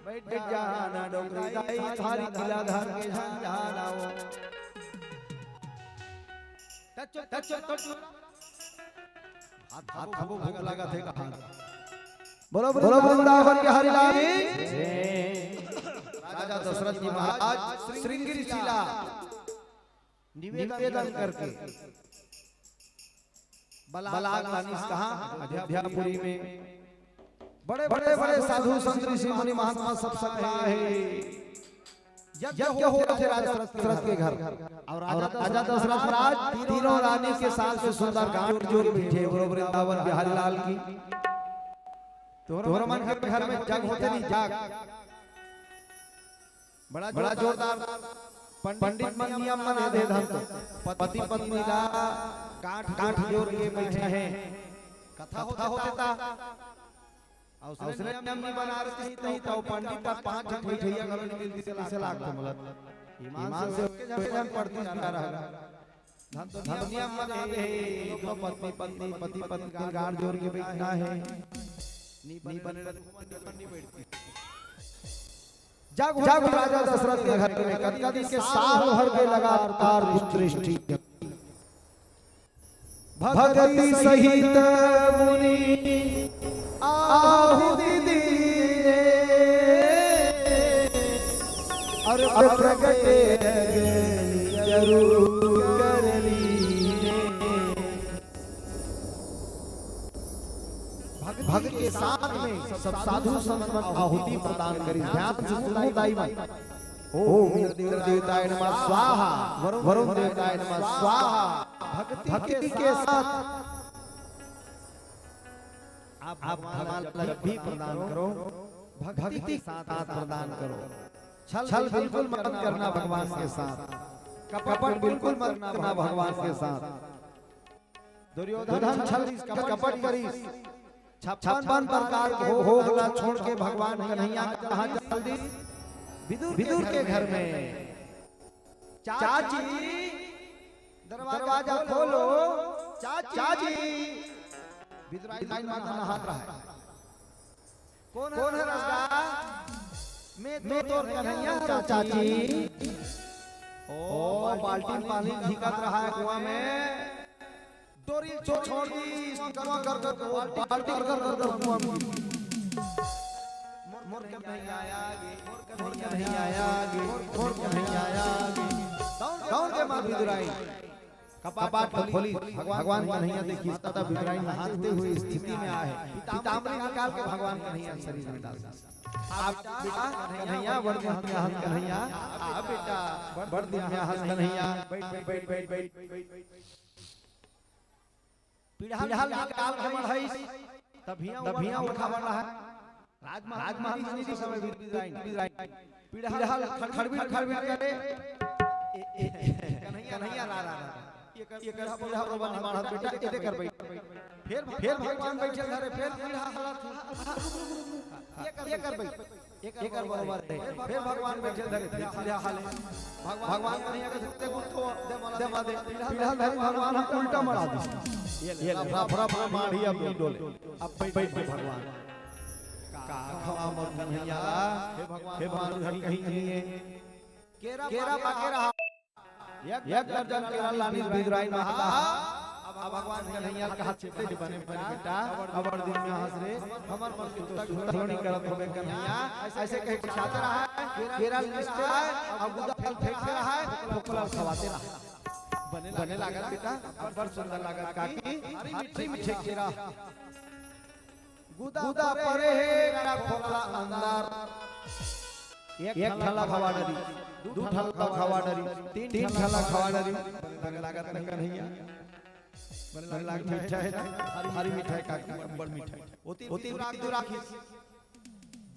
बैठ जाना डोकरी दाई, थारी ला धर के झंझाना वो। Touch touch touch. हाथ हाथ खाबो, भूख लगा थे कहा। बोलो बोलो वृंदावन बिहारी लाल की। राजा दशरथ जी महाराज श्रृंगी ऋषि ला निवेदन करके बलाक लानिस कहाँ? अयोध्यापुरी में। बड़े बड़े बड़े साधु संत ऋषि मुनि महात्मा सब संग आए। यज्ञ होत हे राजा दशरथ के घर। और राजा दशरथ महाराज तीनों रानी के साथ से सुंदर गांठ जोड़ बैठे। बोलो वृंदावन बिहारी लाल की। तोहर मन के घर में जग होथे नहीं, जग। बड़ा बड़ा जोरदार पंडित मन नियम बना दे धन। पति पत्नी ला गांठ गांठ जोड़ के बैठे हैं। कथा होथे ता। और उसने नियम नहीं बना रही थी तो पंडित का पांच झन बैठैया घलो नहीं मिलती से लाख से लाख तो मिलत। ईमान से होके जब जन पड़ती जा रहा है। धन तो नियम बना दे, दोनों पत्नी पत्नी पति पत्नी गांठ जोड़ के बैठना है। नहीं बने तो नहीं बैठती। जग जग राजा दशरथ के घर में कतका दिन के साल भर के लगातार पुत्रेष्टि। भगति सहित मुनि आहुति दीने, और प्रगटे अग्नि चरु कर लीने। भग-, भगत के साथ में सब साधु संत मन आहुति प्रदान करी। ध्यान से सुनहु दाई मन। ओम इंद्र देवताय नमः स्वाहा, वरुण देवताय नमः स्वाहा। भक्ति के साथ आप भगवान ला जब भी प्रदान करो, भक्ति के साथ प्रदान करो। छल बिल्कुल मत करना भगवान के साथ, कपट बिल्कुल मत करना भगवान के साथ। दुर्योधन छल कपट करिस, छप्पन प्रकार के भोग ला छोड़ के भगवान कन्हैया कहाँ चल दिस? विदुर के घर में। चाची, दरवाजा खोलो, चाची। विदुर आइस, लाइन मार नहात रहा है। कौन है रसगा? मैं तो तोर कन्हैया हरंव चाची। ओ बाल्टी में पानी झिकत रहा है कुआं में। डोरी छोड़ दी, कर कर कर कर, बाल्टी कर कर कर कर कुआं में। मोर कन्हैया आगे, मोर कन्हैया आगे, मोर कन्हैया आगे। दौड़ के माँ बिदुराइन कपाट खोली, भगवान कन्हैया देखिस, तब बिदुराइन नहाते हुए स्थिति में आए। पीताम्बरी निकाल के भगवान कन्हैया के शरीर में डाल दी। आ बेटा कन्हैया, बड़ दिन में हंस कन्हैया, आ बेटा बड़ दिन में हंस कन्हैया। बैठ, बैठ, बैठ, बैठ, बैठ। पीढ़ा निकाल के मढ़ाइस, तभिया, तभिया उठा बन रहा है। राजमहल, राजमहल के समय बिदुराइन, बिदुराइन। पीढ़ा खड़-, खड़बिड़, खड़बिड़ करे। ए, ए, ए, कन्हैया ला, ला, ला। ये कर, ये कर, पीढ़ा बरोबर नहीं मारत बेटा, एदे कर बैठ। फिर, फिर भगवान बैठे धरे, फिर पीढ़ा हालत। ये कर, ये कर बैठ। एकर बरोबर है। फिर भगवान बैठे धरे, फिर सीधा हाल है। भगवान कन्हैया के धरते गुत्तो दे मला दे, पीढ़ा धरे भगवान हम उल्टा मड़ा दी। ये ले, फरा, फरा, फरा, माढ़ी अब नहीं डोले। अब बैठ, बैठ के भगवान। का खवा मोर कन्हैया, हे भगवान, घर कहीं नहीं है। केरा, केरा पाके रहा। एक दर्जन केरा लानिस बिदुराइन महता। अब भगवान कन्हैया कहा चेते जे बने बने बेटा, अबड़ दिन में हंस रे, हमर मन के तो झूठ नहीं करत होबे कन्हैया। ऐसे कह के खिलाते रहा है, केरा लिस्ते रहा है, अब गुदा फल फेंकते रहा है, फोकला खवाते रहा। बने लागत बेटा, अबड़ सुंदर लागत काकी, हरी मीठी मीठी केरा। गुदा परे हे, केरा फोकला अंदर। एक ठला खवा डरी, दू ठला खवा डरी, तीन ठला खवा डरी। बने लागत नहीं कन्हैया। बने लागत मीठा है ना? हरी मीठा है काकी, बड़ मीठा है। ओती, ओती राख दू राखी।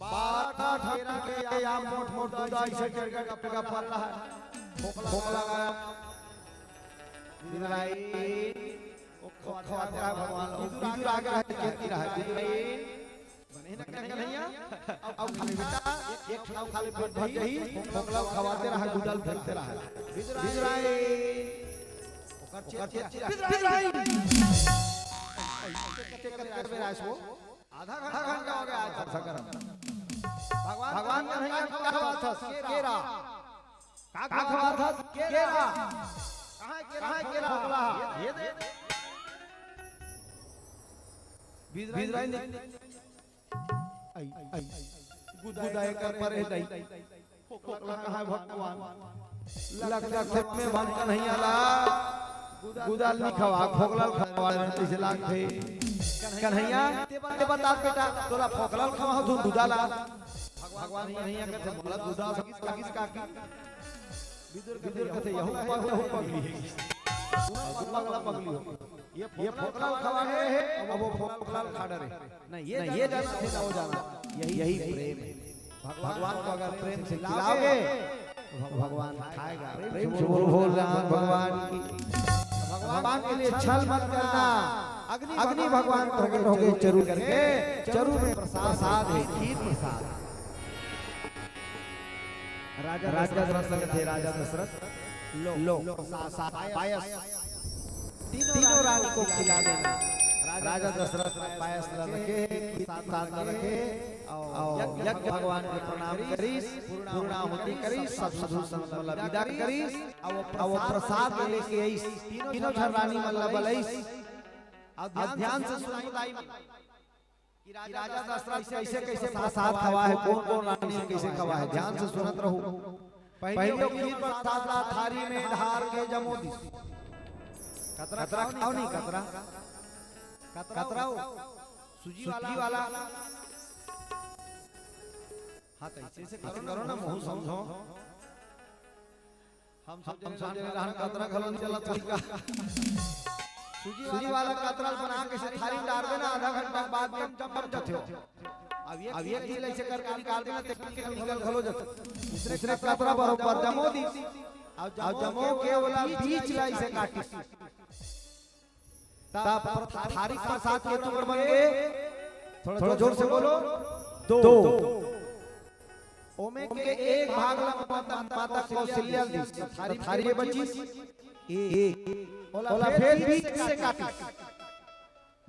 बारह ठेरा के या मोट मोट गुदा ऐसे करके गप्पे का पड़ रहा है। फोकला गया। बिदुराइन। खवाते रहा भगवान, बिदुर आगे रहा, कहती रहा, बिदुराइन। बने ना कन्हैया? अब, अब खाली बेटा, एक, एक खाली पेट भर जाही, फोकला खवाते रहा, गुदा ल फेंकते रहा। बिदुराइन। ओकर चेत, चेत, चेत, बिदुराइन। कते, कते बेरा आइस वो? आधा घंटा हो गया आज। भगवान, भगवान कन्हैया का खवाथस? केरा। का खवाथस? केरा। कहाँ केरा? कहाँ केरा? फोकला। ये दे। बिदुराइन। आई, आई। गुदा एकर परे दाई। फोकला कहाँ है भगवान? लग, लग, खेत में भगवान कन्हैया ला। गुदा ल नहीं खवा, फोकला ल खवा, तैसे लागथे। कन्हैया, ते बता बेटा, तोला फोकला ल खवा, तू गुदा ला। भगवान कन्हैया कहते, "मोला गुदा सकिस, सकिस काकी।" बिदुर कहते, "यहू पग-, यहू पगली है। पगला पगली हो। ये फोकला खवा गए है, अब वो फोकला खा डरे।" नहीं, ये जाना थे, वो जाना। यही, यही प्रेम है। भगवान को अगर प्रेम से खिलाओगे, तो भगवान खाएगा। प्रेम से बोलो भोलेनाथ भगवान की। भगवान के लिए छल मत करना। अग्नि भगवान प्रकट होंगे चरु करके, चरु में प्रसाद है, खीर प्रसाद। राजा, राजा दशरथ थे, राजा दशरथ लो, लो, सा-, सा-, पायस तीनों रानी को खिला देना। राजा दशरथ पायस ला रखे, खीर प्रसाद ला रखे, और यज्ञ भगवान के प्रणाम करिस, पूर्णाहुति करिस, सब साधु संत मन ला विदा करिस, और वो प्रसाद लेके आइस, तीनों झन रानी मन ला बलाइस। और ध्यान से सुनत कि राजा दशरथ कैसे कैसे प्रसाद खवा है, कौन कौन रानी कैसे खवा है, ध्यान से सुनत रहू। पहले वो खीर प्रसाद ला थारी में ढार के जमो दिस। कतरा खाओ नहीं, कतरा, कतरा हो। सूजी वाला। हाँ, तो ऐसे ऐसे करो ना, मुँह समझो। हम सोचे रहन कतरा घलो नहीं चलत होही का। सूजी वाला कतरा बना के से थारी में डाल देना, आधा घंटा बाद में जम जाथे। अब एक, अब एक ढील ऐसे करके निकाल देना, ते निकल घलो जाथे। दूसरे कतरा बरोबर जमो दिस। अब जमो के ओला बीच ला ऐसे काटिस। तब थारी प्रसाद के टुकड़ बन गए। थोड़ा जोर से बोलो। दो। ओमे के एक भाग ला माता, माता कौशल्या दिस। थारी में बचिस एक। ओला फिर बीच से काटिस।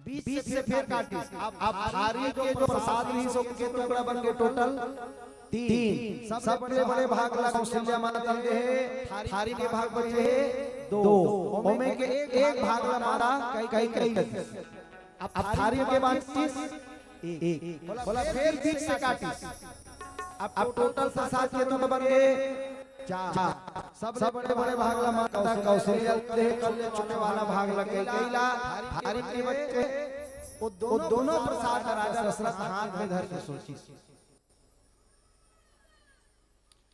बीच से फिर काटिस। अब थारी के जो प्रसाद रहिस, ओके टुकड़ा बन के टोटल तीन। सबले बड़े भाग ला कौशल्या माता दे हे, थारी के भाग बचे हे दो। ओमे के एक भाग ला माता कैकेयी दे हे। अब थारी के बांटिस एक, बोला फेर बीच से काटिस। अब टोटल प्रसाद के तो बन गए चार। सबले बड़े भाग ला माता कौशल्या दे हे, छोटे वाला भाग ला कैकेयी ला। थारी के बचे वो दोनों प्रसाद राजा दशरथ हाथ में धर के सोचिस।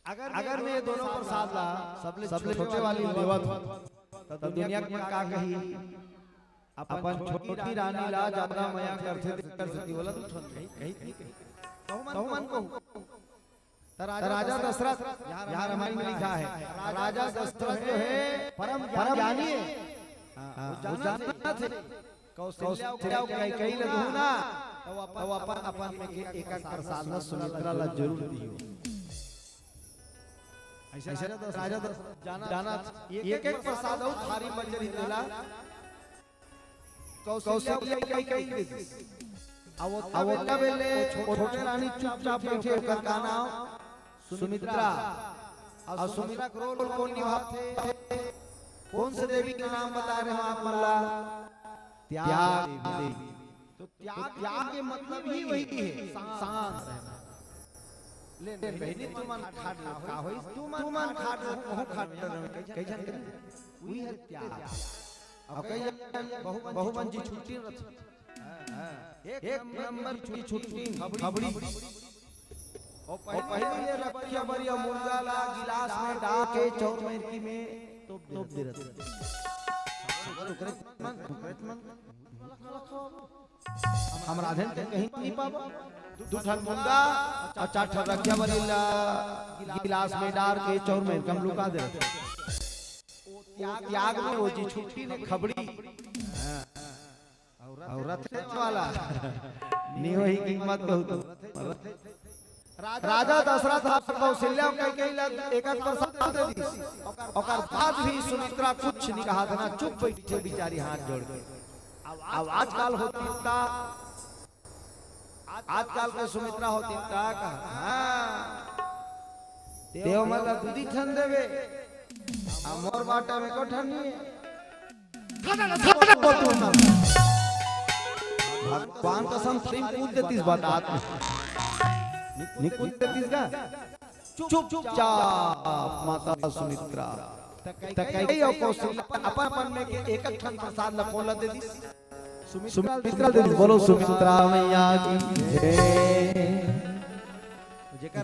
अगर मैं ये दोनों प्रसाद ला सबले छोटे वाली देवत हूँ, तो दुनिया के मन का कही? अपन छोटी रानी ला ज्यादा मया करथे, तेकर सेती बोला तू ठन कही, कही, कही। कहूँ मन कहूँ। तो राजा दशरथ, यहाँ रामायण में लिखा है, राजा दशरथ जो है परम ज्ञानी है। हाँ, वो जानत हे। कौशल्या अउ कैकेयी ल दूहूं ना, त अपन, अपन में के एक एक प्रसाद ल सुमित्रा ल जरूर दिहूं। अइसे राजा दशरथ जानत हे, एक एक प्रसाद अउ थारी म जरूर देला। कौशल्या अउ कैकेयी दे दिस। अब ओतका बेले वो छोटे रानी चुपचाप बइठे, ओकर का नाव? सुमित्रा। अउ सुमित्रा के रोल कोन निभाथे? कोन से देवी के नाम बता रहे हो आप मन ला? त्याग देवी। तो त्याग, त्याग के मतलब ही वही है, शांत रहना। ले, ले, बहिनी, तुमन खाट लो, का होइस? तुमन खाट लो, कहूं खाट लो, कइसन, कइसन? वही है त्याग। अब कई जन बहु-, बहुमंजी छुट्टी रथे। एक नंबर की छुट्टी, खबड़ी। अउ पहली ये रखिया बरिया मुर्गा ला गिलास में डाल के चौर मेरकी में तोप दे रथे। हम राधेन ते कहीं नहीं पाबो। दू ठन मुर्गा अउ चार ठन रखिया बरिया ला गिलास में डाल के चौर मेरकी में लुका दे रथे। त्याग में वो जी छुट्टी ने खबड़ी। अउ रथे वाला। नी होही कीमत कहूं तो। राजा दशरथ ह कौशल्या अउ कैकेयी ला एक एक प्रसाद दे दिस। ओकर बाद भी सुमित्रा कुछ नहीं कहा था ना, चुप बइठे बिचारी हाथ जोड़ के। अब आजकल होतिस त, आजकल के सुमित्रा होतिस त कहा, हाँ, तें मन ला दूदी ठन देबे, अउ मोर बाटा में एको ठन नहीं है। भगवान कसम, सही कूद देतिस बता। नहीं कूद देतिस का? चुपचाप माता सुमित्रा। त कैकेयी अउ कौशल्या अपन अपन में के एक एक ठन प्रसाद ला कोन ला दे दिस? सुमित्रा दे दिस। बोलो सुमित्रा मैया की जय।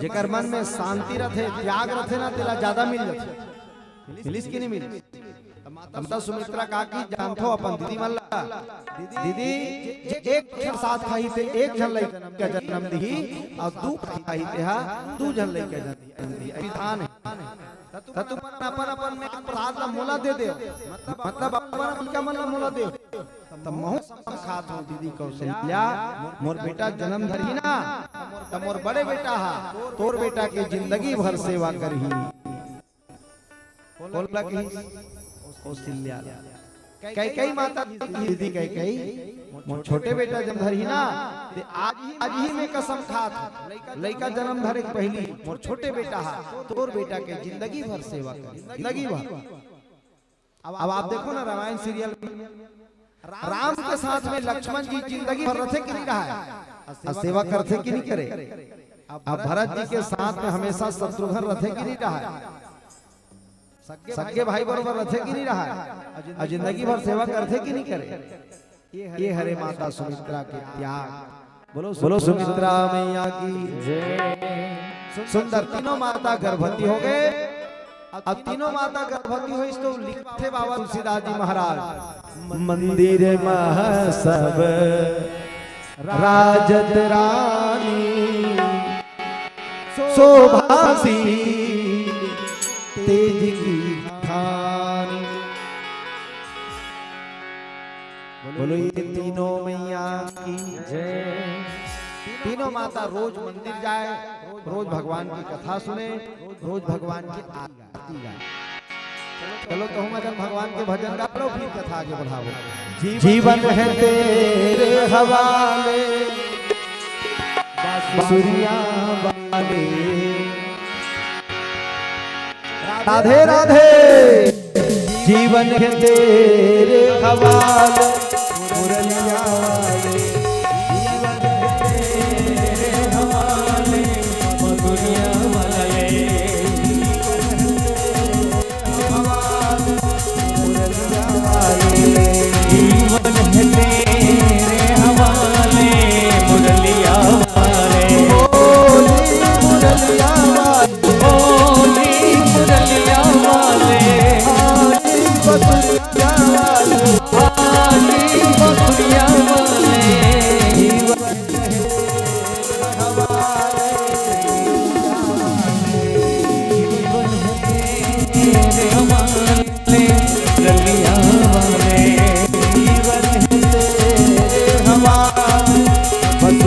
जेकर मन में शांति रथे, त्याग रथे ना, तेला ज्यादा मिल जाथे। मिलिस कि नहीं मिलिस? त माता सुमित्रा का की जानथो अपन दीदी मन ला, दीदी, जे एक झन साथ खाही ते एक झन लइका जनम दिही, अउ दू खाही ते हा दू झन लइका जनम दिही। विधान है। त तुमन अपन अपन में प्रसाद ला मोला दे देव, मतलब अपन अपन लइका मन ला मोला देव। त महूं कसम खात हूं दीदी कौशल्या, मोर बेटा जनम धरही ना, त मोर बड़े बेटा हा तोर बेटा के जिंदगी भर सेवा करही। कोन ला कहिस? कौशल्या। कैकेयी माता कहिस, दीदी कैकेयी, मोर छोटे बेटा जनम धरही ना, ते आज ही, आज ही मैं कसम खात हूं, लइका जनम धरे के पहिली मोर छोटे बेटा हा तोर बेटा के जिंदगी भर सेवा करही, जिंदगी भर। अब आप देखो ना रामायण सीरियल में, राम के साथ में लक्ष्मण जी जिंदगी भर रथे कि नहीं रहा है? अउ सेवा करथे कि नहीं करे? अब भरत जी के साथ में हमेशा शत्रुघ्न रथे कि नहीं रहा है? सगे भाई बरोबर रथे कि नहीं रहा है? अउ जिंदगी भर सेवा करथे कि नहीं करे? ये हरे माता सुमित्रा के त्याग। बोलो सुमित्रा मैया की जय। सुंदर तीनों माता गर्भवती हो गए। अब तीनों माता गर्भवती होइस तो लिखथे बाबा तुलसीदास जी महाराज, मंदिर मह सब राजत रानी, शोभा सी तेज की खानी। बोलो ये तीनों मैया की जय। तीनों माता रोज मंदिर जाए, रोज भगवान की कथा सुने, रोज भगवान की आरती गाए। चलो तो हम अगर भगवान के भजन गा लो, फिर कथा आगे बढ़ाओ। जीवन है तेरे हवाले, बांसुरियां वाले। राधे राधे। जीवन है तेरे हवाले, मुरलिया वाले। जीवन है तेरे हवाले, मुरलिया वाले। जीवन है तेरे हवाले, मुरलिया वाले। होली मुरलिया वाले। होली मुरलिया वाले। होली बसुरिया वाले। होली बसुरिया वाले। जीवन है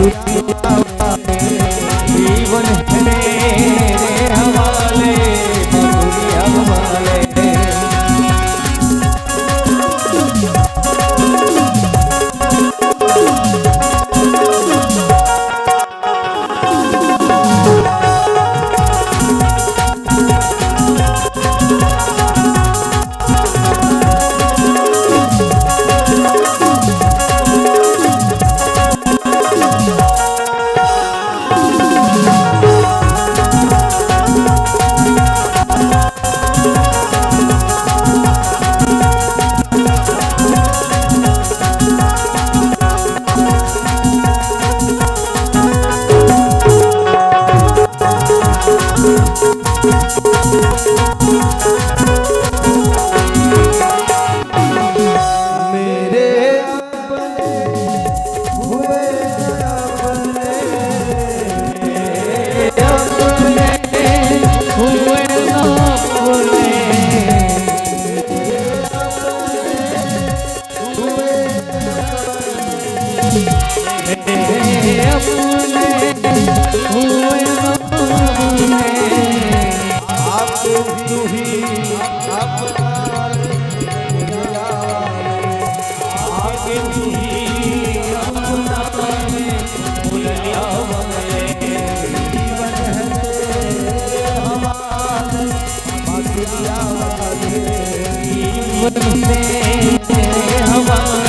तेरे हवाले।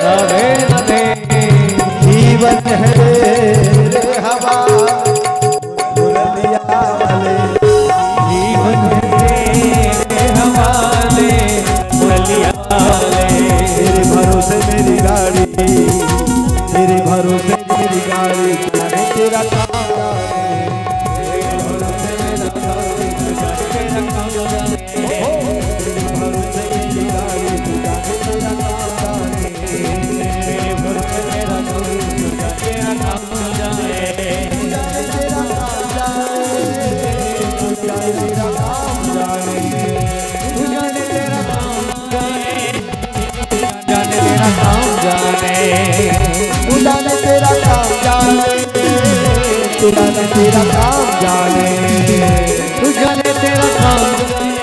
राधे राधे। जीवन है रे हवा, मुरलिया वाले। जीवन है रे हवाले, मुरलिया वाले। तेरे भरोसे मेरी गाड़ी, तेरे भरोसे मेरी गाड़ी, जाने तेरा काम जाने। तेरे भरोसे मेरा काम जाने, तेरा काम जाने। तू जाने तेरा काम जाने, तू जाने तेरा काम जाने।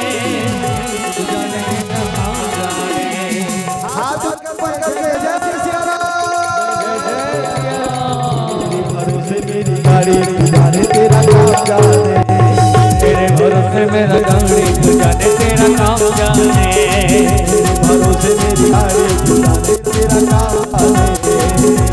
हाथ ऊपर करके जय श्री सिया राम। तेरे भरोसे मेरी गाड़ी, तू जाने तेरा काम जाने। तेरे भरोसे मेरा गाड़ी, तू जाने तेरा काम जाने। तेरे भरोसे मेरी गाड़ी, तू जाने तेरा काम जाने।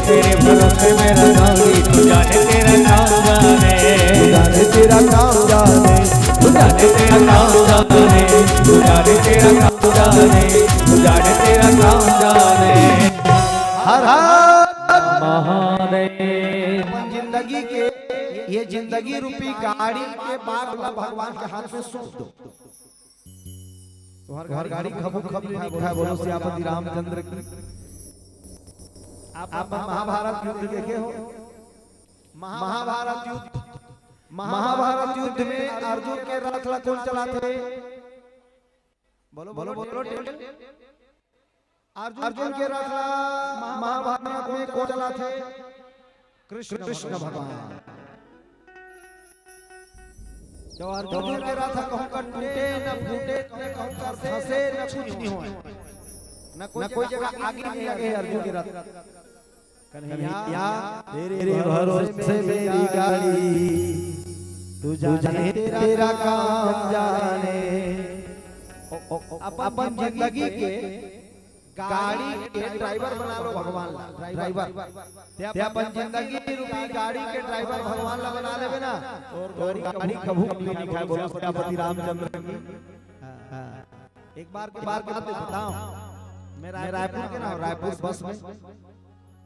तेरे भरोसे मेरा गाड़ी, तू जाने तेरा काम जाने। तू जाने तेरा काम जाने, तू जाने तेरा काम जाने, तू जाने तेरा काम जाने, तू जाने तेरा काम जाने। हर हर महादेव। अपन जिंदगी के, ये जिंदगी रूपी गाड़ी के बाग ला भगवान के हाथ में सौंप दो। तुम्हार गाड़ी खबू खब लिखाय, बोलो सियापति रामचंद्र की। आप, आप महाभारत युद्ध देखे हो? महाभारत युद्ध, महाभारत युद्ध में अर्जुन के रथ ला कौन चलाथे? बोलो, बोलो, बोलो, टेल। अर्जुन के रथ ला महाभारत में कोन चलाथे? कृष्ण भगवान। तो अर्जुन के रथ कहूं का टूटे न फूटे, न कहूं का फंसे, न कुछ नहीं होय, न कोई जगह आगी नहीं लगे अर्जुन के रथ। कन्हैया, तेरे भरोसे मेरी गाड़ी, तू जाने तेरा काम जाने। अपन जिंदगी के गाड़ी के ड्राइवर बना लो भगवान ला, ड्राइवर। ते अपन जिंदगी रूपी गाड़ी के ड्राइवर भगवान ला बना लेबे ना, तो गाड़ी कभू कमी नहीं खाए। बोलो सीतापति रामचंद्र की। हाँ। एक बार की बात बताओ, मैं रायपुर के ना, रायपुर बस में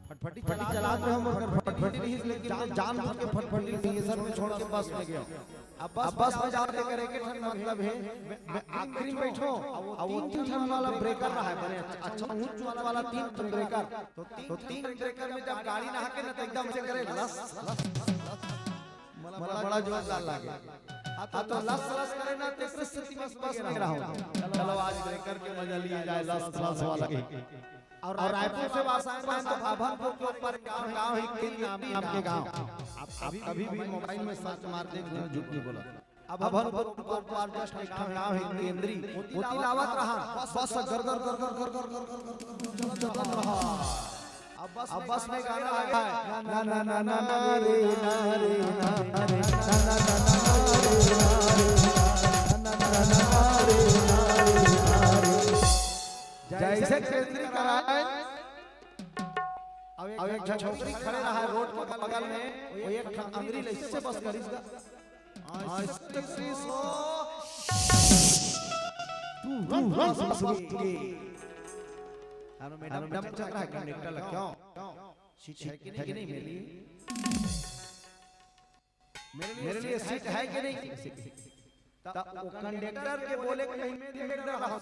फटफटी चलात रहे हम, ओकर फटफटी नहीं, लेकिन मैं जानबूझ के फटफटी नहीं, ये सब में छोड़ के बस में गया। अब बस, बस में जाओ, तेकर एक ठन मतलब है, मैं, मैं आखिरी में बैठो, अब वो तीन ठन वाला ब्रेकर रहा है, बने अच्छा, अच्छा ऊंच वाला तीन ठन ब्रेकर। तो तीन, तो तीन ब्रेकर में जब गाड़ी ना हके ना, तो एकदम से करे लस, लस, लस, लस। मला बड़ा जोरदार लागे। आ तो, आ तो लस, लस करे ना, तो इससे बस, बस में रहो। चलो, आज ब्रेकर के मजा लिया जाए, लस, लस वाला के। और, और रायपुर से वापस आए हैं तो अभनपुर के ऊपर गांव, गांव है केंद्री नाम, नाम के गांव। आप अभी, अभी भी मोबाइल में सर्च मार देख लो, झूठ नहीं बोला। अभनपुर के ऊपर जस्ट एक ठो गांव है केंद्री, ओती लावत रहा, बस गर गर गर गर गर गर गर गर गर गर गर रहा। अब बस, अब बस में गाना लगा है, ना ना ना ना ना ना रे ना रे ना ना रे ना ना ना ना रे ना रे ना ना ना ना रे ना रे। जैसे केंद्री कराए, अब एक, अब एक झन छोकरी खड़े रहा है रोड के बगल में, वो एक ठन अंगरी ले इससे बस करिस गा। हाँ, इससे करिस हो। तू, तू, तू, तू, तू। हेलो मैडम, डम चल रहा है कंडक्टर लग, क्यों? सीट है कि नहीं, कि नहीं मेरे लिए? मेरे लिए सीट है कि नहीं? तब वो कंडक्टर के बोले के कहीं में देख रहा हूँ,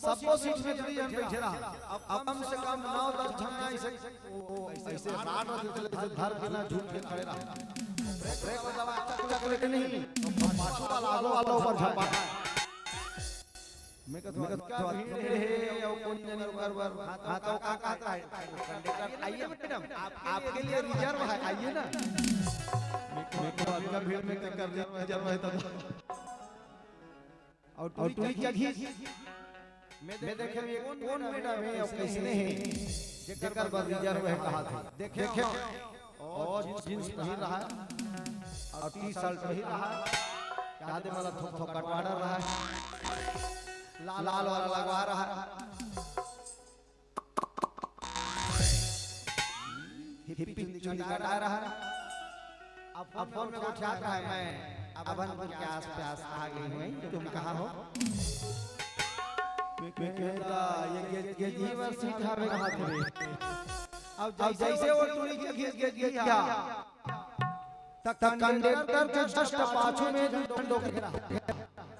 सबो सीट में दू झन बैठे रहा। अब कम से कम नौ दस झन ना ऐसे, वो, वो ऐसे हाथ रख के ऐसे धर के ना झूठ के खड़े रहा। ब्रेक, ब्रेक दबा, चक, चक लेके नहीं, तो पाछू वाला, आगू वाला ऊपर झपा। मैं कहत हूँ, "अतका भीड़ हे, अउ कोन जनी ओकर बर?" हाँ, तो का कहत हे? कंडक्टर, "आइए मैडम, आपके लिए रिजर्व है, आइए ना।" मैं कहत हूँ, "अतका भीड़ में केकर रिजर्व है, रिजर्व है तो।" अउ टूरी चघिस, मैं देखे, "ये कोन मैडम हे अउ कइसने हे, जेकर बर रिजर्व है?" कहत हे। देखे, अउ जींस पहिर रहा है अउ टी शर्ट पहिर रहा है, आदे मला थोक थोक कटवाना रहा है, लाल लाल वाला लगवा रहा है, हिप्पी चुंदी चुंदी कटा रहा है। अब फोन में गोठियात रहा है, "मैं अभनपुर के आस पास आ गई हूँ, तुम कहाँ हो?" मैं कहता, "ये, ये, ये, ये सीट हवे कहाँ थे?" अब जैसे वो टूरी चघिस गे, गे, गे, त कंडक्टर के जस्ट पाछू में दू झन डोकरी रहा।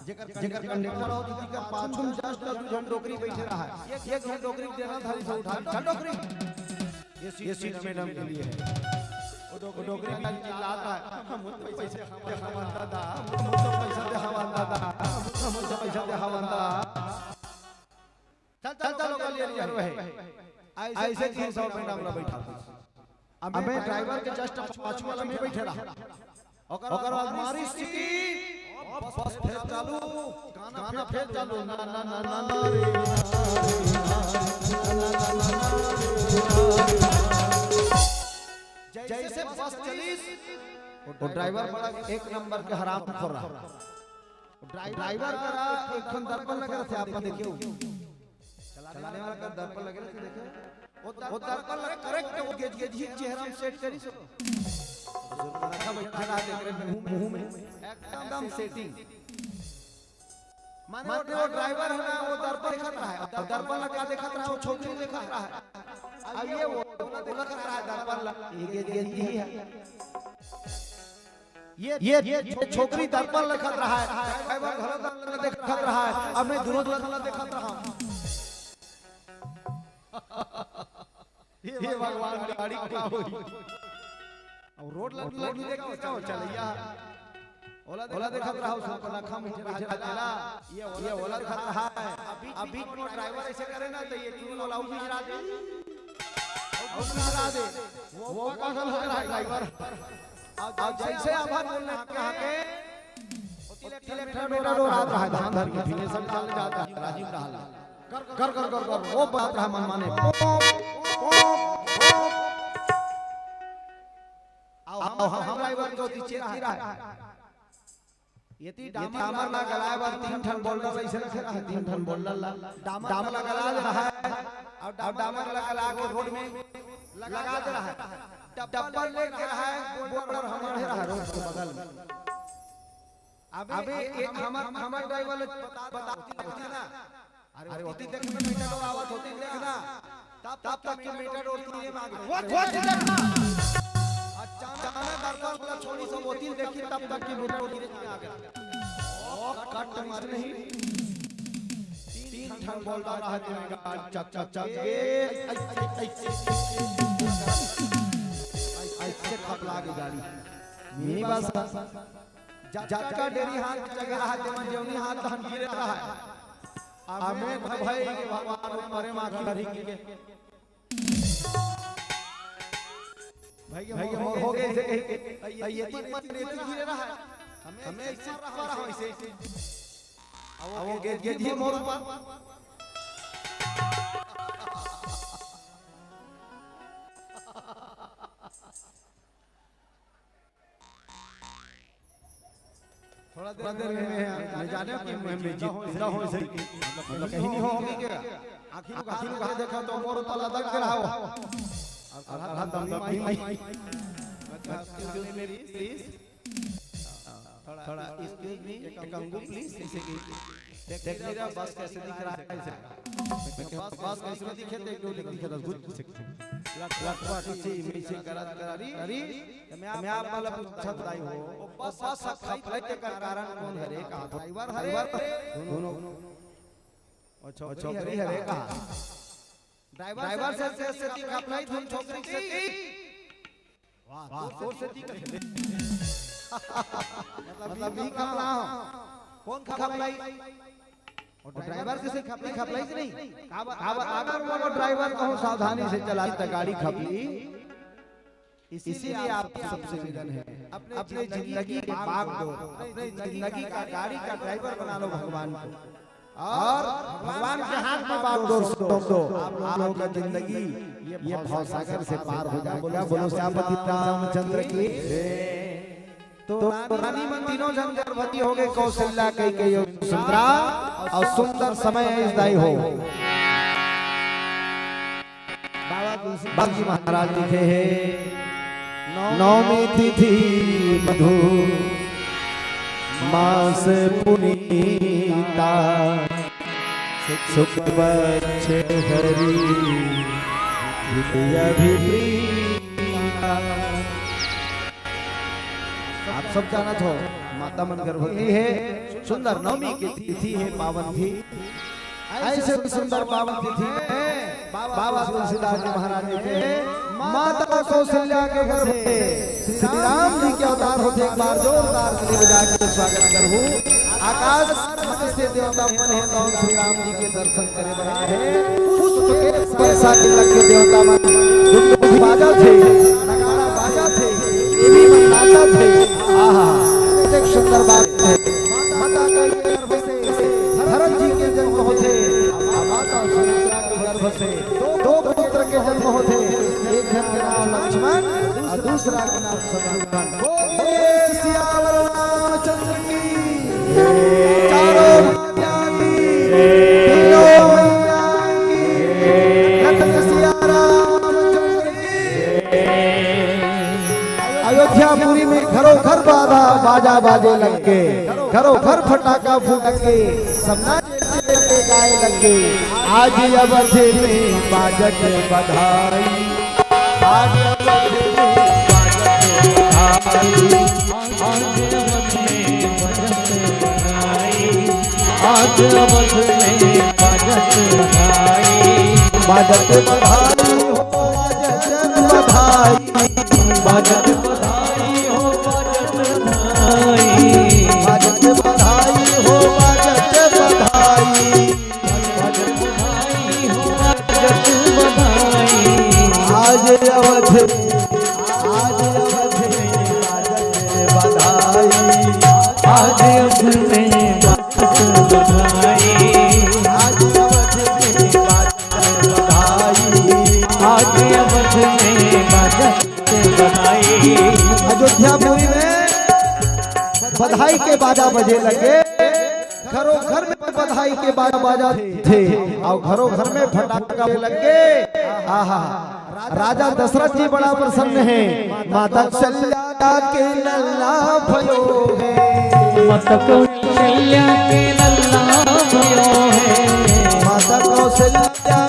जेकर, जेकर कंडक्टर हो, तेकर पाछू में जस्ट दू झन डोकरी बैठे रहा है। एक झन डोकरी देना थाली से उठा, "चल डोकरी, ये सीट मैडम के लिए है।" वो डोकरी भी चिल्लात रहा है, "हम तो पैसे दे हवन दादा, हम तो पैसा दे हवन दादा, हम तो पैसा दे हवन दादा।" चल, चल, चल, ओकर लिए रिजर्व है। ऐसे तीन सौ मैडम ला बैठा। अबे ड्राइवर के जस्ट पाछू वाला में बैठे रहा। ओकर बाद मारिस सीटी, बस फेर चालू, गाना फेर चालू, ना, ना, ना, ना, ना, रे, ना, रे, ना, रे, ना, रे, ना, रे। जैसे बस चलिस, वो ड्राइवर बड़ा एक नंबर के हरामखोर रहा। ड्राइवर करा एक ठन दर्पण लगे रहिथे, आप देखियो। चलाने वाला का दर्पण लगे रहिथे, देखियो। वो दर्पण ला करेक्ट वो गेज, गेज ही चेहरा में सेट करिस। रखा बैठा रहा, देख रहे मुंह, मुंह में एकदम सेटिंग। माने वो ड्राइवर है ना, वो दर्पण देखत रहा है। अब दर्पण ला का देखत रहा है? वो छोकरी देखत रहा है। अब ये वो, वो देखत रहा है दर्पण ला, ये गेज, गेज ही है। ये, ये छोकरी दर्पण देखत रहा है, ड्राइवर घलो दर्पण देखत रहा है, अब मैं दोनों दर्पण देखत रहा हूँ। हे भगवान, गाड़ी का होई? अब रोड लग, लग देख के जाओ, चलैया। ओला देखत रहा, उसको लखा मुंह पे चढ़ा देला। ये ओला देखत रहा है। अभी, अभी वो ड्राइवर ऐसे करे ना, तो ये चूड़ी वाला उठ गिरा दे। उठ गिरा दे। वो पागल हो रहा है ड्राइवर। अब जैसे आभार बोलने के आके, तीन मीटर डोरा रहा है, धान धर के पीछे सब डाल जाता है, राजीव डाल। कर, कर, कर, कर, कर। वो बात रहा मन माने। Pope, pope, pope. आओ, हम, हम ड्राइवर जो पीछे रहा है। ये ती डामर ला गलाए बर तीन ठन बोल्डर ऐसे रखे रहा, तीन ठन बोल्डर ला। डामर ला गला दे रहा है, और डामर ला गला के रोड में लगा दे रहा है। डब्बल लेके रहा है, बोल्डर हमारे रहा रोड के बगल में। अबे, अबे, ये हमर, हमर ड्राइवर बता, बता, बता, बता ना। अरे, ओती देख में मीटर और आवत होती, देख ना। तब, तब तक के मीटर और तीरे में आ गए। वो, वो देखना। अचानक दरबार वाला छोड़ी सब होती, देखी, तब तक के मीटर और तीरे में आ गए। ओ, कट मार नहीं। तीन ठन बोल्डर रहा तेरे गाड़ी, चक, चक, चक, ये, ऐ, ऐ, ऐ, ऐ, ऐसे खपला के गाड़ी। Mini bus. जतका डेरी हाथ जगह रहा, तेमा जेवनी हाथ धान गिरे रहा है। अमे भाई के भगवान ऊपरे माखी भरी के। भाई के मोर हो गए से कही, ये तीन मन रेती गिरे रहा है। हमें, हमें ऐसे रहा, ऐसे। अब वो गे-, गे-, गे-, मोर ऊपर। थोड़ा देर में मैं, मैं जाने कि मैं, मैं जिंदा हूँ, सही। मतलब, कहीं नहीं हो, होगी क्या? आखिर, आखिर कहाँ देखा तो मोर ऊपर लटक के रहा हो। और, और, और, और, और, और, Excuse me, please। थोड़ा, थोड़ा, excuse me, एक अंगू, please, ऐसे की। देख, देख नहीं रहा, बस कैसे दिख रहा है, ऐसे। बस, बस कैसे दिखे, देख, दो दिख, दिखे, दस, good। लट, लट, लट, इसे, इसे करत, करत, अरे, मैं आप, मैं आप वाला पूछत रही हो। बस, बस खपलाई के कारण कौन हरे, कहा था? ड्राइवर हरे। दोनों। अच्छा, अच्छा, छोकरी हरे, कहा? ड्राइवर से, से, से, से खपलाई, तुम छोकरी से। वाह, वाह, तोर से ठीक है। मतलब, मतलब, भी खपला हो। कौन खपलाई? और ड्राइवर से खपलाई, खपलाई से नहीं। अब, अब अगर वो ड्राइवर कहो सावधानी से चला, तो गाड़ी खपली। इसीलिए आप सबसे निवेदन है, अपने जिंदगी के बागडोर, अपने जिंदगी का गाड़ी का ड्राइवर बना लो भगवान को। और भगवान के हाथ में बागडोर सौंप दो। आप लोगों का जिंदगी ये भवसागर से पार हो जाएगा। बोलो सियापति रामचंद्र की। तो रानी मन तीनों जन गर्भवती हो गए, कौशल्या, कैकेयी और सुमित्रा, और सुंदर समय है इस दाई हो। बाबा तुलसीदास जी महाराज लिखे हैं, नवमी तिथि मधु मास पुनीता, शुक्ल पक्ष हरि द्वितीय अभिप्रीता। आप सब जानत हो, माता मन गर्भवती है, सुंदर नवमी की तिथि है, पावन थी। ऐसे सुंदर पावन तिथि में बाबा तुलसीदास जी महाराज जी के माता कौशल्या के गर्भ से श्री राम जी के अवतार होते, एक बार जोरदार ताली बजा के स्वागत करूं। आकाश से देवता मन है, तो श्री राम जी के दर्शन करे बना है। पुष्प के वर्षा के लग के देवता मन डुगडुगी बाजा थे, नगाड़ा बाजा थे, देवी मन नाचा थे। आहा, एक सुंदर बात है। माता के गर्भ से भरत जी के जन्म होते, माता सुमित्रा के गर्भ से दो पुत्र के जन्म होते, एक जन के नाम लक्ष्मण और दूसरा के नाम शत्रुघ्न। बोले सियावर रामचंद्र की, चारों भैया की, तीनों भैया की, लखन सिया रामचंद्र की। अयोध्यापुरी में घरों घर बाजा, बाजा बाजे लग के, घरों घर फटाका फूट के, सब नाचे लग के, गाए लग के। आज अवध में बाजत बधाई, आज अवध में बाजत बधाई, आज अवध में बाजत बधाई, आज अवध में बाजत बधाई, बाजत बधाई हो, बाजत बधाई। बाजत बधाई हो, बाजत बधाई। बधाई के बाजा बजे लगे, घरों घर में बधाई के बाजा बाजा थे, और घरों घर में फटाका लगे। आहा, राजा दशरथ जी बड़ा प्रसन्न है। माता कौशल्या के लल्ला भयो है। माता कौशल्या के लल्ला भयो है। माता कौशल्या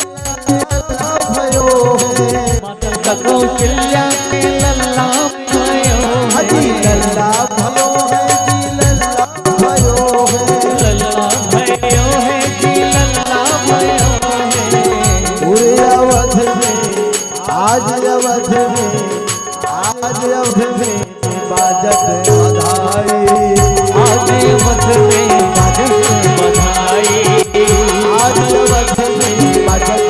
के लल्ला भयो है। माता कौशल्या के लल्ला भयो है। अजी लल्ला भयो है, जी लल्ला भयो है। लल्ला भयो है, जी लल्ला भयो है। पूरे अवध में, आज अवध में, आज अवध में बाजत बधाई। आज अवध में बाजत बधाई। आज अवध में बाजत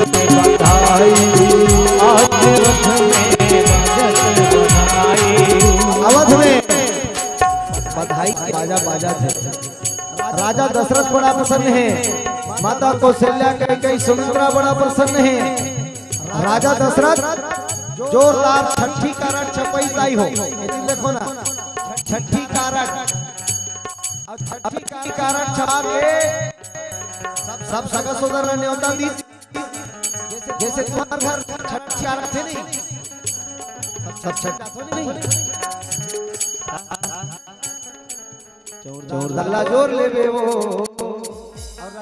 बधाई। आज अवध में बाजत बधाई। अवध में बधाई के बाजा बाजत हे। राजा दशरथ बड़ा प्रसन्न हे, माता कौशल्या, कैकेयी, सुमित्रा बड़ा प्रसन्न हे। राजा दशरथ जोरदार छठी कारड छपई ताई हो, ये देखो ना, छठी कारड, अब छठी कारड छपा के सब सगा सोदर ला नेवता दी। जैसे तुम्हार घर छठ आरथे नहीं, सब छठ आरथे नहीं। जोर दल्ला जोर लेबे वो,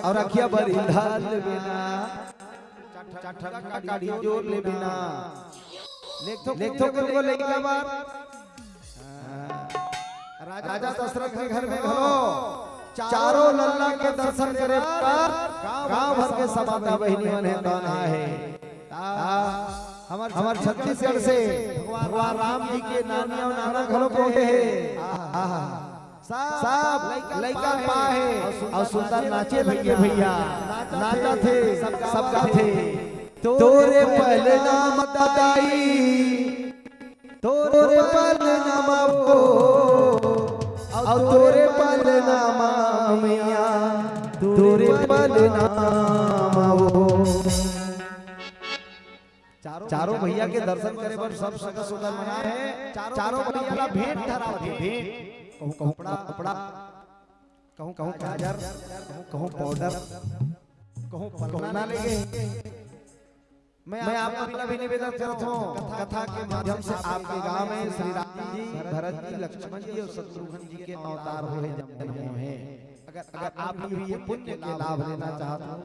और अखिया बर इंधार लेबे ना। चटका काढ़ी जोर लेबे ना। लेख तो, लेख तो को लइका बार। राजा दशरथ के घर में घलो चारों लल्ला के दर्शन करे बर गांव भर के सब माता बहिनी मन हे, तौन आए हे। आ, हमर, हमर छत्तीसगढ़ से भगवान राम जी के नानी और नाना घलो पहुंचे हे। आहा, सब लइका पाए हे और सुंदर नाचे भइया, भइया नाचत हे, सब गाथे। तोरे पलना म दाई, तोरे पलना म वो, और तोरे पलना म मैया, तोरे पलना म वो। चारों भैया के दर्शन करे बर सब सगा सोदर मन आए हे। चारों भैया ला भेंट धरावत हे, भेंट। कहूँ, कहूँ कपड़ा, कपड़ा, कहूँ, कहूँ काजर, कहूँ, कहूँ पाउडर, कहूँ पलना लेगे। मैं आप मन ला भी निवेदन करत हूँ, कथा के माध्यम से आपके गांव में श्री राम जी, भरत जी, लक्ष्मण जी और शत्रुघ्न जी के अवतार होहे, जन्म होहे। अगर, अगर आप भी ये पुण्य के लाभ लेना चाहत हो,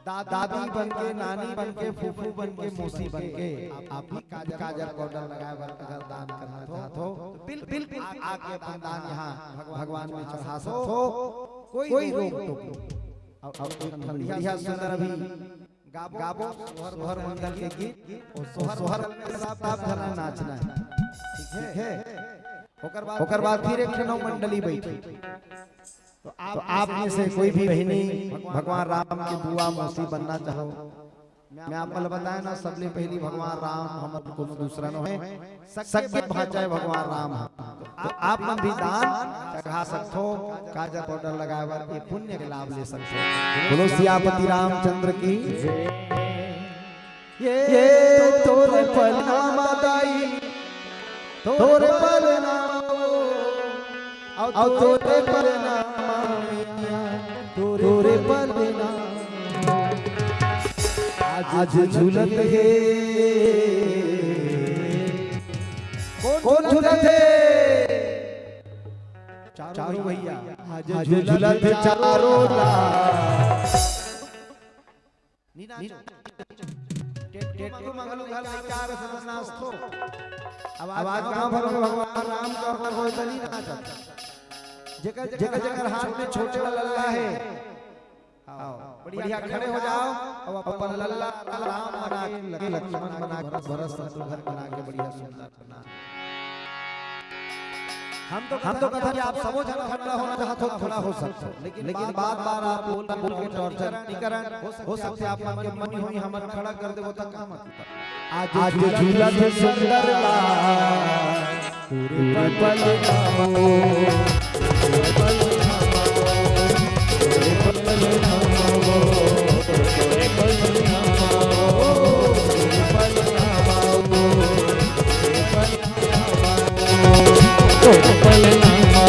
दा-, दादी बन के, नानी बन के, फूफू बन के, मौसी बन के, आप भी काजर, काजर पाउडर लगाए बर अगर दान करना चाहत हो, तो बिल-, बिल्कुल आ-, आके अपन दान यहाँ भगवान में चढ़ा सकत हो, कोई रोक टोक नहीं। और, और एक ठन बढ़िया सुंदर अभी गाबो, सोहर मंडल के गीत, और सोहर मंडल में साफ साफ धरना नाचना है, ठीक है? ओकर बाद, ओकर बाद फिर एक ठन मंडली बैठी। तो आप में से कोई भी बहिनी भगवान राम के बुआ मौसी बनना चाहो, मैं आप मन ल बताए ना, सबले पहली भगवान राम हमर कोनो दूसरा नोहे, सगे भांचा हे भगवान राम ह। तो आप मन भी दान चढ़ा सकथो, काजर पाउडर लगाए बर ये पुण्य के लाभ ले सकथो। बोलो सियापति रामचंद्र की। ये तोरे पलना म दाई, तोरे पलना म वो, अउ तोरे पलना म मैया, तोरे पलना आज झूलत हे। कोन झूलत हे? चारों भैया। आज झूलत हे चारों ला। नी नाचो। टेट, टेट को मंगलू घर लइका आवे समझ नाचथो। अब आज गांव भर में भगवान राम का होय त नी नाचत। जेकर, जेकर, जेकर हाथ में छोटे वाला लल्ला हे, आओ, बढ़िया खड़े हो जाओ। अब अपन लल्ला राम बना के, लक्ष्मण बना के, भरत शत्रुघ्न बना के बढ़िया सुंदर बना। हम तो, हम तो कथा कि आप सबो झन खड़ा होना चाहत हो, खड़ा हो सकत हो, लेकिन बार बार आप बोल बोल के टॉर्चर नी करन। हो सकथे आप मन के मन होही हमन खड़ा कर देबो त का मतलब? आज झूलत हे सुंदर लाल, तोरे पल पल नमो, तोरे पल नमो, तोरे पल नमो, तोरे पल नमो, तोरे पल नमो, तोरे पल नमो।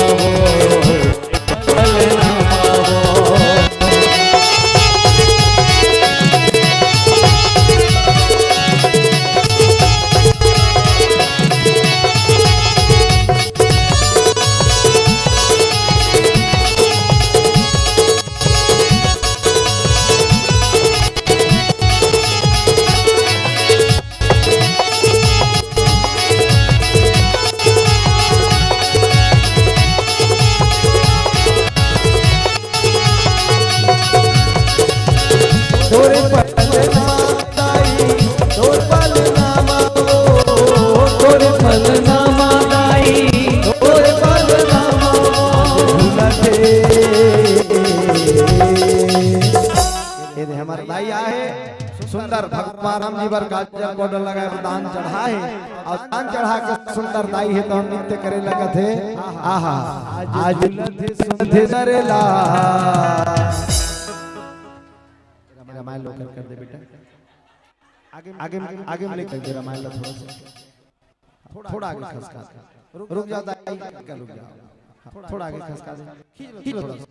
ये दे हमर दाई आहे सुंदर, भगवान राम जी बर काजर पाउडर लगाए बर दान चढ़ाए हे अउ दान चढ़ा के सुंदर दाई हे त नृत्य करे लगत हे। आहा, आज आज सुंदर ला। रामायण लो कर, कर दे बेटा। आगे, आगे, आगे में लेकर दे रामायण ला थोड़ा सा। थोड़ा आगे खसका दे। रुक जा दाई, रुक जा। थोड़ा आगे खसका दे। खींच लो थोड़ा सा।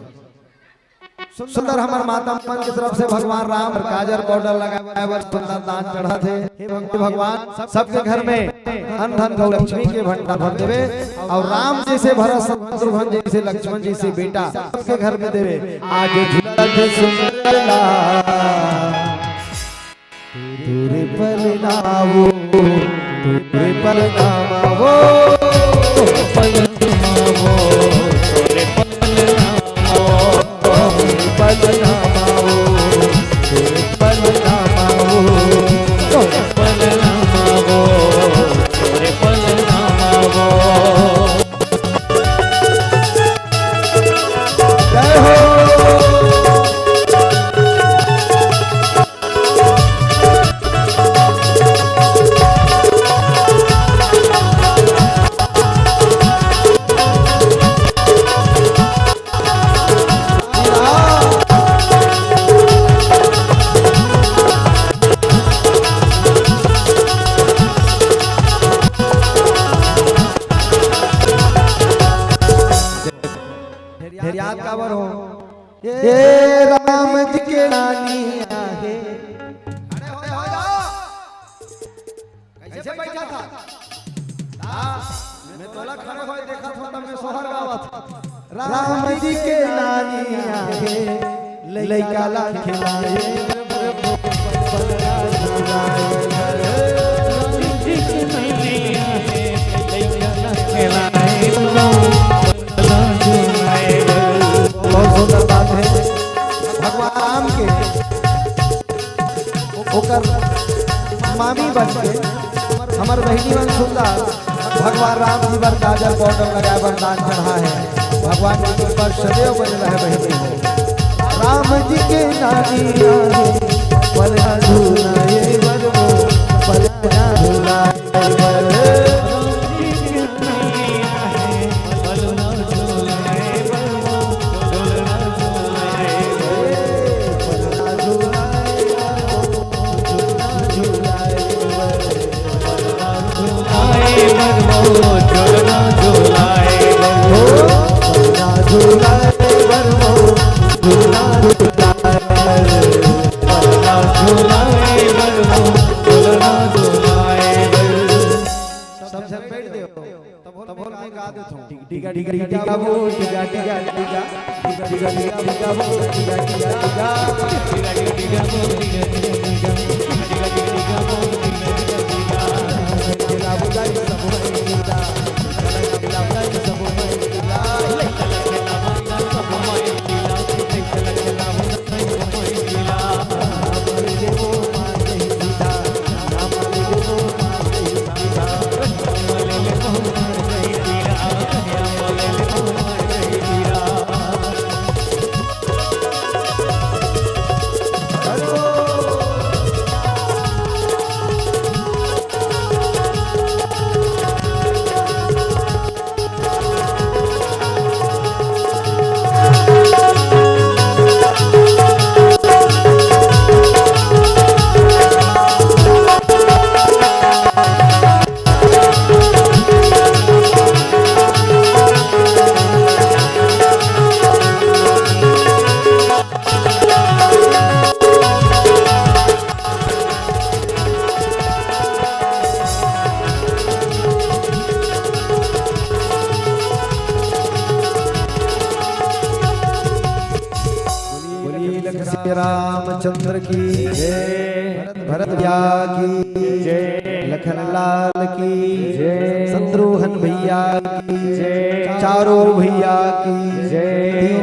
सुंदर हमर माता मन के तरफ से भगवान राम काजर पाउडर लगाए बर सुंदर दान चढ़त हे। हे भगवान, सबके घर में अन्न धन गौ लक्ष्मी के भंडार भर देवे अउ राम जइसे भरत शत्रुघ्न जइसे लक्ष्मण जइसे बेटा सबके घर में देवे। आज झूलत सुंदर ला तोरे पलनावो, तोरे पलनावो, पलनावो, तोरे पलनावो, पलनावो, तोरे पलनावो, तोरे पलनावो, तोरे पलनावो। जय हो। फेर याद काबर हो? ए राम जी के नानी आहे। खड़े हो, हो जाओ। कैसे बैठा था? हाँ, मैं तोला खड़े होए देखा था, तब मैं सोहर गावत। राम जी के नानी आहे, लइका ला खिलाए। बहुत सुंदर बात है। भगवान राम के ओकर मामी बन के हमर बहिनी मन सुंदर भगवान राम जी बर काजर पाउडर लगाए बर दान चढ़ा है। भगवान की कृपा सदैव बने रहे बहिनी हो। राम जी के नानी आए, पलना झूला ये बर मो, पलना झूला ये बर। सब झन बैठ देव। तब होल मैं गा देथों। टिगा टिगा टिगा वो, टिगा टिगा टिगा। टिगा टिगा टिगा वो, टिगा टिगा टिगा। टिगा टिगा टिगा वो, टिगा टिगा टिगा। टिगा टिगा टिगा वो, टिगा टिगा टिगा। खेला बुदाई सब भाई खेला। खेला बुदाई सब भाई खेला। बोलिए लखन रामचंद्र की जय, भरत भैया की जय, लखन लाल की जय, शत्रुघ्न भैया की जय, चारों भैया की जय।